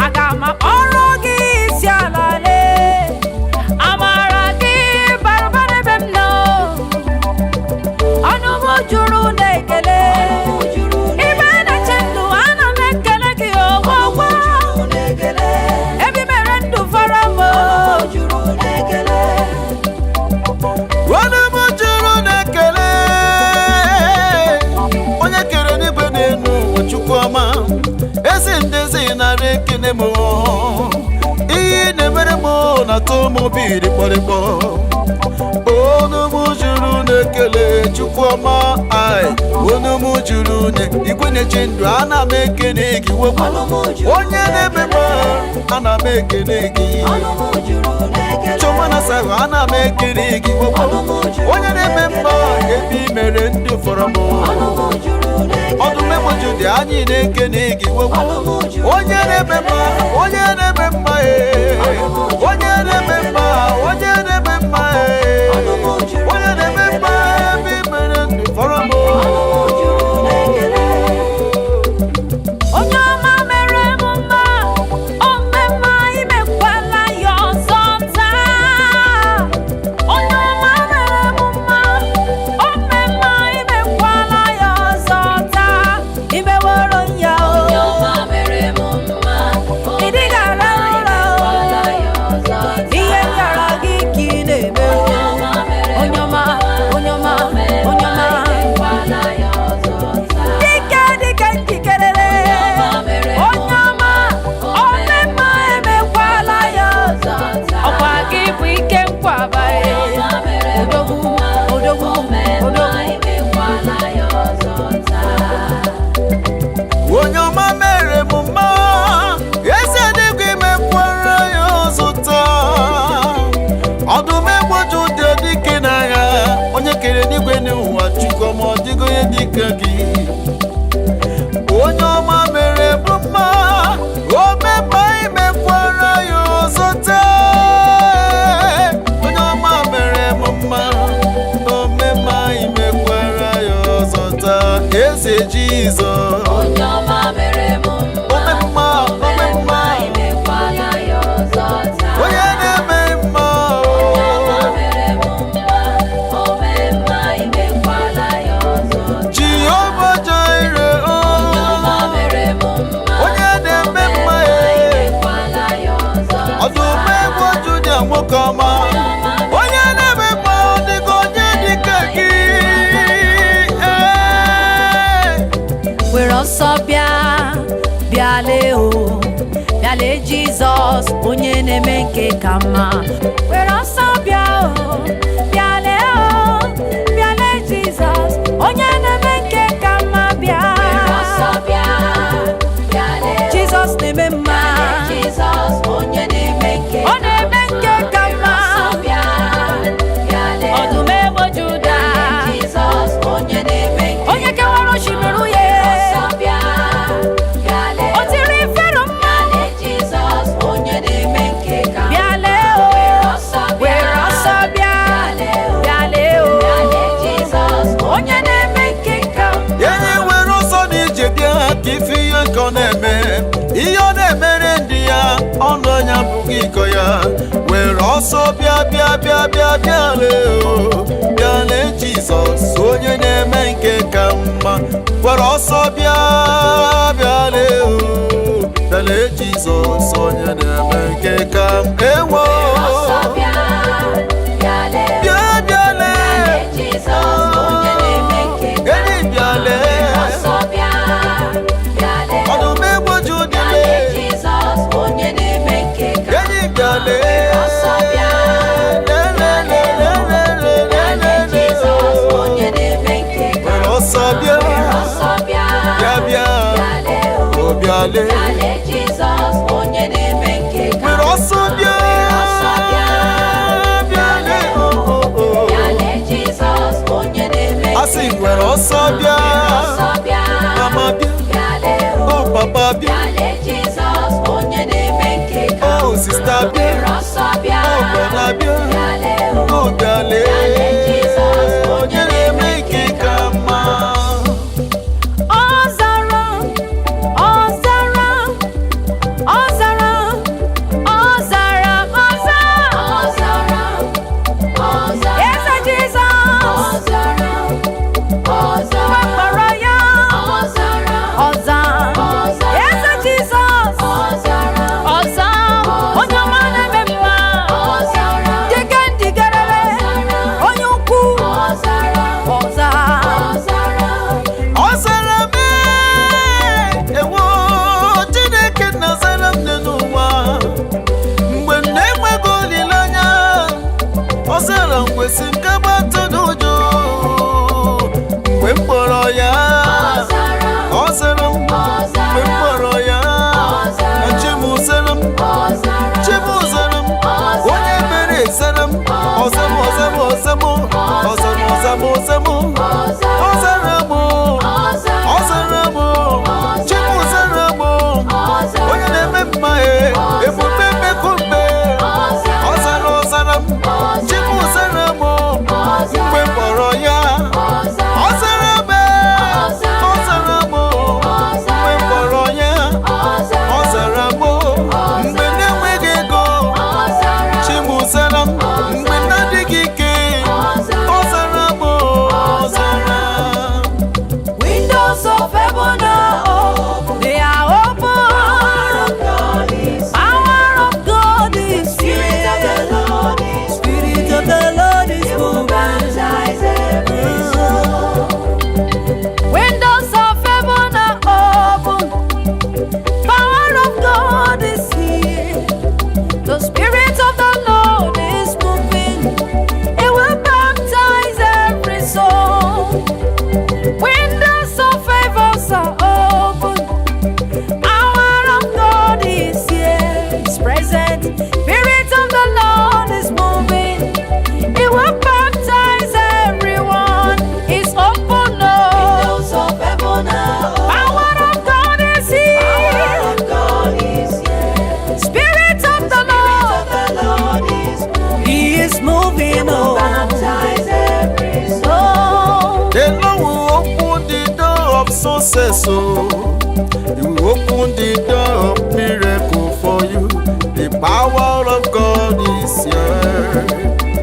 Aga m akpọrọ gị isi ala lee. Amara gị bara ụba n'ebe m nọ. Ọnụ m juru n'ekele. Ọnụ m juru Ibe na-eche ndụ ana m ekele gị ogwogwo. juru n'ekele. Ebe i mere ndụ fọrọ m. Ọnụ m juru n'ekele. Ọnụ m juru n'ekele. Onye kere n'igwe n'elu ụwa Chukwu ọma. Ezi ndezi nara ekele m. Ihe ị na-emere m na-atọ m obi rịkpọrịkpọ. Ọnụ m juru n'ekele Chukwu ọma ai. Ọnụ m juru nye igwe na-eche ndụ ana m ekele gị wepụ. Ọnụ m juru Onye na-eme mma ana m ekele gị. Ọnụ m juru n'ekele. Chioma na Sahu ana m ekele gị wepụ. Ọnụ m juru Onye na-eme mma ebe i mere ndị fọrọ m. Ọnụ m juru n'ekele. Ọdụm egboju dị anyị na-ekene gị wepụ. Ọnụ m juru Onye na-eme mma, onye na-eme mma ee. Onye na-eme mma, onye na-eme mma ee. Ọnụ m juru Onye na-eme mma ebe i mere ndị fọrọ m. Ọnụ m juru n'ekele. Onye ọma mere m mma, o mmemma imekwala ya ọzọ taa. Onye ọma mere m mma, o mmemma imekwala ya ọzọ taa. Imeworo m ya o. Onye ọma mere m mma, o Ị dịghị arahụ ụra o. mekwala ya ọzọ taa. Ihe m yọrọ gị ka ị na-eme o. Onye ọma mere m Onye ọma, onye ọma, mma, onye ọma. imekwala ya ọzọ taa. Dike dike njikerere. Onye ọma mere m Onye ọma, o mmemma emekwala ya ọzọ. ọzọ taa. Ọkwa gị bụ ike nkwaba e. Onye ọma mere m Odogwu, mma, odogwu, o mmemma odogwu. imekwala ya ọzọ taa. Onye ọma mere m mma, eze dịgwa imekwara ya ọzọ taa. Ọdụm egboju dị dike n'agha, onye kere n'igwe n'ụwa Chukwu ọma ọ dịghị onye dịka gị. Onye ọma mere m mma, o mekpa imekwara ya ọzọ taa. Onye ọma mere m mma, o mekpa imekwara ya ọzọ taa. Eze Jizọs. Onye ọma mere m mma, Ome mma, ome mma. imekwala ya ọzọ taa. Onye na-eme mma Onye ọma mere m mma, o mmemma imekwala ya ọzọ taa. Jehova Jire o. Onye ọma mere m mma, Onye na-eme mma e. imekwala ya ọzọ taa. Ọdụm egwu Juda nwoke ọma. Onye na-eme mma ọ dịka onye dịka gị. Ee. Were ọsọ bịa, bịa lee o, bịa lee Jizọs onye na-eme nke ka mma. Were ọsọ bịa o, bịa lee o, bịa lee Jizọs onye na-eme nke ka mma bịa. Were ọsọ bịa, bịa lee o, Jizọs na-eme mma. bịa lee Jizọs onye na-eme nke Ọ na Ọnụ anya abụghị ịkọ ya. Were ọsọ bịa, bịa, bịa, bịa, bịa lee o, bịa lee Jizọs onye na-eme nke ka mma. Were ọsọ bịa, bịa lee o, bịa lee Jizọs onye na-eme nke ka mma. Ewo, Ọsọ bịa, bịa lee, bịa, bịa lee. Jizọs onye na-eme nke ka Enyi, bịa lee. Ọsọ bịa, bịa lee, Ọdụm egboju bịa dịle. lee Jizọs onye na-eme nke ka Enyi, bịa lee. Ọsọ bịa, Le, le, le, le, le, le, bịa le, lee le, le. Jizọs onye na-eme nke ka Were ọsọ bịa. Ọsọ bịa, Bịa, bịa. Bịa lee o, O, bịa lee. Bịa lee Jizọs onye na-eme nke ka Were ọsọ bịa. Ọsọ bịa, Bịa lee o, o, o. Bịa lee Jizọs onye na-eme Asị m, were ọsọ bịa. Ọsọ bịa, Mama bịa. Bịa lee o, O, papa bịa. Bịa lee Jizọs onye na-eme nke ka O, sista bịa. Ọsọ bịa, O, brọda bịa. Bịa lee o, O, bịa lee. Bịa lee Jizọs onye na-eme nke ka mma. Ọ zara, ọ zara, ọ zara, ọ zara, ọ zara. Ọ zara, ọ zara, Eze Jizọs, ọ zara, ọ zara, kpọrọ ya, ọ zara, ọ zara. ọ zara, Eze Jizọs, ọ zara, ọ zara, onye ọma na-eme mma. ọ zara, Dike ndigerere, onye ukwu, ọ zara, ọ zara. ọ zara. Ọ zara m ee, ewo, Chineke nna zara m dị n'ụwa mgbe m na-enweghị olileanya. Ọ zara m kwesị m kaba atụ n'ụjọ mgbe m kpọrọ ya. Ọ zara m mgbe m kpọrọ ya na Chi m zara m, Chi m zara m, onye mere zara m. Ọza m, ọza m, ọza m, ọza m, ọza m, ọza m, ọ zara m. Ọ zara m, Chi m zara m, onye na-eme mma e, ebube mmekumbe. Ọ zara, ọ zara m, Chi m zara m mgbe m kpọrọ ya. Ọ zara m e, ọ zara m mgbe m kpọrọ ya. Ọ zara m mgbe na-enweghị ego, Chi m zara m mgbe na-adịghị ike. Ọ zara m, ọ zara m. Windows of heaven are open. They are open. Power of God is here. Spirit of the Lord is moving. Windows of heaven are open. Power of God is here. The Spirit of the Lord is moving. It will baptize every soul. Windows of favors are open. Power of God is here, is present. Spirit of the Lord is moving. It will baptize everyone. It's open, oh. Power of God is here. Spirit of the Lord, He is moving, oh. Oh. The Lord will open the door of success, oh. He will open the door of miracle for you. The power of God is here.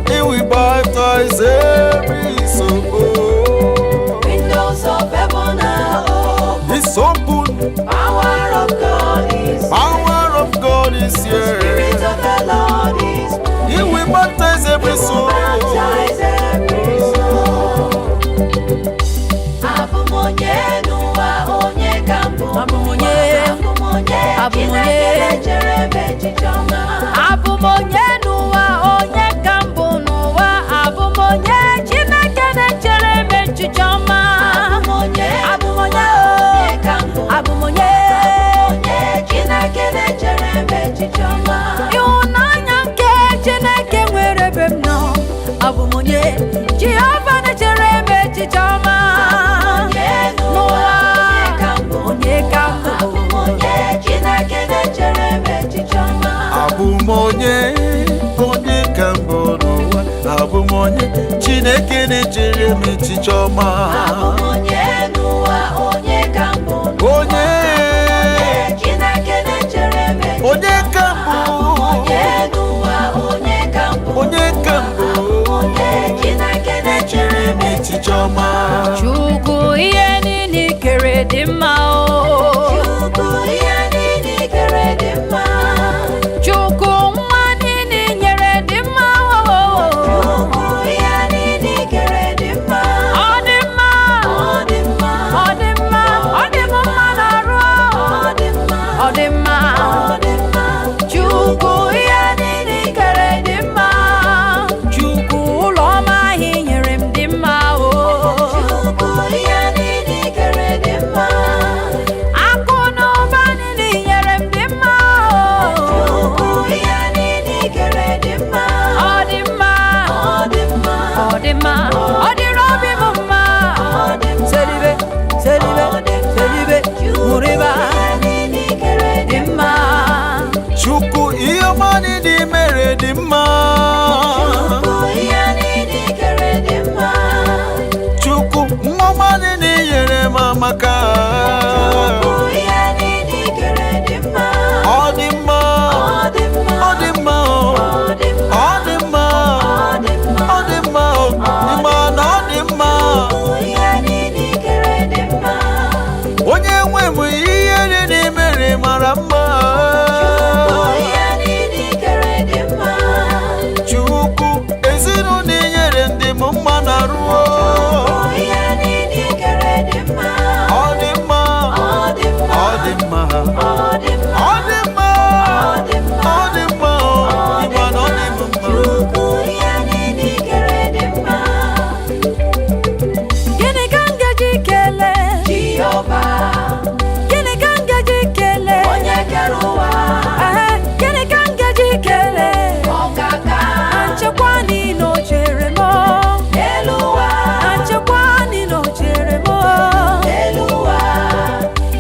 He will baptize every soul. Windows of heaven are open. It's open. Power of God is here. Power of God is Spirit here. of the Lord is moving. He will baptize every soul. Baptize every soul. Abụ m onye n'ụwa, onye ka mbụ. Abụ m onye. Abụ m onye. Abụ m onye. Chineke na-echere m echiche ọma. Abụ m onye n'ụwa, onye ka mbụ n'ụwa. Abụ m onye Chineke na-echere m echiche ọma. Abụ m onye Abụ m onye, onye ka mbụ. Abụ m onye. Onye Chineke na-echere m echiche ọma. Ịhụnanya nke Chineke nwere ebe m nọ. Abụ m onye Jehova na-echere m echiche ọma. Onye n'ụwa, onye ka mbụ. Onye ka mbụ. Abụ m onye Chineke na-echere m echiche ọma. Abụ m onye, onye ka mbụ n'ụwa. Abụ m onye Chineke na-echere m echiche ọma. Abụ m onye n'ụwa, onye ka mbụ. Onye, Chineke na-echere m echiche onye ka mbụ. mma. Chukwu, ihe niile i kere dị mma. Chukwu, nwa ọma niile i nyere m amaka. Chukwu, ihe niile i kere dị mma. Ọ dị mma. Ọ dị mma. Ọ dị mma o. Ọ dị mma. Ọ dị mma. Ọ dị mma. Ọ dị mma o. Ịma na ọ dị mma. Chukwu, ihe niile i kere dị mma. Onye nwe m, ihe niile i mere mara mma. Chukwu, ihe niile i kere dị mma. Chukwu, ezinụlọ i nyere ndị m mma na ruo. Chukwu, ihe niile i kere dị mma. Ọ dị mma. Ọ dị mma. Ọ dị mma. Ọ dị mma. Ọ dị mma. Ọ dị mma. Ọ dị mma o. Ịma na ọ dị m mma. Chukwu, ihe niile i kere dị mma. Gịnị ka m ga-eji kelee? Jehova, Gịnị ka m ga-eji kelee? onye kere ụwa. Ehe, gịnị ka m ga-eji kelee? Ọkaka Na nchekwa niile o chere m. elu ụwa. Na nchekwa niile o chere m. Elu ụwa.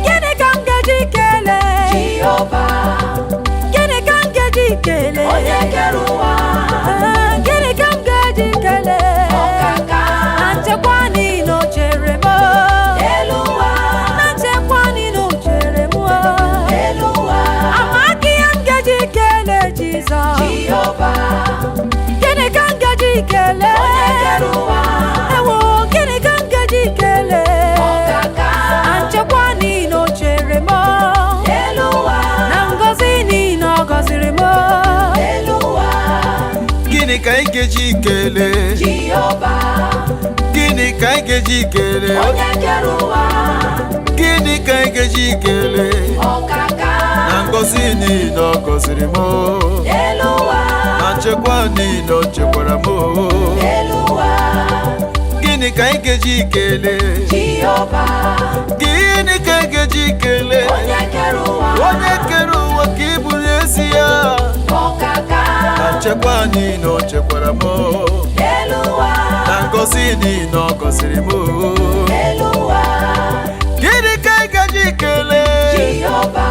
Gịnị ka m ga-eji kelee? Jehova, Gịnị ka m ga-eji kelee? onye kere ụwa. Ehe, gịnị ka m ga-eji kelee? Ọkaka Na nchekwa niile o chere m. elu ụwa. Na nchekwa niile o chere m. Elu ụwa. Amaghị ihe m ga-eji kelee Jizọs. Jehova, Gịnị ka m ga-eji kelee? onye kere ụwa. Ewo, gịnị ka m ga-eji kelee? Ọkaka Na nchekwa niile o chere m. elu ụwa. Na ngọzi niile ọ gọziri m. Elu ụwa. Gịnị ka anyị ga-eji kelee? Jehova, Gịnị ka anyị ga-eji kelee? onye kere ụwa. Gịnị ka anyị ga-eji kelee? Ọkaka Na ngọzi niile ọ gọziri m. elu ụwa. Na nchekwa niile o chekwara m. Elu ụwa. Gịnị ka anyị ga-eji kelee? Jehova, Gịnị ka anyị ga-eji kelee? onye kere ụwa. Onye kere ụwa ka ị bụrụ ezi ya. Ọkaka Na nchekwa niile o chekwara m. elu ụwa. Na ngọzi niile ọ gọziri m. Elu ụwa. Gịnị ka anyị ga-eji kelee? Jehova,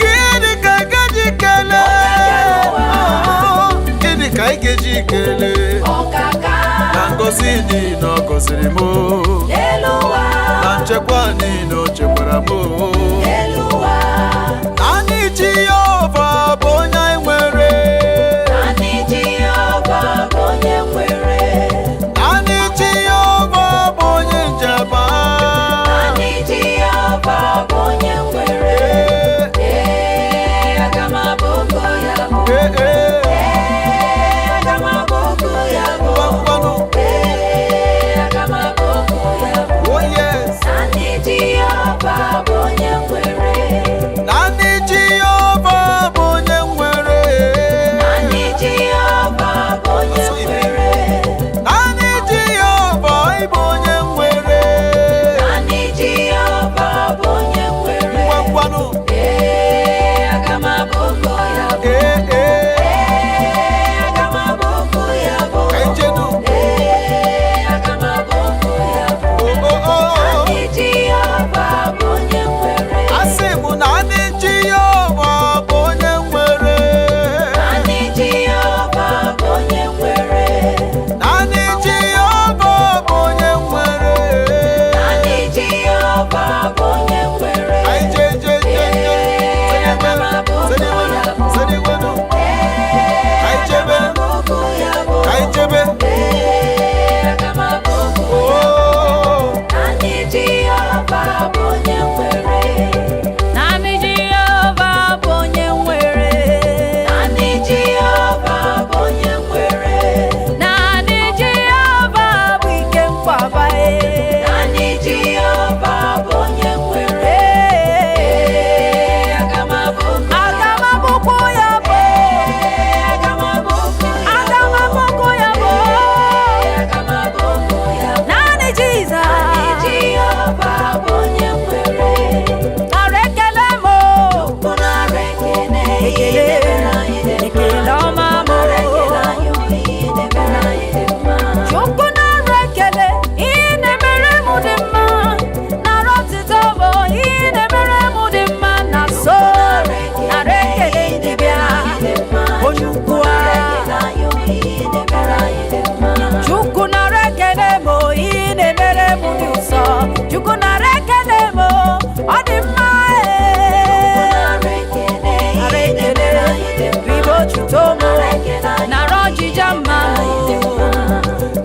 Gịnị ka anyị ga-eji kelee? Oh, gịnị ka anyị ga-eji kelee? ọkaka Na ngọzi niile ọ gọziri m. elu ụwa. Na nchekwa niile o chekwara m. Elu ụwa. Naanị Jehova bụ onye anyị nwere. Naanị Jehova bụ onye nwere. Naanị Jehova bụ onye njaba. Naanị Jehova bụ onye nwere. Ee, aga m abụkọ ya bụ. Ee, ee, Ee, aga m abụkọ ya bụ. ngwanụ. Ee, aga m abụkọ ya bụ. Oh yes. Naanị Jehova bụ onye nwere. Chukwu nara ekele m o, ihe ị na-emere m dị ụsọ. Chukwu nara ekele m o, ọ dị mma ee. Nara ekele, ribe otuto m o, nara ọjịja mma m o.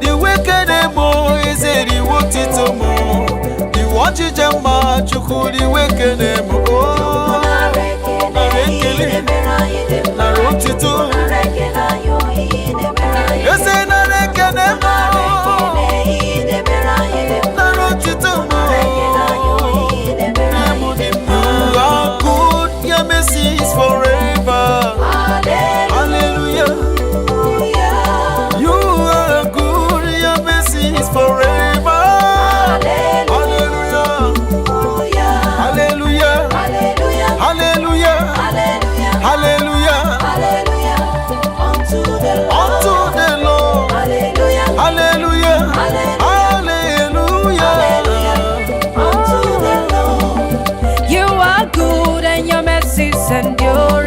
Iwe kene mụ ezeri iwe otito mụ iwe ọchịcha mma Chukwu iwe kene mụ o nara ekele nara otito eze nara ekene mụ nara otito mụ nne dị mma. You are good, your mercy is forever. Hallelujah. You are good, your mercy is forever. Hallelujah. Hallelujah. Hallelujah. Hallelujah. Unto the Lord. Hallelujah. Hallelujah. You are good and your mercies endure.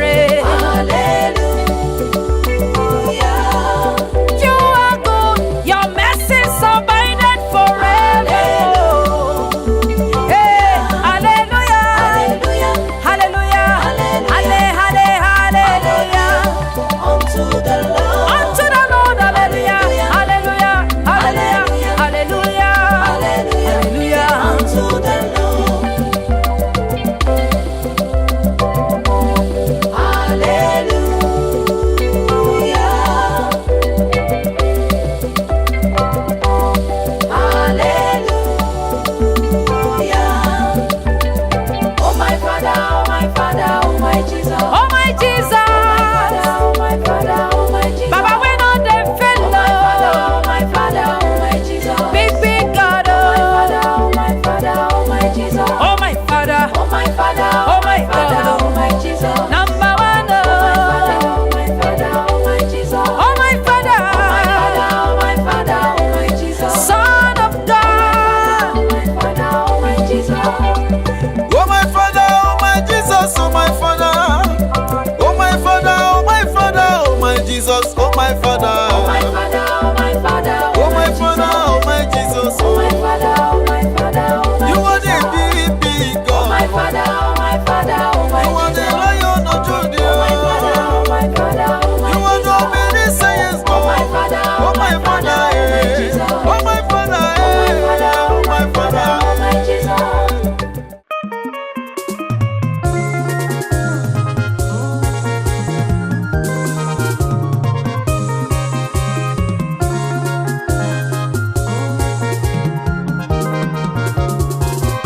You are good, your mercies abided forever. Hey, hallelujah, hallelujah, halle, halle, hallelujah. Unto the Lord, hallelujah, hallelujah, hallelujah, hallelujah, hallelujah. Oh my Father, oh my Father, oh my Jesus. Oh my Jesus, Oh my Father, oh my Jesus. Baba we no dey fail Oh my Father, oh. oh my Father, oh my Jesus. Big big God Oh my Father, oh. oh my Father, oh my Jesus. Oh my Father, Oh my Father, Oh my Father, God. oh my Jesus. Number one oh. Oh my Father, oh my Jesus. Oh my Father, Oh my Father, oh my Father, oh my Jesus. Son of God. Oh my Father, oh my Jesus. Oh my Father, oh my Jesus, oh my Father. Oh my Father, oh my Father, oh my Jesus, oh my Father. Oh my Father, oh my Father, Oh my Father, oh my Jesus, Oh my oh. Father, oh my Father, oh my You are the Jesus. big, big Oh my God. Father, oh my Father, oh my You are the Jesus. Lion of Judah. Oh my Father, oh my Father, oh my You are the Jesus. omniscience Oh my God. Father, Oh my Father, oh my eh. Jesus. Oh my Father, Oh my eh. Father, Oh my Father, oh my Jesus.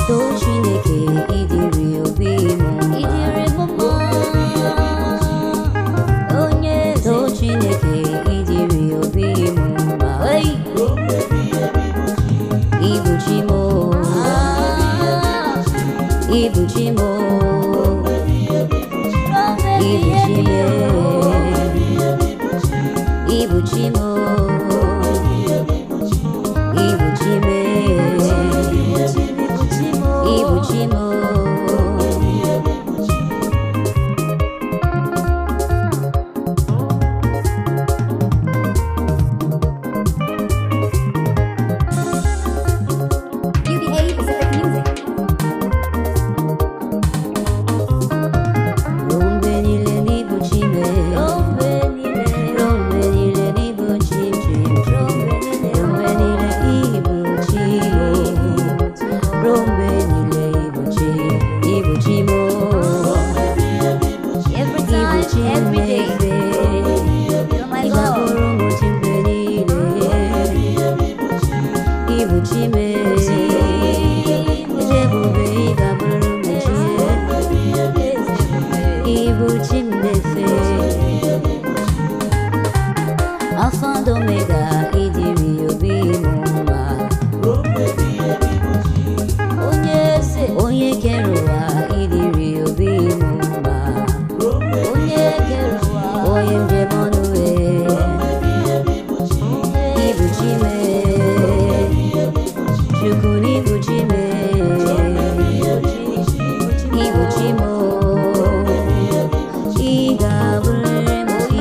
Too Chineke ịdịrị obi m ịdịrị m mma onye eze. Too Chineke ịdịrị obi m mma ibuchi m o ibuchi m o ibuchi m ibuchi m o ibuchi m ibuchi m o. UBA Pacific Music. Ruo mgbe niile n'ibuchi m ruo mgbe niile n'ibuchi m ruo mgbe niile ibuchi m ruo mgbe niile ibuchi ibuchi m Every time, ibuchi m every day. na-efe You're my ị Lord. ga-abụrụ m chi mgbe niile ibuchi m eze ebube ị ga-abụrụ m chi ibuchi m na-efe Alpha and Omega ịdịrị obi m mma onye eze onye kere ụwa ịdịrị obi m mma onye kere ụwa onye njem ọnụ e ibuchi m Chukwu n'ibuchi m ibuchi m ị ga-abụrịrị m chi.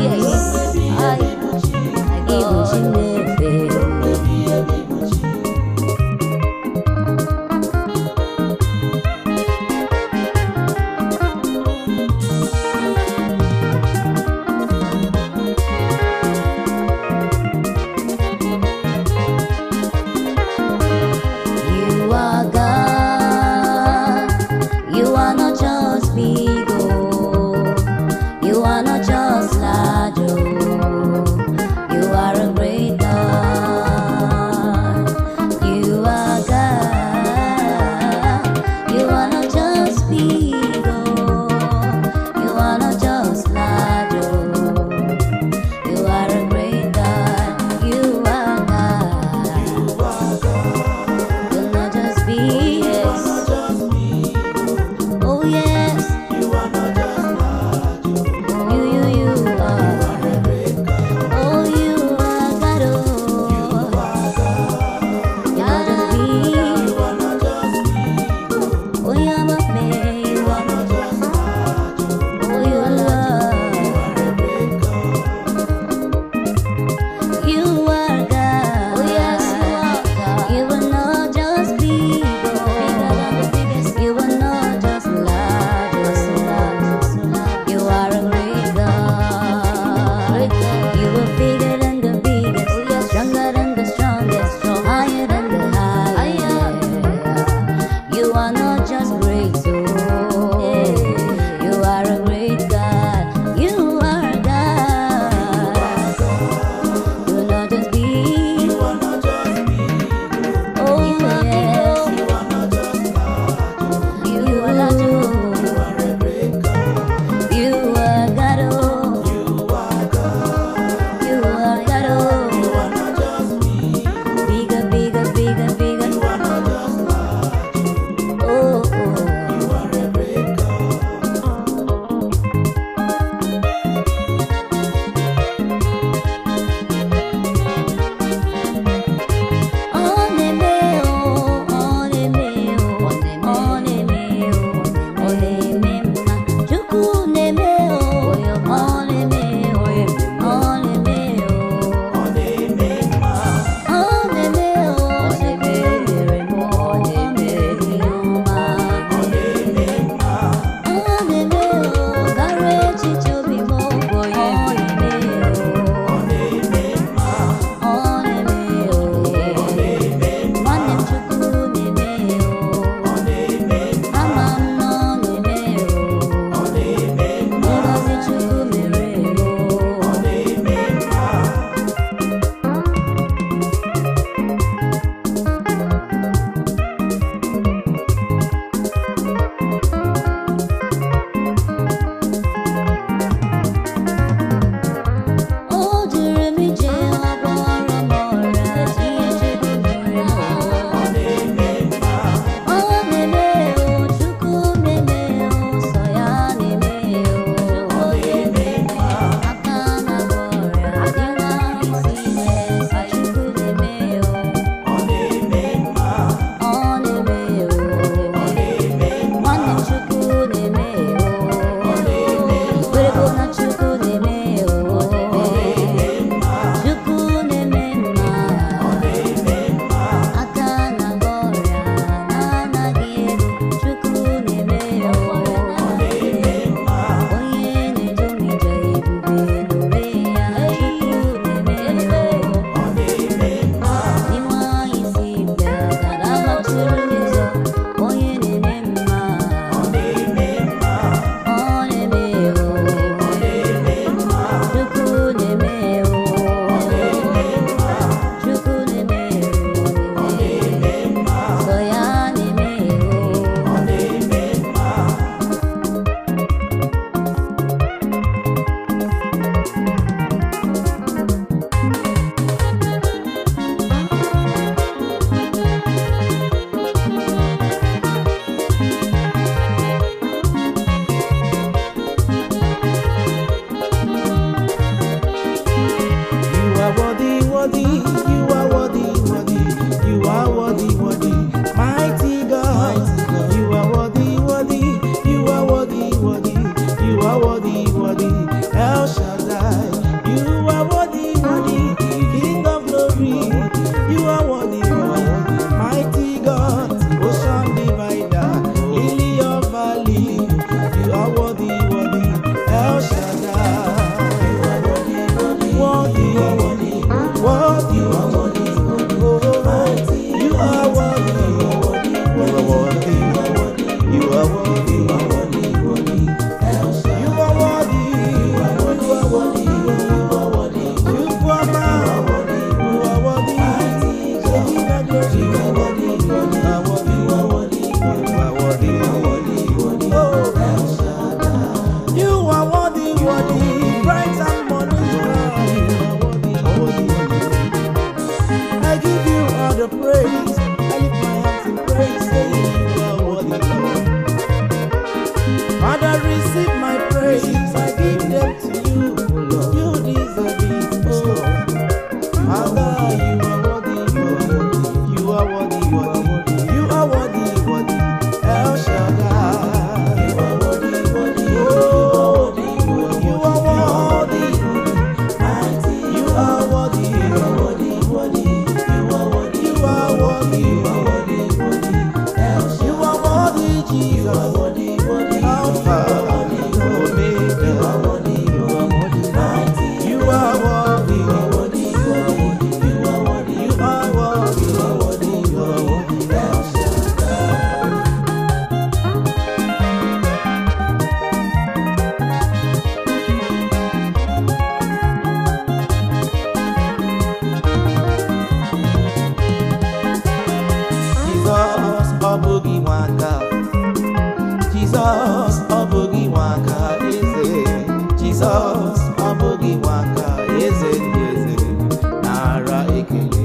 ekele.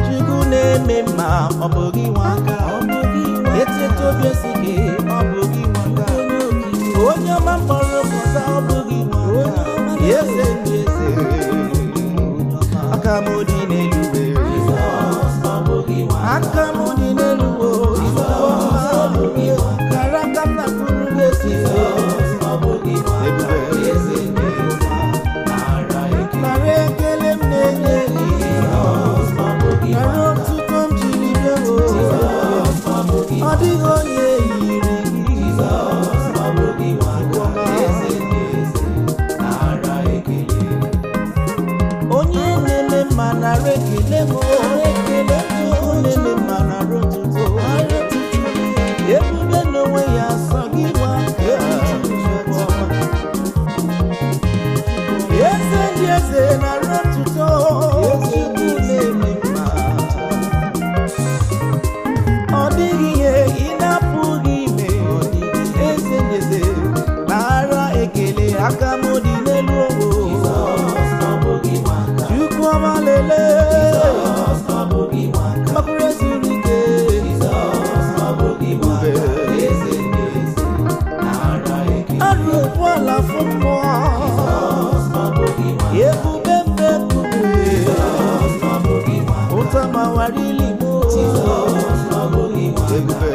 Chukwu na-eme mma, ọ bụ gị nwe aka. Etete obi esike, ọ bụ gị nwe aka. Onye ọma mkpọrọ pụta, ọ bụ gị nwe aka. Eze ndị eze, aka m dị n'elu aka m dị n'elu o, kara aka m na-akụrụ gị esi. Ebube, nara ekele m na-enye gị, nara otuto m jiri bịa o. Ọ dịghị onye yiri gị. Onye na-eme mma, nara ekele m o. Chukwu na-eme mma, nara otuto. Ebube n'onwe ya, sọ gị nwa eze ndị eze, nara otuto. Chukwu na-eme mma, ọ dịghị ihe ị na-apụghị ime. Eze ndị eze, nara ekele. Aka m dị n'elu owo. Chukwu ọma, lelee mkpụrụ ezuru ike. Ebube, arụkwala fụ mmụọ. Ebube mbe kpube ụta ma wara iligbo. Ebube.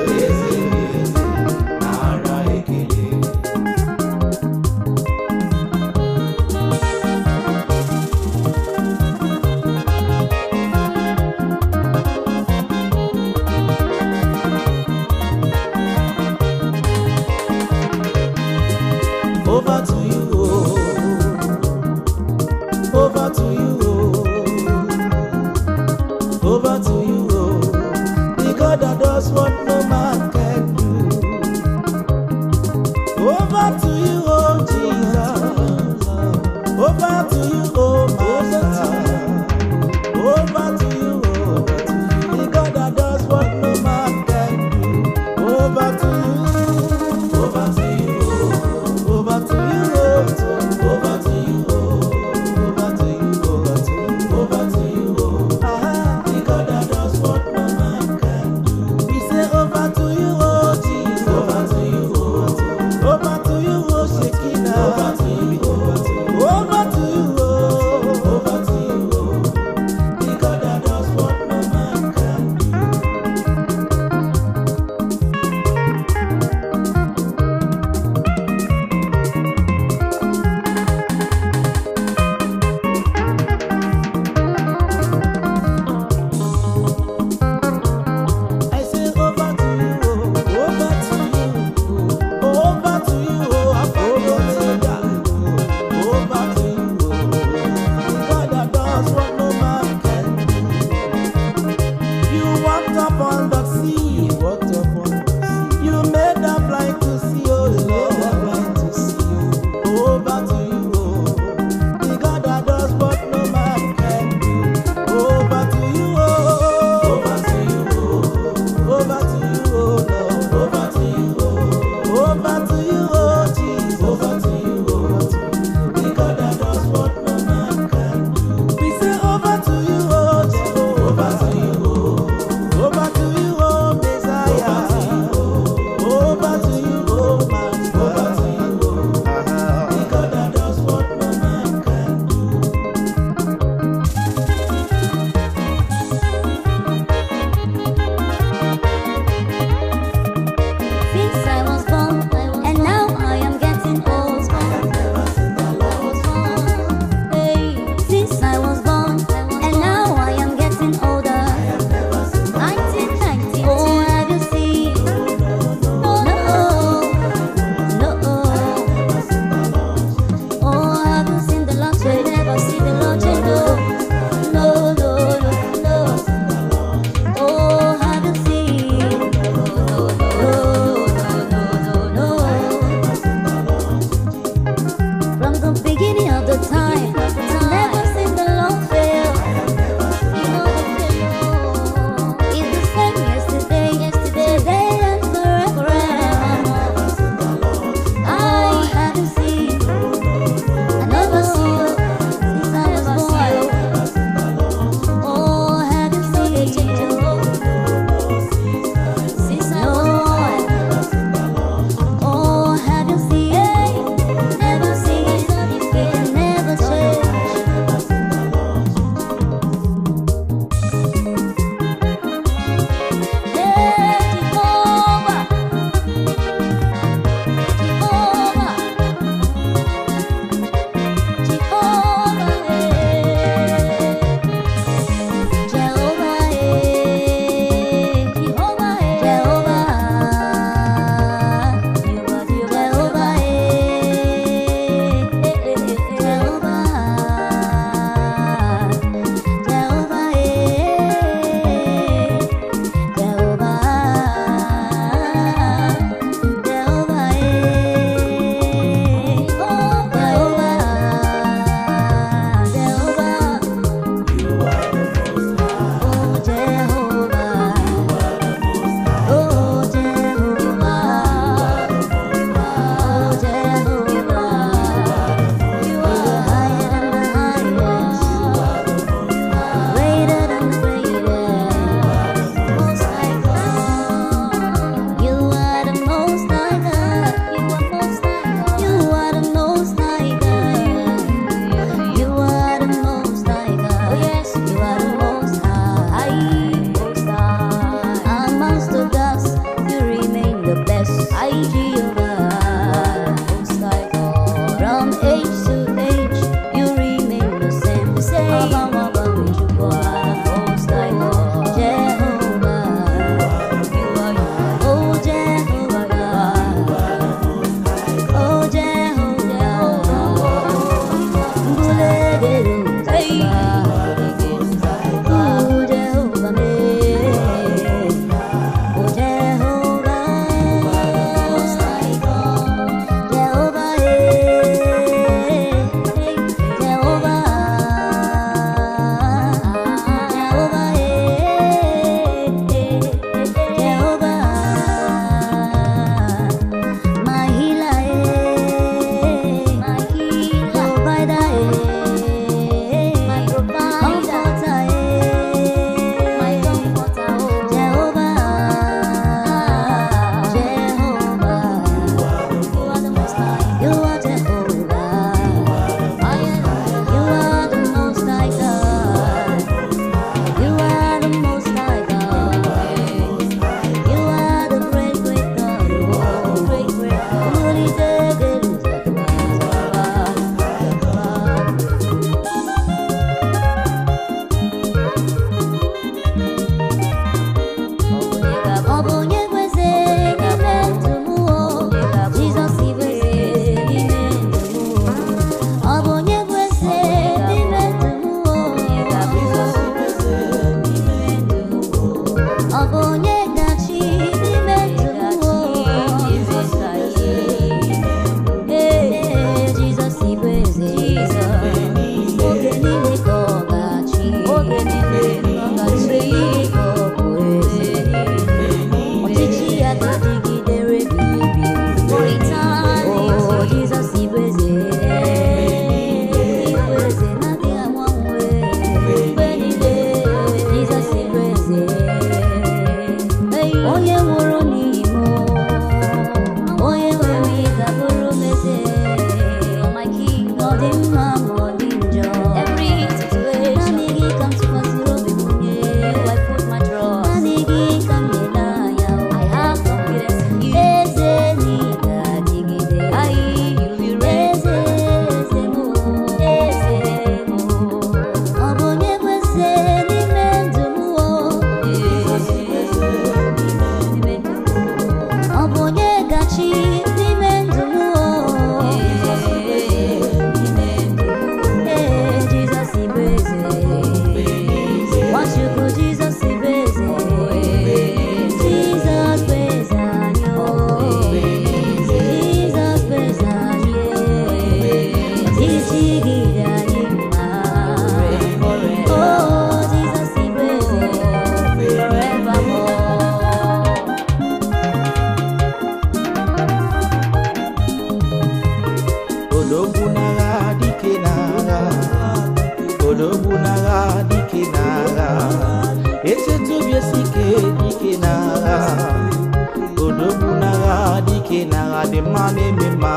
na-eme mma.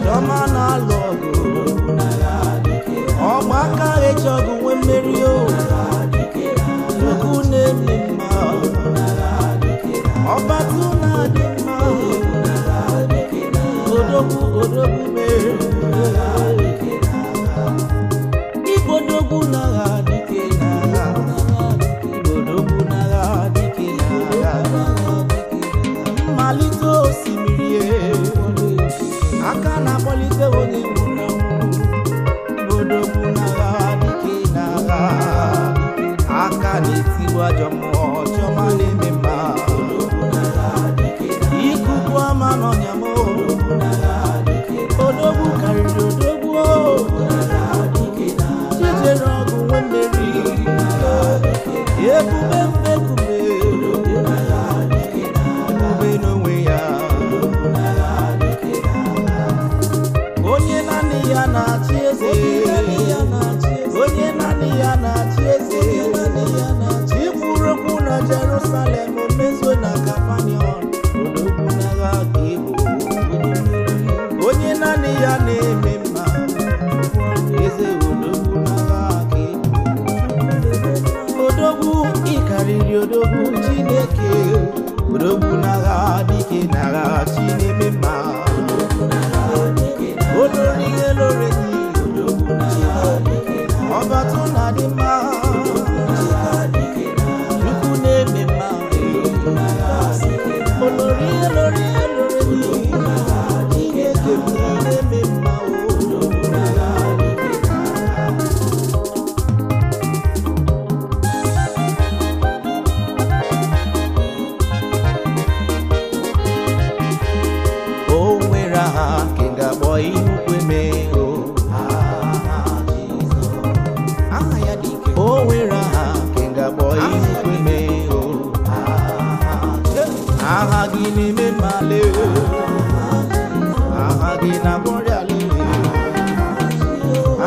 Chiọma na-alụ ọgụ. Ọgba aka eji ọgụ nwee mmeri o. Chukwu na-eme mma. Ọbatụ na-adị mma. Odogwu odogwu mere. Ibodogwu n'agha dike n'agha. Ibodogwu n'agha dike n'agha. Mmalite osimiri e. Aka na-akpọlite onye nwụrụ anwụ. Ibodogwu n'agha dike n'agha. Aka na-etigbu ajọ mmụọ. Chiọma na-eme mma. Ikuku ama n'ọnya m. Odogwu karịrị odogwu o. Jijere ọgụ nwe mmeri. Ebube mbekume. Ebube n'onwe ya. Onye naanị ya na-achị eze. Onye naanị ya na-achị eze. Ikwuru okwu na Jerusalem o mezuo na Kapanọm. Odogwu n'agha ka ị bụ. Onye naanị ya na-eme mma. Eze odogwu n'agha ka ị bụ. Odogwu ị karịrị odogwu Chineke. Odogwu n'agha dike n'agha chi na-eme mma. Olórí elóore ni ọba tó na-adị mma. Chukwu na-eme mma. Olórí elórí elóore ni Chineke m na-eme mma o. O nwere aha nke ga-akpọ ihu kweme o. Aha ya dị ike. O nwere aha nke ga-akpọ ihu kweme o. Aha gị na-eme mmale o. Aha gị na-agwọ ọrịa le.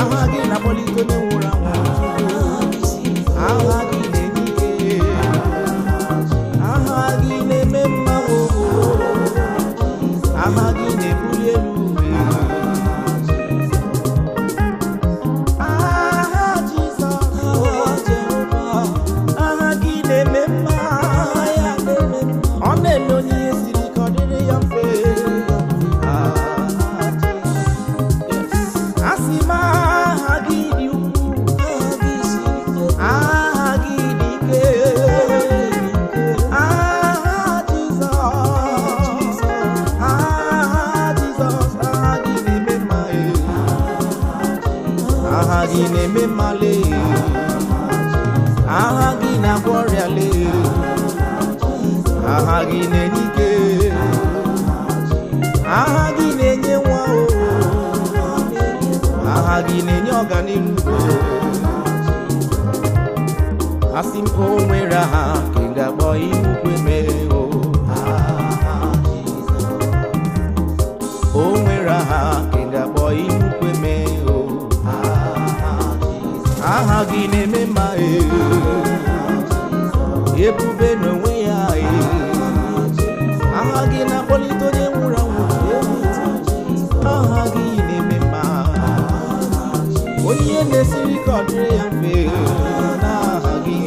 Aha gị na-akpọlite onye nwụrụ anwụ. Aha gị na-enye ike. Aha gị na-eme mma o. Aha gị na-ebuli elu. Aha Jizọs, aha gị na-eme mma. Ọ na-eme onye ihe siri ike ọ dịrị ya mfe. Aha Jizọs. Asị m aha gị dị ukwuu. Aha gị dị ike. Aha Jizọs. Aha Jizọs. Aha gị na-eme mma. Aha gị na-eme mma lee. Aha gị na-agwọ ọrịa lee. Aha gị na-enye ike. Aha gị na-enye nwa o. Aha gị na-enye ọganihu. Asị m o nwere aha nke ga-akpọ ihu kweme o. O nwere aha nke ga-akpọ ihu kweme o. Aha gị na-eme mma e. Ebube n'onwe ya e. Aha gị na-akpọlite onye nwụrụ anwụ. Aha gị na-eme mma. Onye na-esiri ka ọ dịrị ya mfe. N'aha gị,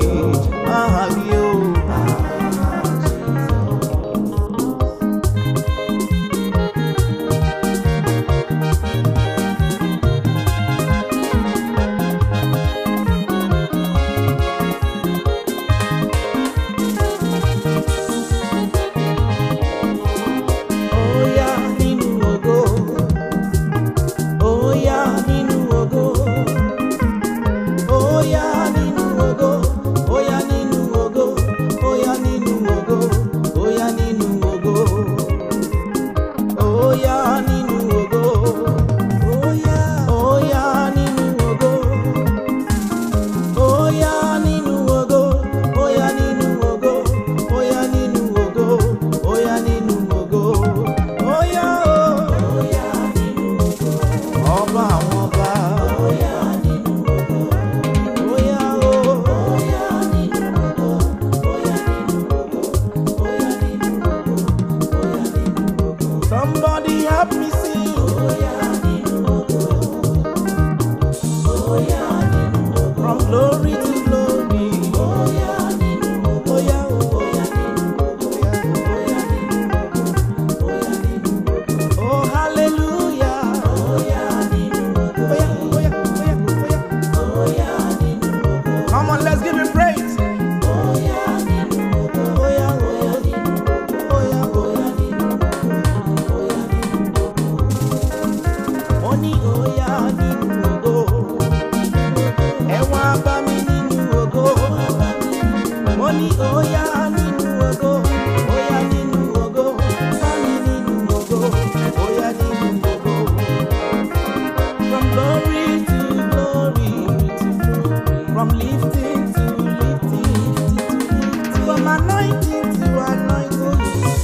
aha gị o. Oya nínú ògo, oya nínú ògo, oya nínú ògo, oya nínú ògo, From lifting to lifting, from anointing to anointing.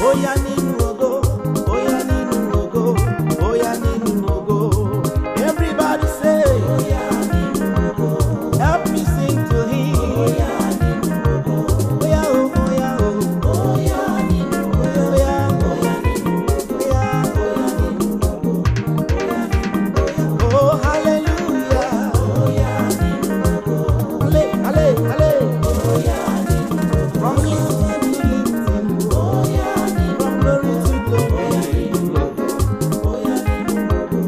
Oya nínú ògo, oya nínú ògo, oya nínú ògo. Everybody say, oya nínú ògo. Help me sing to him. Oya nínú ògo. Oya o, oya o. Oya nínú ògo. Oya, oya nínú ògo. Oya, oya nínú ògo. Oh, hallelujah. Oya nínú ògo. Ale, ale, ale. Oya nínú ògo. From lifting to lifting. Oya nínú ògo. From glory to glory. Oya nínú ògo. Oya nínú ògo.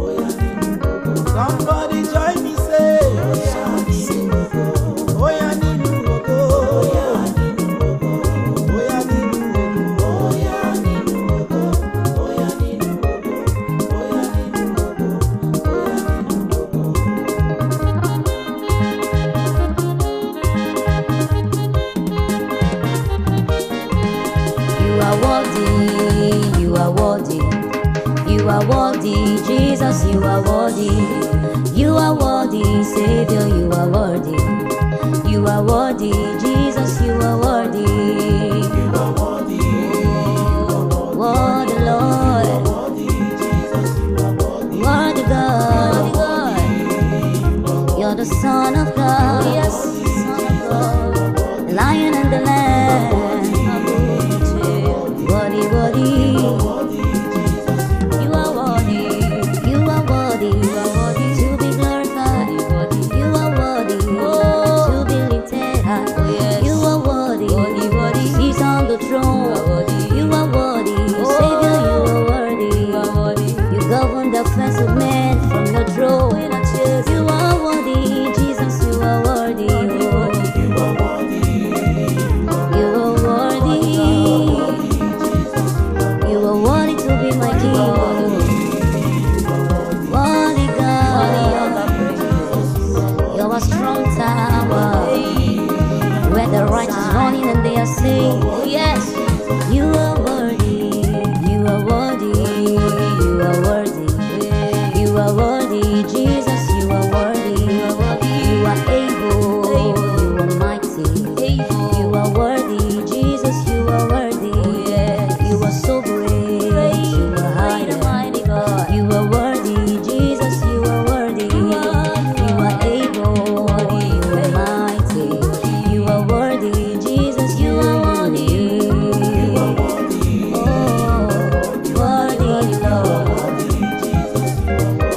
Oya nínú ògo. Somebody join me say. Oya nínú ògo. Oya nínú ògo. Oya nínú ògo. Oya nínú ògo. Oya nínú ògo. Oya nínú ògo. Oya nínú ògo. Oya nínú ògo. You are worthy, you are worthy, you are worthy, Jesus, you are worthy, you are worthy, Savior, you are worthy, you are worthy, Jesus, you are worthy. You are worthy, you are worthy, Worthy Lord, worthy, Jesus, you are worthy, worthy God, you're the Son of God, yes, Son of God, the Lion and the Lamb, worthy, worthy. worthy, Jesus, You are worthy, you are worthy, you are worthy to be glorified. You are worthy to be lifted high. You are worthy, he's on the throne. You are worthy, Savior, you are worthy. You govern the affairs of men from your throne. You are worthy, Jesus, you are worthy. you are worthy, You are worthy. You are worthy to be my king. Worthy God, you're a strong tower where the righteous running and they are saying, yes, you are worthy, you are worthy, you are worthy, you are worthy, Jesus, you are worthy, you are able, you are mighty, you are worthy, Jesus, you are worthy, you are so great, you are high, you are worthy, Jesus, you are worthy, you are able, you are mighty, you are worthy, Jesus, you are worthy, you are worthy, oh, worthy Lord. Jesus,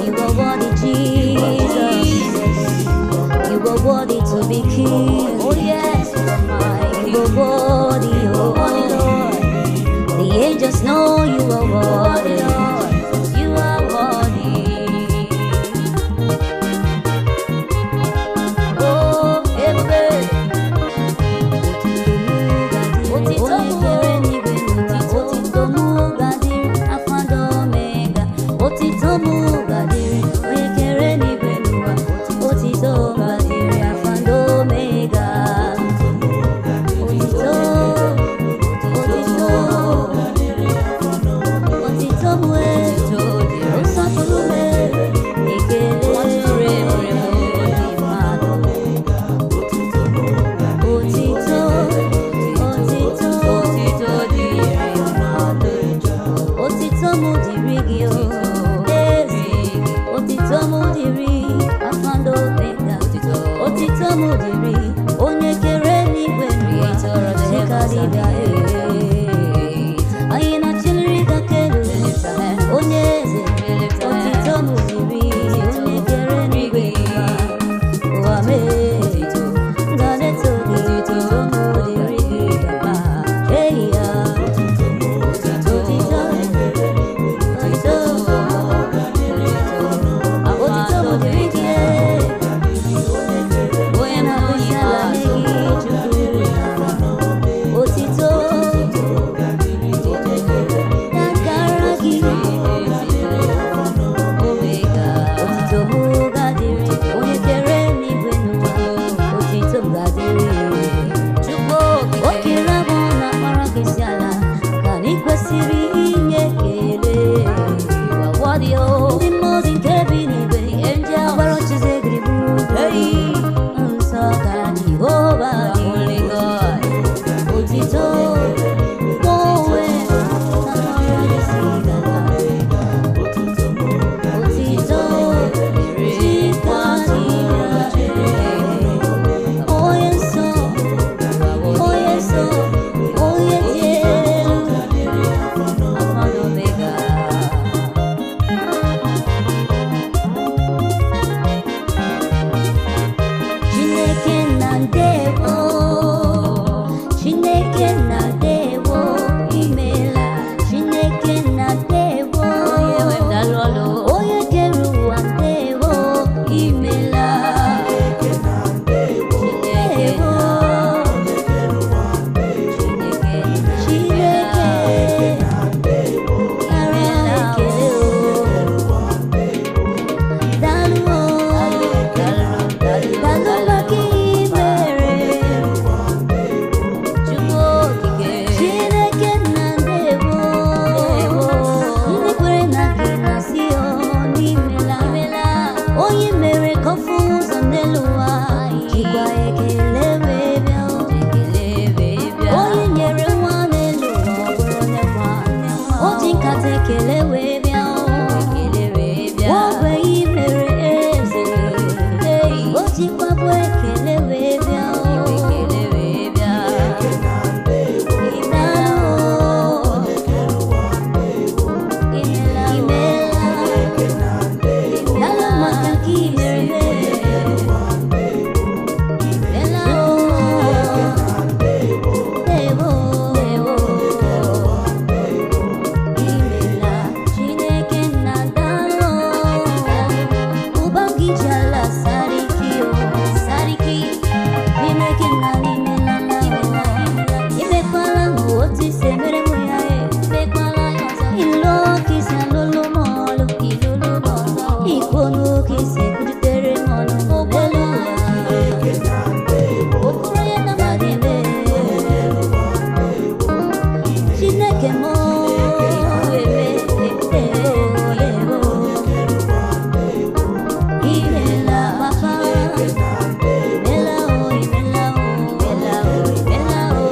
You are worthy, Jesus. You are worthy to be king. Oh yes, you are worthy, oh Lord. The angels know you are worthy. You are worthy. Oh, everybody. Otito mụ ga-adịrị, Alpha and Omega. Otito mụ ga-adịrị, onye kere n'igwe n'ụwa. Otito ga-adịrị, Alpha and Omega. Otito, otito, otito mụ e, nsọpụrụ m e, ekele dịrị mmadụ. Otito, otito, otito dịrị mmadụ. Otito mụ dịrị gị o, eze. Otito mụ dịrị Alpha and Omega. Otito mụ dịrị onye kere n'igwe n'ụwa. Chika dibịa ee. Anyị na-achịlịrị gị aka elu, onye eze. Otito mụ dịrị onye kere n'igwe n'ụwa. Ụwa mee. Ga-eto gị, otito mụ dịrị gị papa. Hey ya. Otito, otito, otito mụ dịrị gị. Onye na-akpụ isi ala nye gị Chukwu. Otito, abụ ekele wee bịa o. Ịdaalụ o. Imeela. Daalụ maka nke i mere mee. Imeela o. Ndewo. Imeela Chineke nna daalụ. Ụba gị ji ala sariki o, sariki. Chineke nna imeela o. Imekwala m otu i si emere m ya e. Ịlụ ka i si alụlụ m ọlụ. Ikwonu ka i si ekwuchitere m ọnụ n'elu ụwa. Okoro ya na mmadụ eme. Chineke m eme eme imela papa imela o imela o imela o imela o.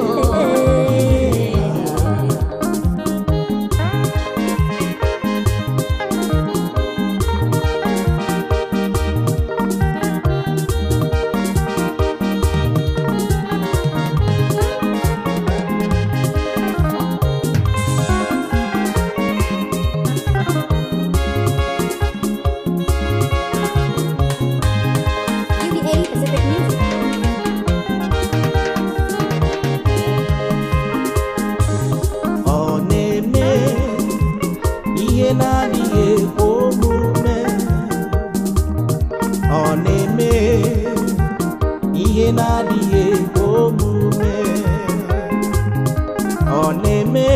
UVA Pacific Music. Ọ na-eme ihe na-adịghị ekwe omume. Ọ na-eme ihe na-adịghị ekwe omume. Ọ na-eme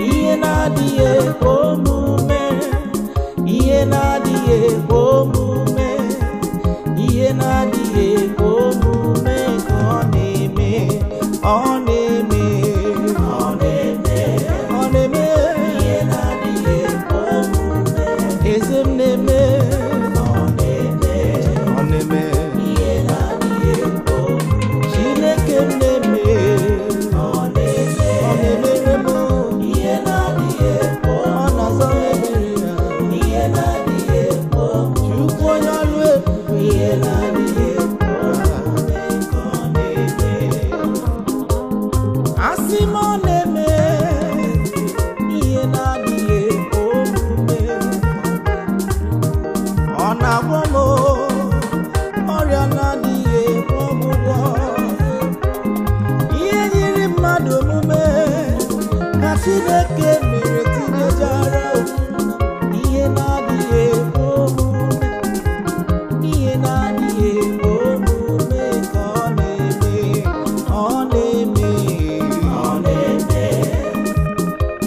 ihe na-adịghị ekwe omume. Ihe na-adịghị ekwe omume. Ihe na-adịghị ekwe omume ka ọ na-eme. Ọ na-eme. Ọ na-eme. Ọ na-eme. Ihe na-adịghị ekwe omume. Eze m na-eme. Ọ na-eme. Ọ na-eme. Ihe na-adịghị ekwe omume. Chineke m na-eme. Ọ na-eme. Ọ na-emere m. Ihe na-adịghị ekwe omume. Ọ na-azọ m ebere ya. Ihe na-adịghị ekwe omume. Chukwu onye ọrụ ebube. Ihe na-adịghị ekwe omume ka ọ na-eme. Asị m ọ na-eme ihe na-adịghị ekwe omume. Ọ na-agwọ m ọrịa na-adịghị ekwe ọgwụgwọ. Ihe nyiri mmadụ omume ka Chineke mere tinyechara ihe na-adịghị ekwe omume. Ihe na-adịghị ekwe omume ka ọ na-eme. Ọ na-eme. Ọ na-eme.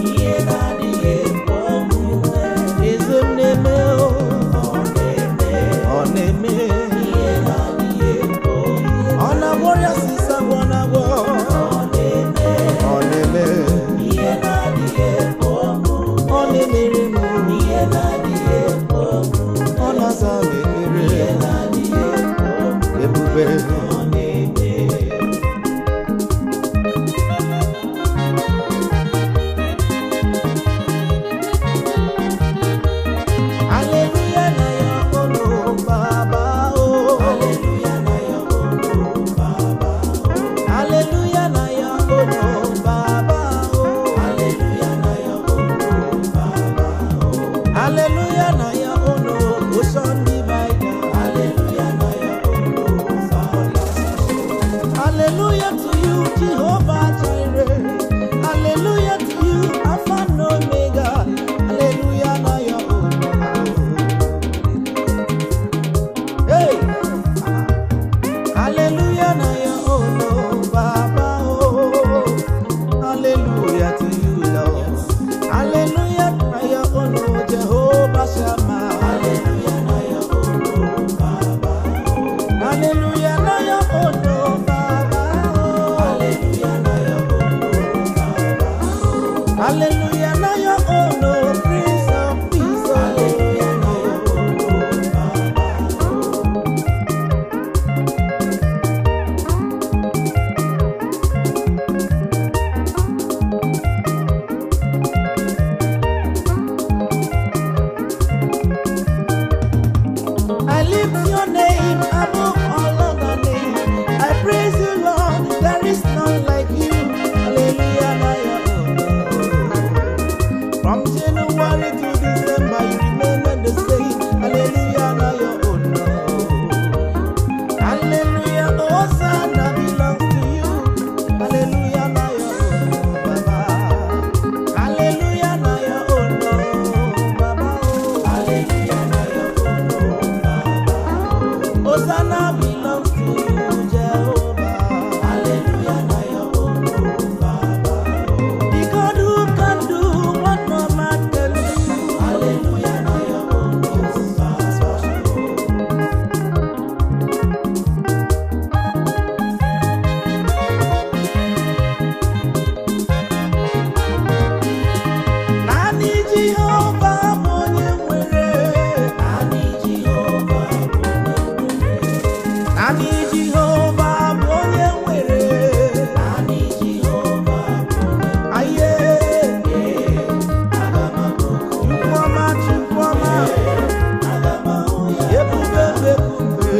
Ihe na-adịghị ekwe omume. Eze m na-eme o. Ọ na-eme. Ọ na-eme. Ihe na-adịghị ekwe omume. Ọ na-agwọ ọrịa sisa gwọ na-agwọ. Ọ na-eme. Ọ na-eme. Ihe na-adịghị ekwe omume. Ọ na-emere m. Ihe na-adịghị ekwe omume. Ọ na-aza m ekpere. Ihe na-adịghị ekwe omume. Ebube. Ọ na-eme. Hallelujah na your own, oh, Baba, oh. Hallelujah na your own, oh, Baba, oh. Hallelujah na your own, oh, Baba, oh. Hallelujah na your own, oh, Baba, oh. Hallelujah na your own, oh, ocean divider. Hallelujah na your own, oh, Baba, oh. Hallelujah to you, Jehovah Jireh. Hallelujah to you, Alpha and Omega. Hallelujah na your own. Hey! Hallelujah na your own, oh, Baba, oh. Hallelujah to you, Lord. Hallelujah na your own, oh, Jehovah Shammah. Hallelujah na your own, oh, Baba, oh. Hallelujah na your own, oh, Baba, oh. Hallelujah na your own, oh, Baba, oh. Hallelujah na your own, oh, Prince of Peace. Hallelujah na your own, oh, Baba, oh. I lift your name above Hosanna belongs to Jehovah. Hallelujah, na your own, oh Baba. The God who can do what no man can do. Hallelujah, na your own, oh Baba. Naanị Jehova bụ onye nwere. Naanị Jehova bụ onye nwere. Naanị Jehova bụ onye nwere. Naanị Jehova bụ onye Aye. Aga m abụku, Chukwu ọma, Chukwu ọma. aga m ahụ ya Ebube ebube.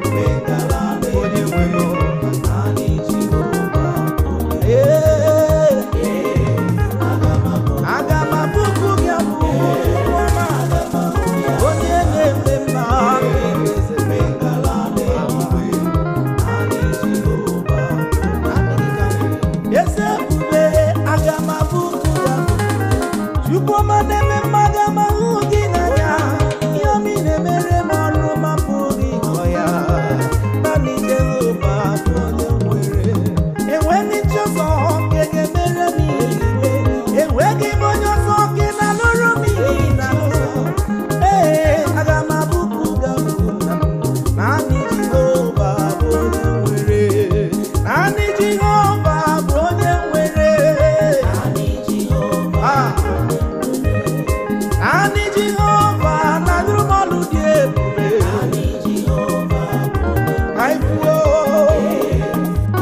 mgbe ngala Onye nwere. Naanị Jehova bụ onye Ee. Aga m abụku, Aga m abụku gị abụ, Chukwu ọma. Onye na-eme mma. mgbe ngala na-eluigwe. Naanị Jehova bụ onye Eze ebube, aga m abụku gị abụ. Chukwu ọma na-eme mma, aga m ahụ gị n'anya. Ihe ọma ị na-emere m ọnụ m apụghị ịkọ ya. Naanị Jehova bụ onye nwere. Enweghị nchọzọ nke ga-emere m ihe niile. Enweghị m onye ọzọ nke na-alụrụ m ihe ị na-alụ. Ee, aga m abụku gị abụ nna m. Naanị Jehova bụ onye nwere. Naanị Jehova bụ onye nwere. Naanị Jehova Ah. Naanị Jehova na-anụrụ m ọlụ dị ebube. Naanị Jehova bụ onye Ka anyị kwuo.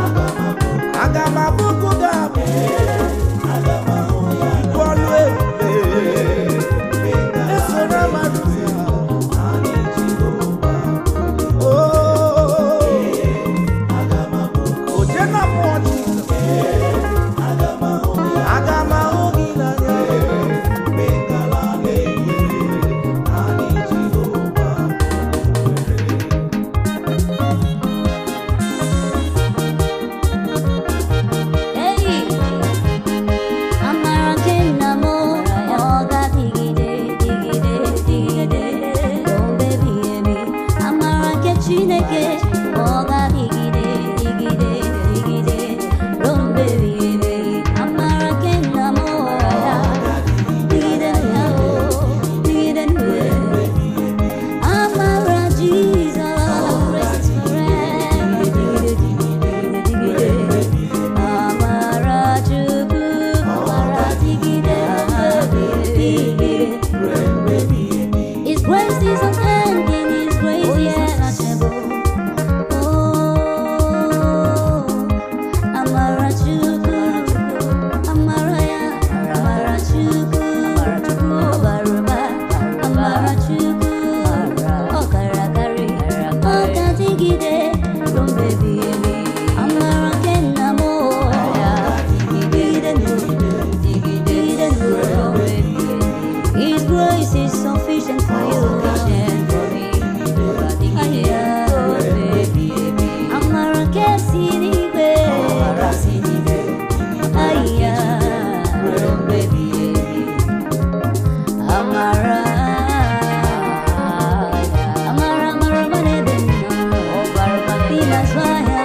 Aga m abụku, Aga m abụku gị abụ. aga m ahụ ya Chukwu ọlụ ebube. mgbe ngala Esoro m arụzi. Naanị Jehova bụ onye Oh. Aga m abụku, Oje na mmụọ Jizọs. aga m ahụ ya Aga m ahụ gị n'anya. mgbe ngala na-eluigwe. Naanị Jehova bụ onye nwere. Ei, amara nke nna m ọ ga-adịgide dịgide dịgide ruo mgbe ebighị ebi. Amara nke Chineke ọ ga-adịgide dịgide dịgide ruo mgbe ebighị ebi. Amara nke nna m ọ dịgide ya o, dịgide ndụ. Amara Jizọs forever, dịgide dịgide dịgide. Amara Chukwu, amara dịgide dịgide. His grace is unending, His grace is unsearchable. Oh, amara Chukwu, amara ya, amara Chukwu, ọbara ụba, amara Chukwu, ọ kara akarị, ọ ga-adịgide ruo mgbe ebighị ebi. Amara nke nna m, dịgide ndụ, dịgide ndụ ruo mgbe ebighị ebi. His grace is sufficient for you, sufficient for me. Amara nke si n'igwe, aya, amara, amara, amara, amara ebe m nọ, ị na-azụ ahịa.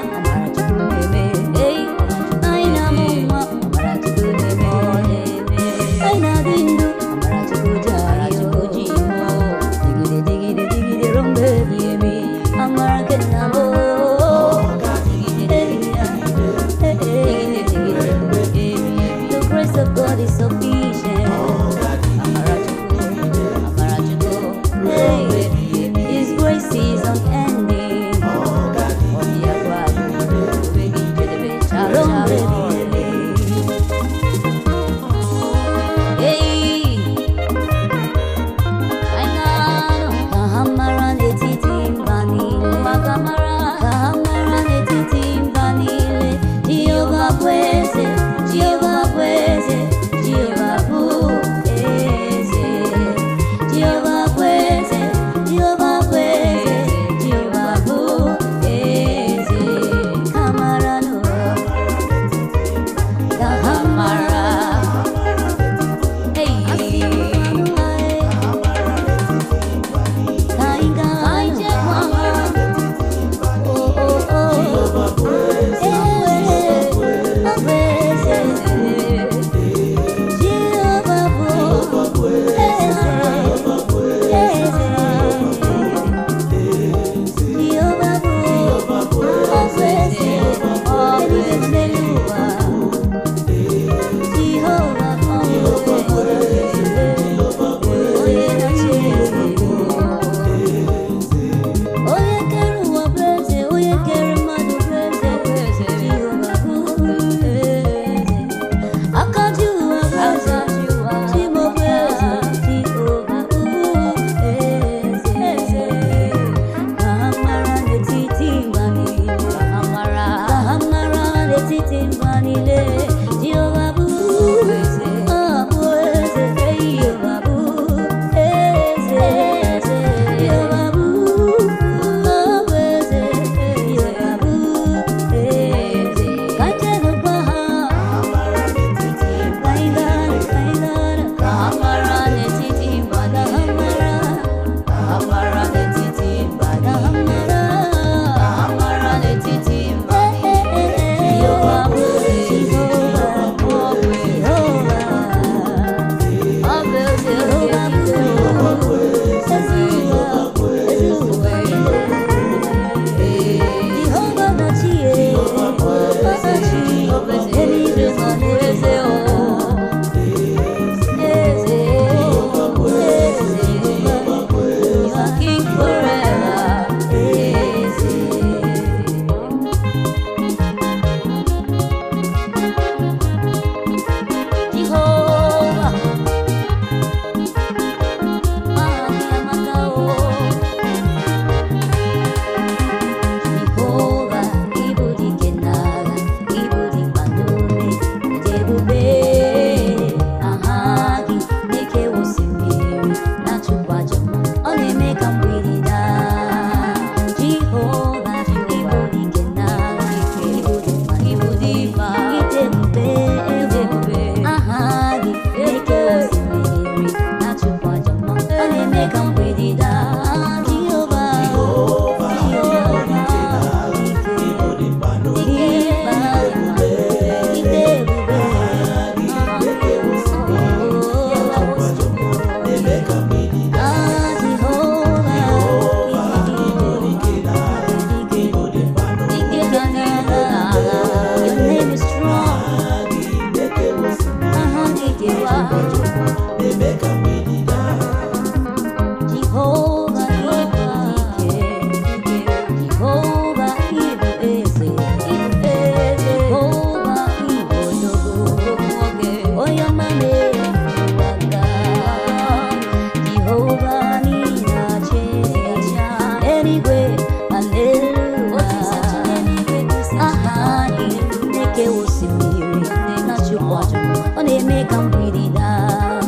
ka mgbidi daa.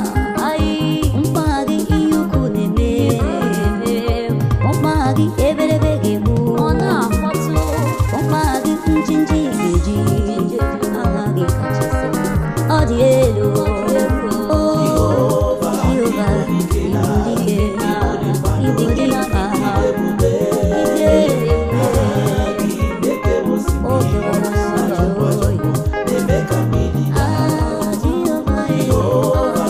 Mkpa gị ihe ukwu na-eme, mkpa gị eberebe ga-egbu, mkpa gị njinji ga-eji, aha gị kachasị ọ dị elu. O Jehova, ịbụ dike, ịbụ dimkpa, ịdị ebube, oke ọsọ. Ah, Jehova, Jehova,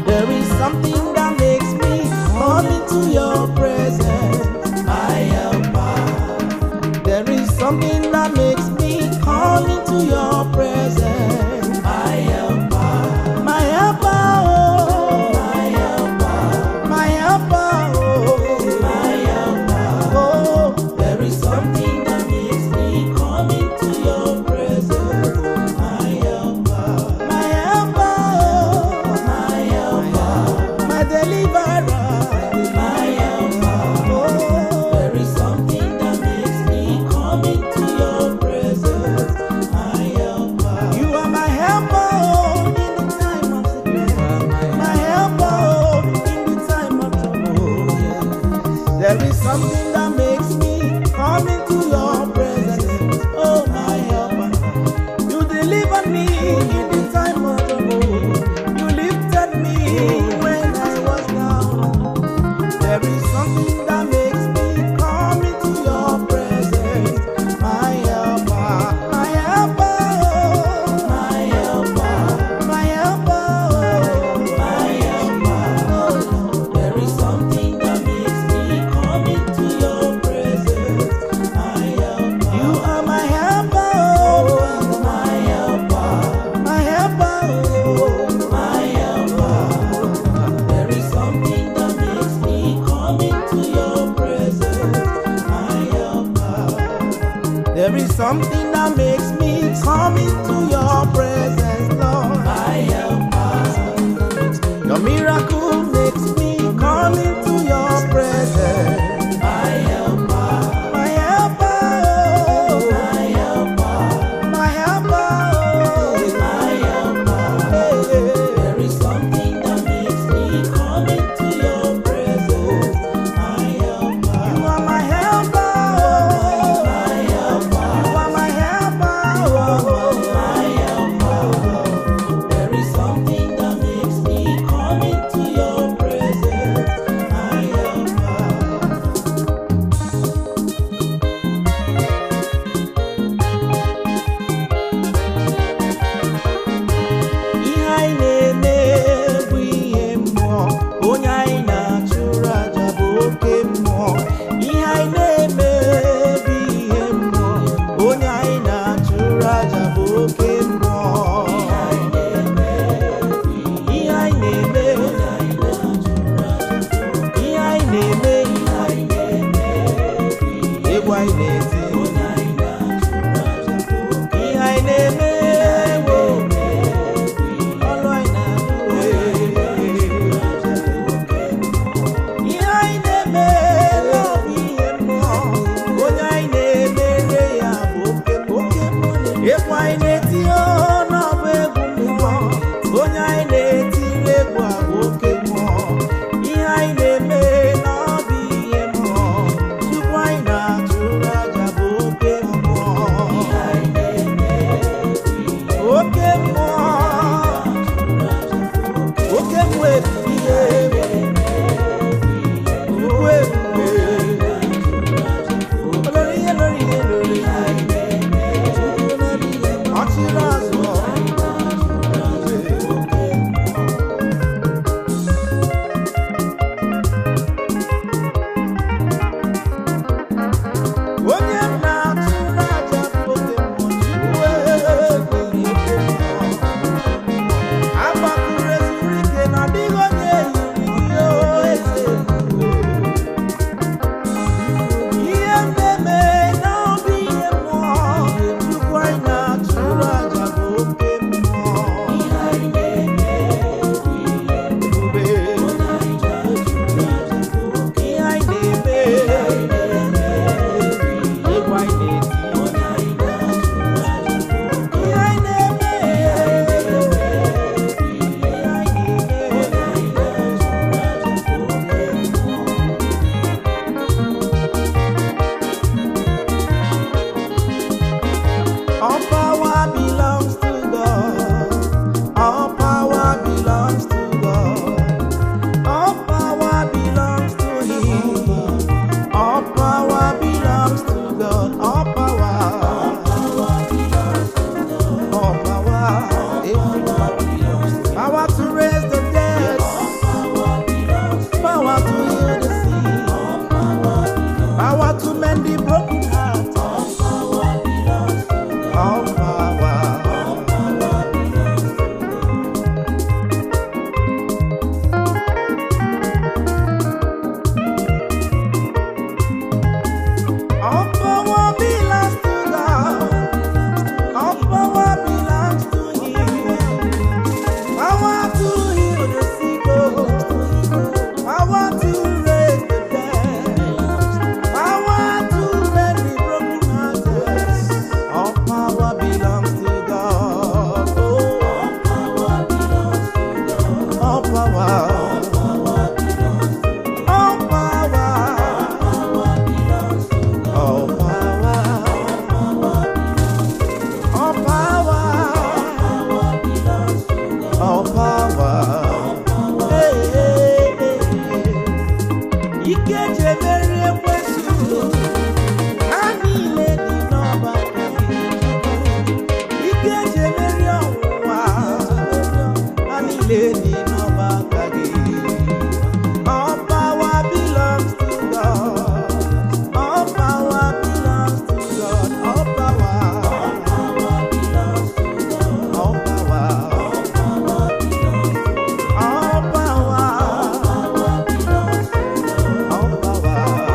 There is something that makes me come into your presence, my helper. There is something that makes me come into your presence, my helper. My helper, oh, my helper. My helper, oh, my helper. Oh, there is something that makes me come into your presence, my helper. My helper, oh, my helper. My deliverer, my helper. Oh, there is something that makes me come into your presence, my helper. You are my helper, oh, in the time of sickness. My helper, oh, in the time of trouble. There is something that makes me come into your presence, oh my helper. You delivered me in the time of trouble. You lifted me when I was down. There is something that makes me come into your presence, my helper, my helper, oh, my helper, my helper, oh, my helper. Oh, there is something that makes me come into your presence, my helper. You are my helper, oh, my helper, my helper, oh, my helper. There is something that makes me come into your presence, my helper. There is something that makes me come into your presence, Lord. My helper. Your miracle makes me come into your presence. My helper. My helper. Oh. My helper. My helper. Oh. My helper. Hey, hey. There is something that makes me come into your presence. My helper. You are my helper. Oh. My helper. You are my helper. Oh. My mend the broken heart. All power belongs to God. All power. All power belongs to God. All power belongs to God. All power belongs to Him. Power to heal the sick, oh. Power to raise the dead. Power to mend the broken hearted. All power belongs to God. Oh, All power belongs to God. all power. All power belongs to God. All power. Power belongs to God. All power. Power belongs to God. All power. Power belongs to God. All power. Power Hey, hey, hey. Ike eji emeri ekwensu, ha niile dị n'ọba aka gị. Ike eji emeri ọnwụnwa, ha niile dị n'ọba aka gị. All power belongs to God. All power belongs to God. All power. Power belongs to God. All power. Power belongs to God. All power. Power belongs to God. All power.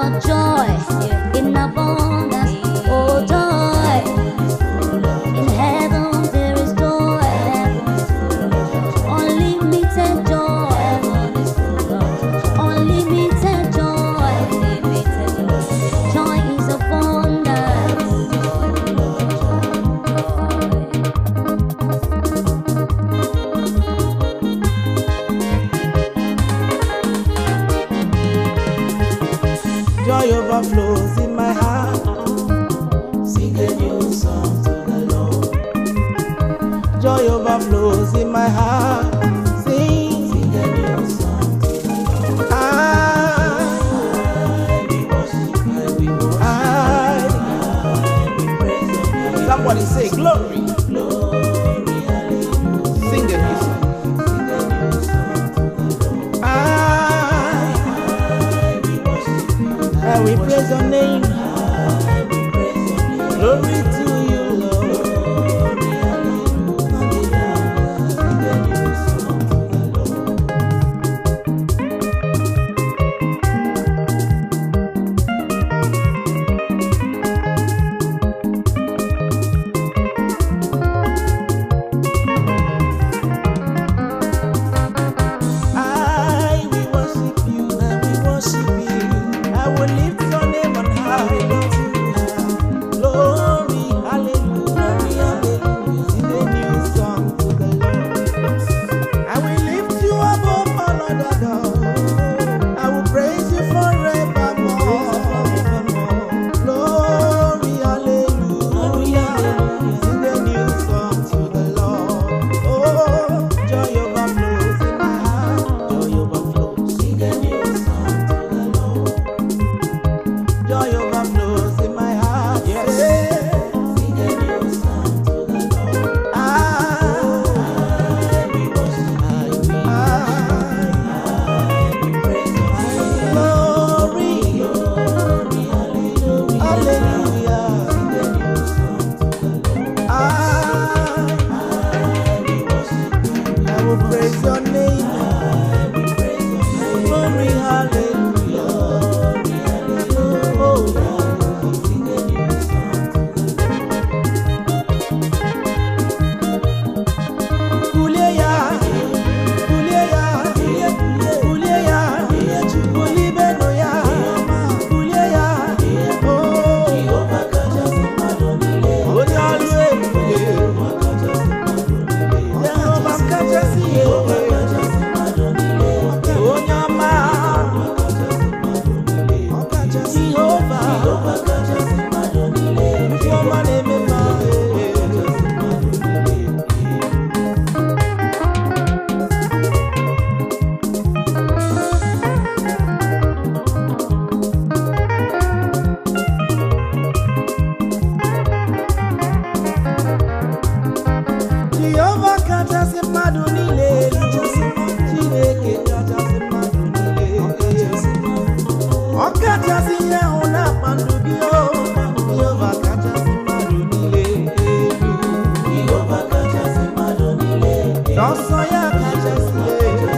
have joy in abundance. Oh, joy. In heaven there is joy. Unlimited joy. Unlimited joy. Joy is abundance. Joy overflows in my heart. Sing a new song to the Lord. Joy overflows in my heart. Sing. Sing a new song to the Lord. I, I will worship, I will worship, I. I will praise your name. Somebody say glory. Glory, hallelujah. Sing a new song. Sing a new song to the Lord. I, I will worship you. I will praise your name. I will praise your name. Glory to you, Lord. Glory, hallelujah. Sing a new song to the Lord. I will worship you. I will worship you. I will lift your name on high. Glory, hallelujah. Glory, hallelujah. Sing a new song to the Lord. I will lift you above all other gods. I will praise you forevermore. Glory, hallelujah. Sing a new song to the Lord. Oh, joy overflows in my heart. Joy overflows. Sing a new song to the Lord. Joy overflows in my heart. Yes. Sing a new song to the Lord. I, I will worship, I will, I, I will praise your name. glory, Glory, hallelujah. hallelujah. Sing a new song to the Lord. I, I will worship you. I will praise your name. I will praise your name. Glory, hallelujah. Glory, hallelujah. Oh, Sing a new song to the Lord. kulie ya, kulie ya, kulie ya, kulibenu ya, kulie ya. Oh, Jehova kachasị mmadụ niile. onye ọlụ ebube, Jehova kachasị mmadụ niile. Jehova kachasị Jehova ebube, kachasị mmadụ niile. onye ọma, Kachasị mmadụ niile. Jehova, Jehova kachasị mmadụ niile. Chukwu ọma na-eme mma. Kachasị mmadụ niile. Jehova kachasị mmadụ niile elu. Chineke kachasị mmadụ niile elu. Ọ kachasị ihe ahụ na-akpa ndụ gị o. Jehova kachasị mmadụ niile elu. Jehova kachasị mmadụ niile. N'ọsọ ya kachasị elu.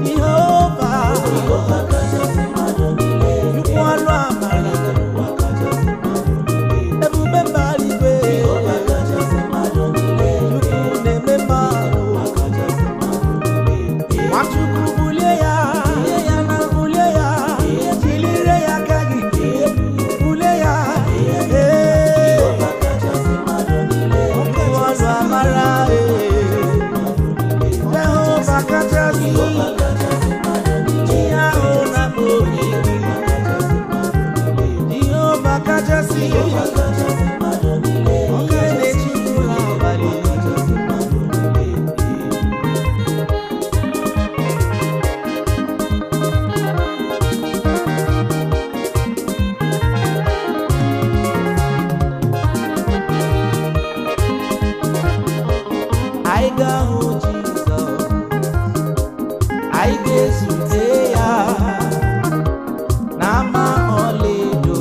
Jehova, Jehova kachasị mmadụ niile. Chukwu ọlụ amara, Jehova kachasị mmadụ niile. ebube mbara igwe. Jehova kachasị mmadụ niile. Chukwu na-eme mmadụ. Kachasị mmadụ niile. Nwachukwu bulie ya, bulie ya, chilire ya aka gị, bulie ya, ee. Jehova kachasị mmadụ niile. Chukwu ọlụ amara, ee. Jehova kachasị, Jehova kachasị mmadụ niile. ihe ahụ na-akpọ obi gị. Jehova kachasị, Jehova kachasị mmadụ niile. ihe na-echukwu n'abalị. Kachasị mmadụ niile. Anyị ga-ahụ Jizọs, anyị ga-ezute ya n'ama ọlaedo.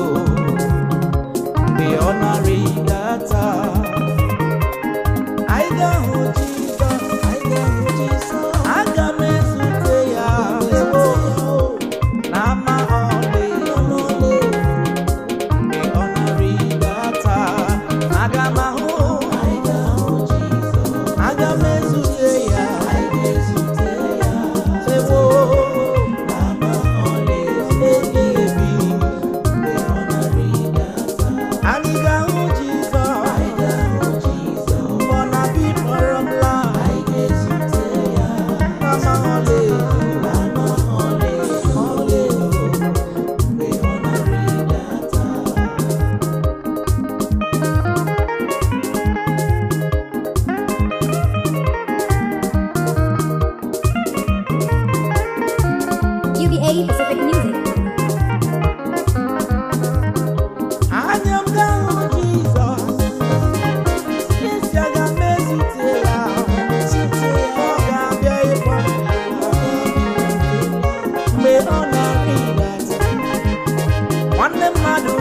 Nwanne mmadụ.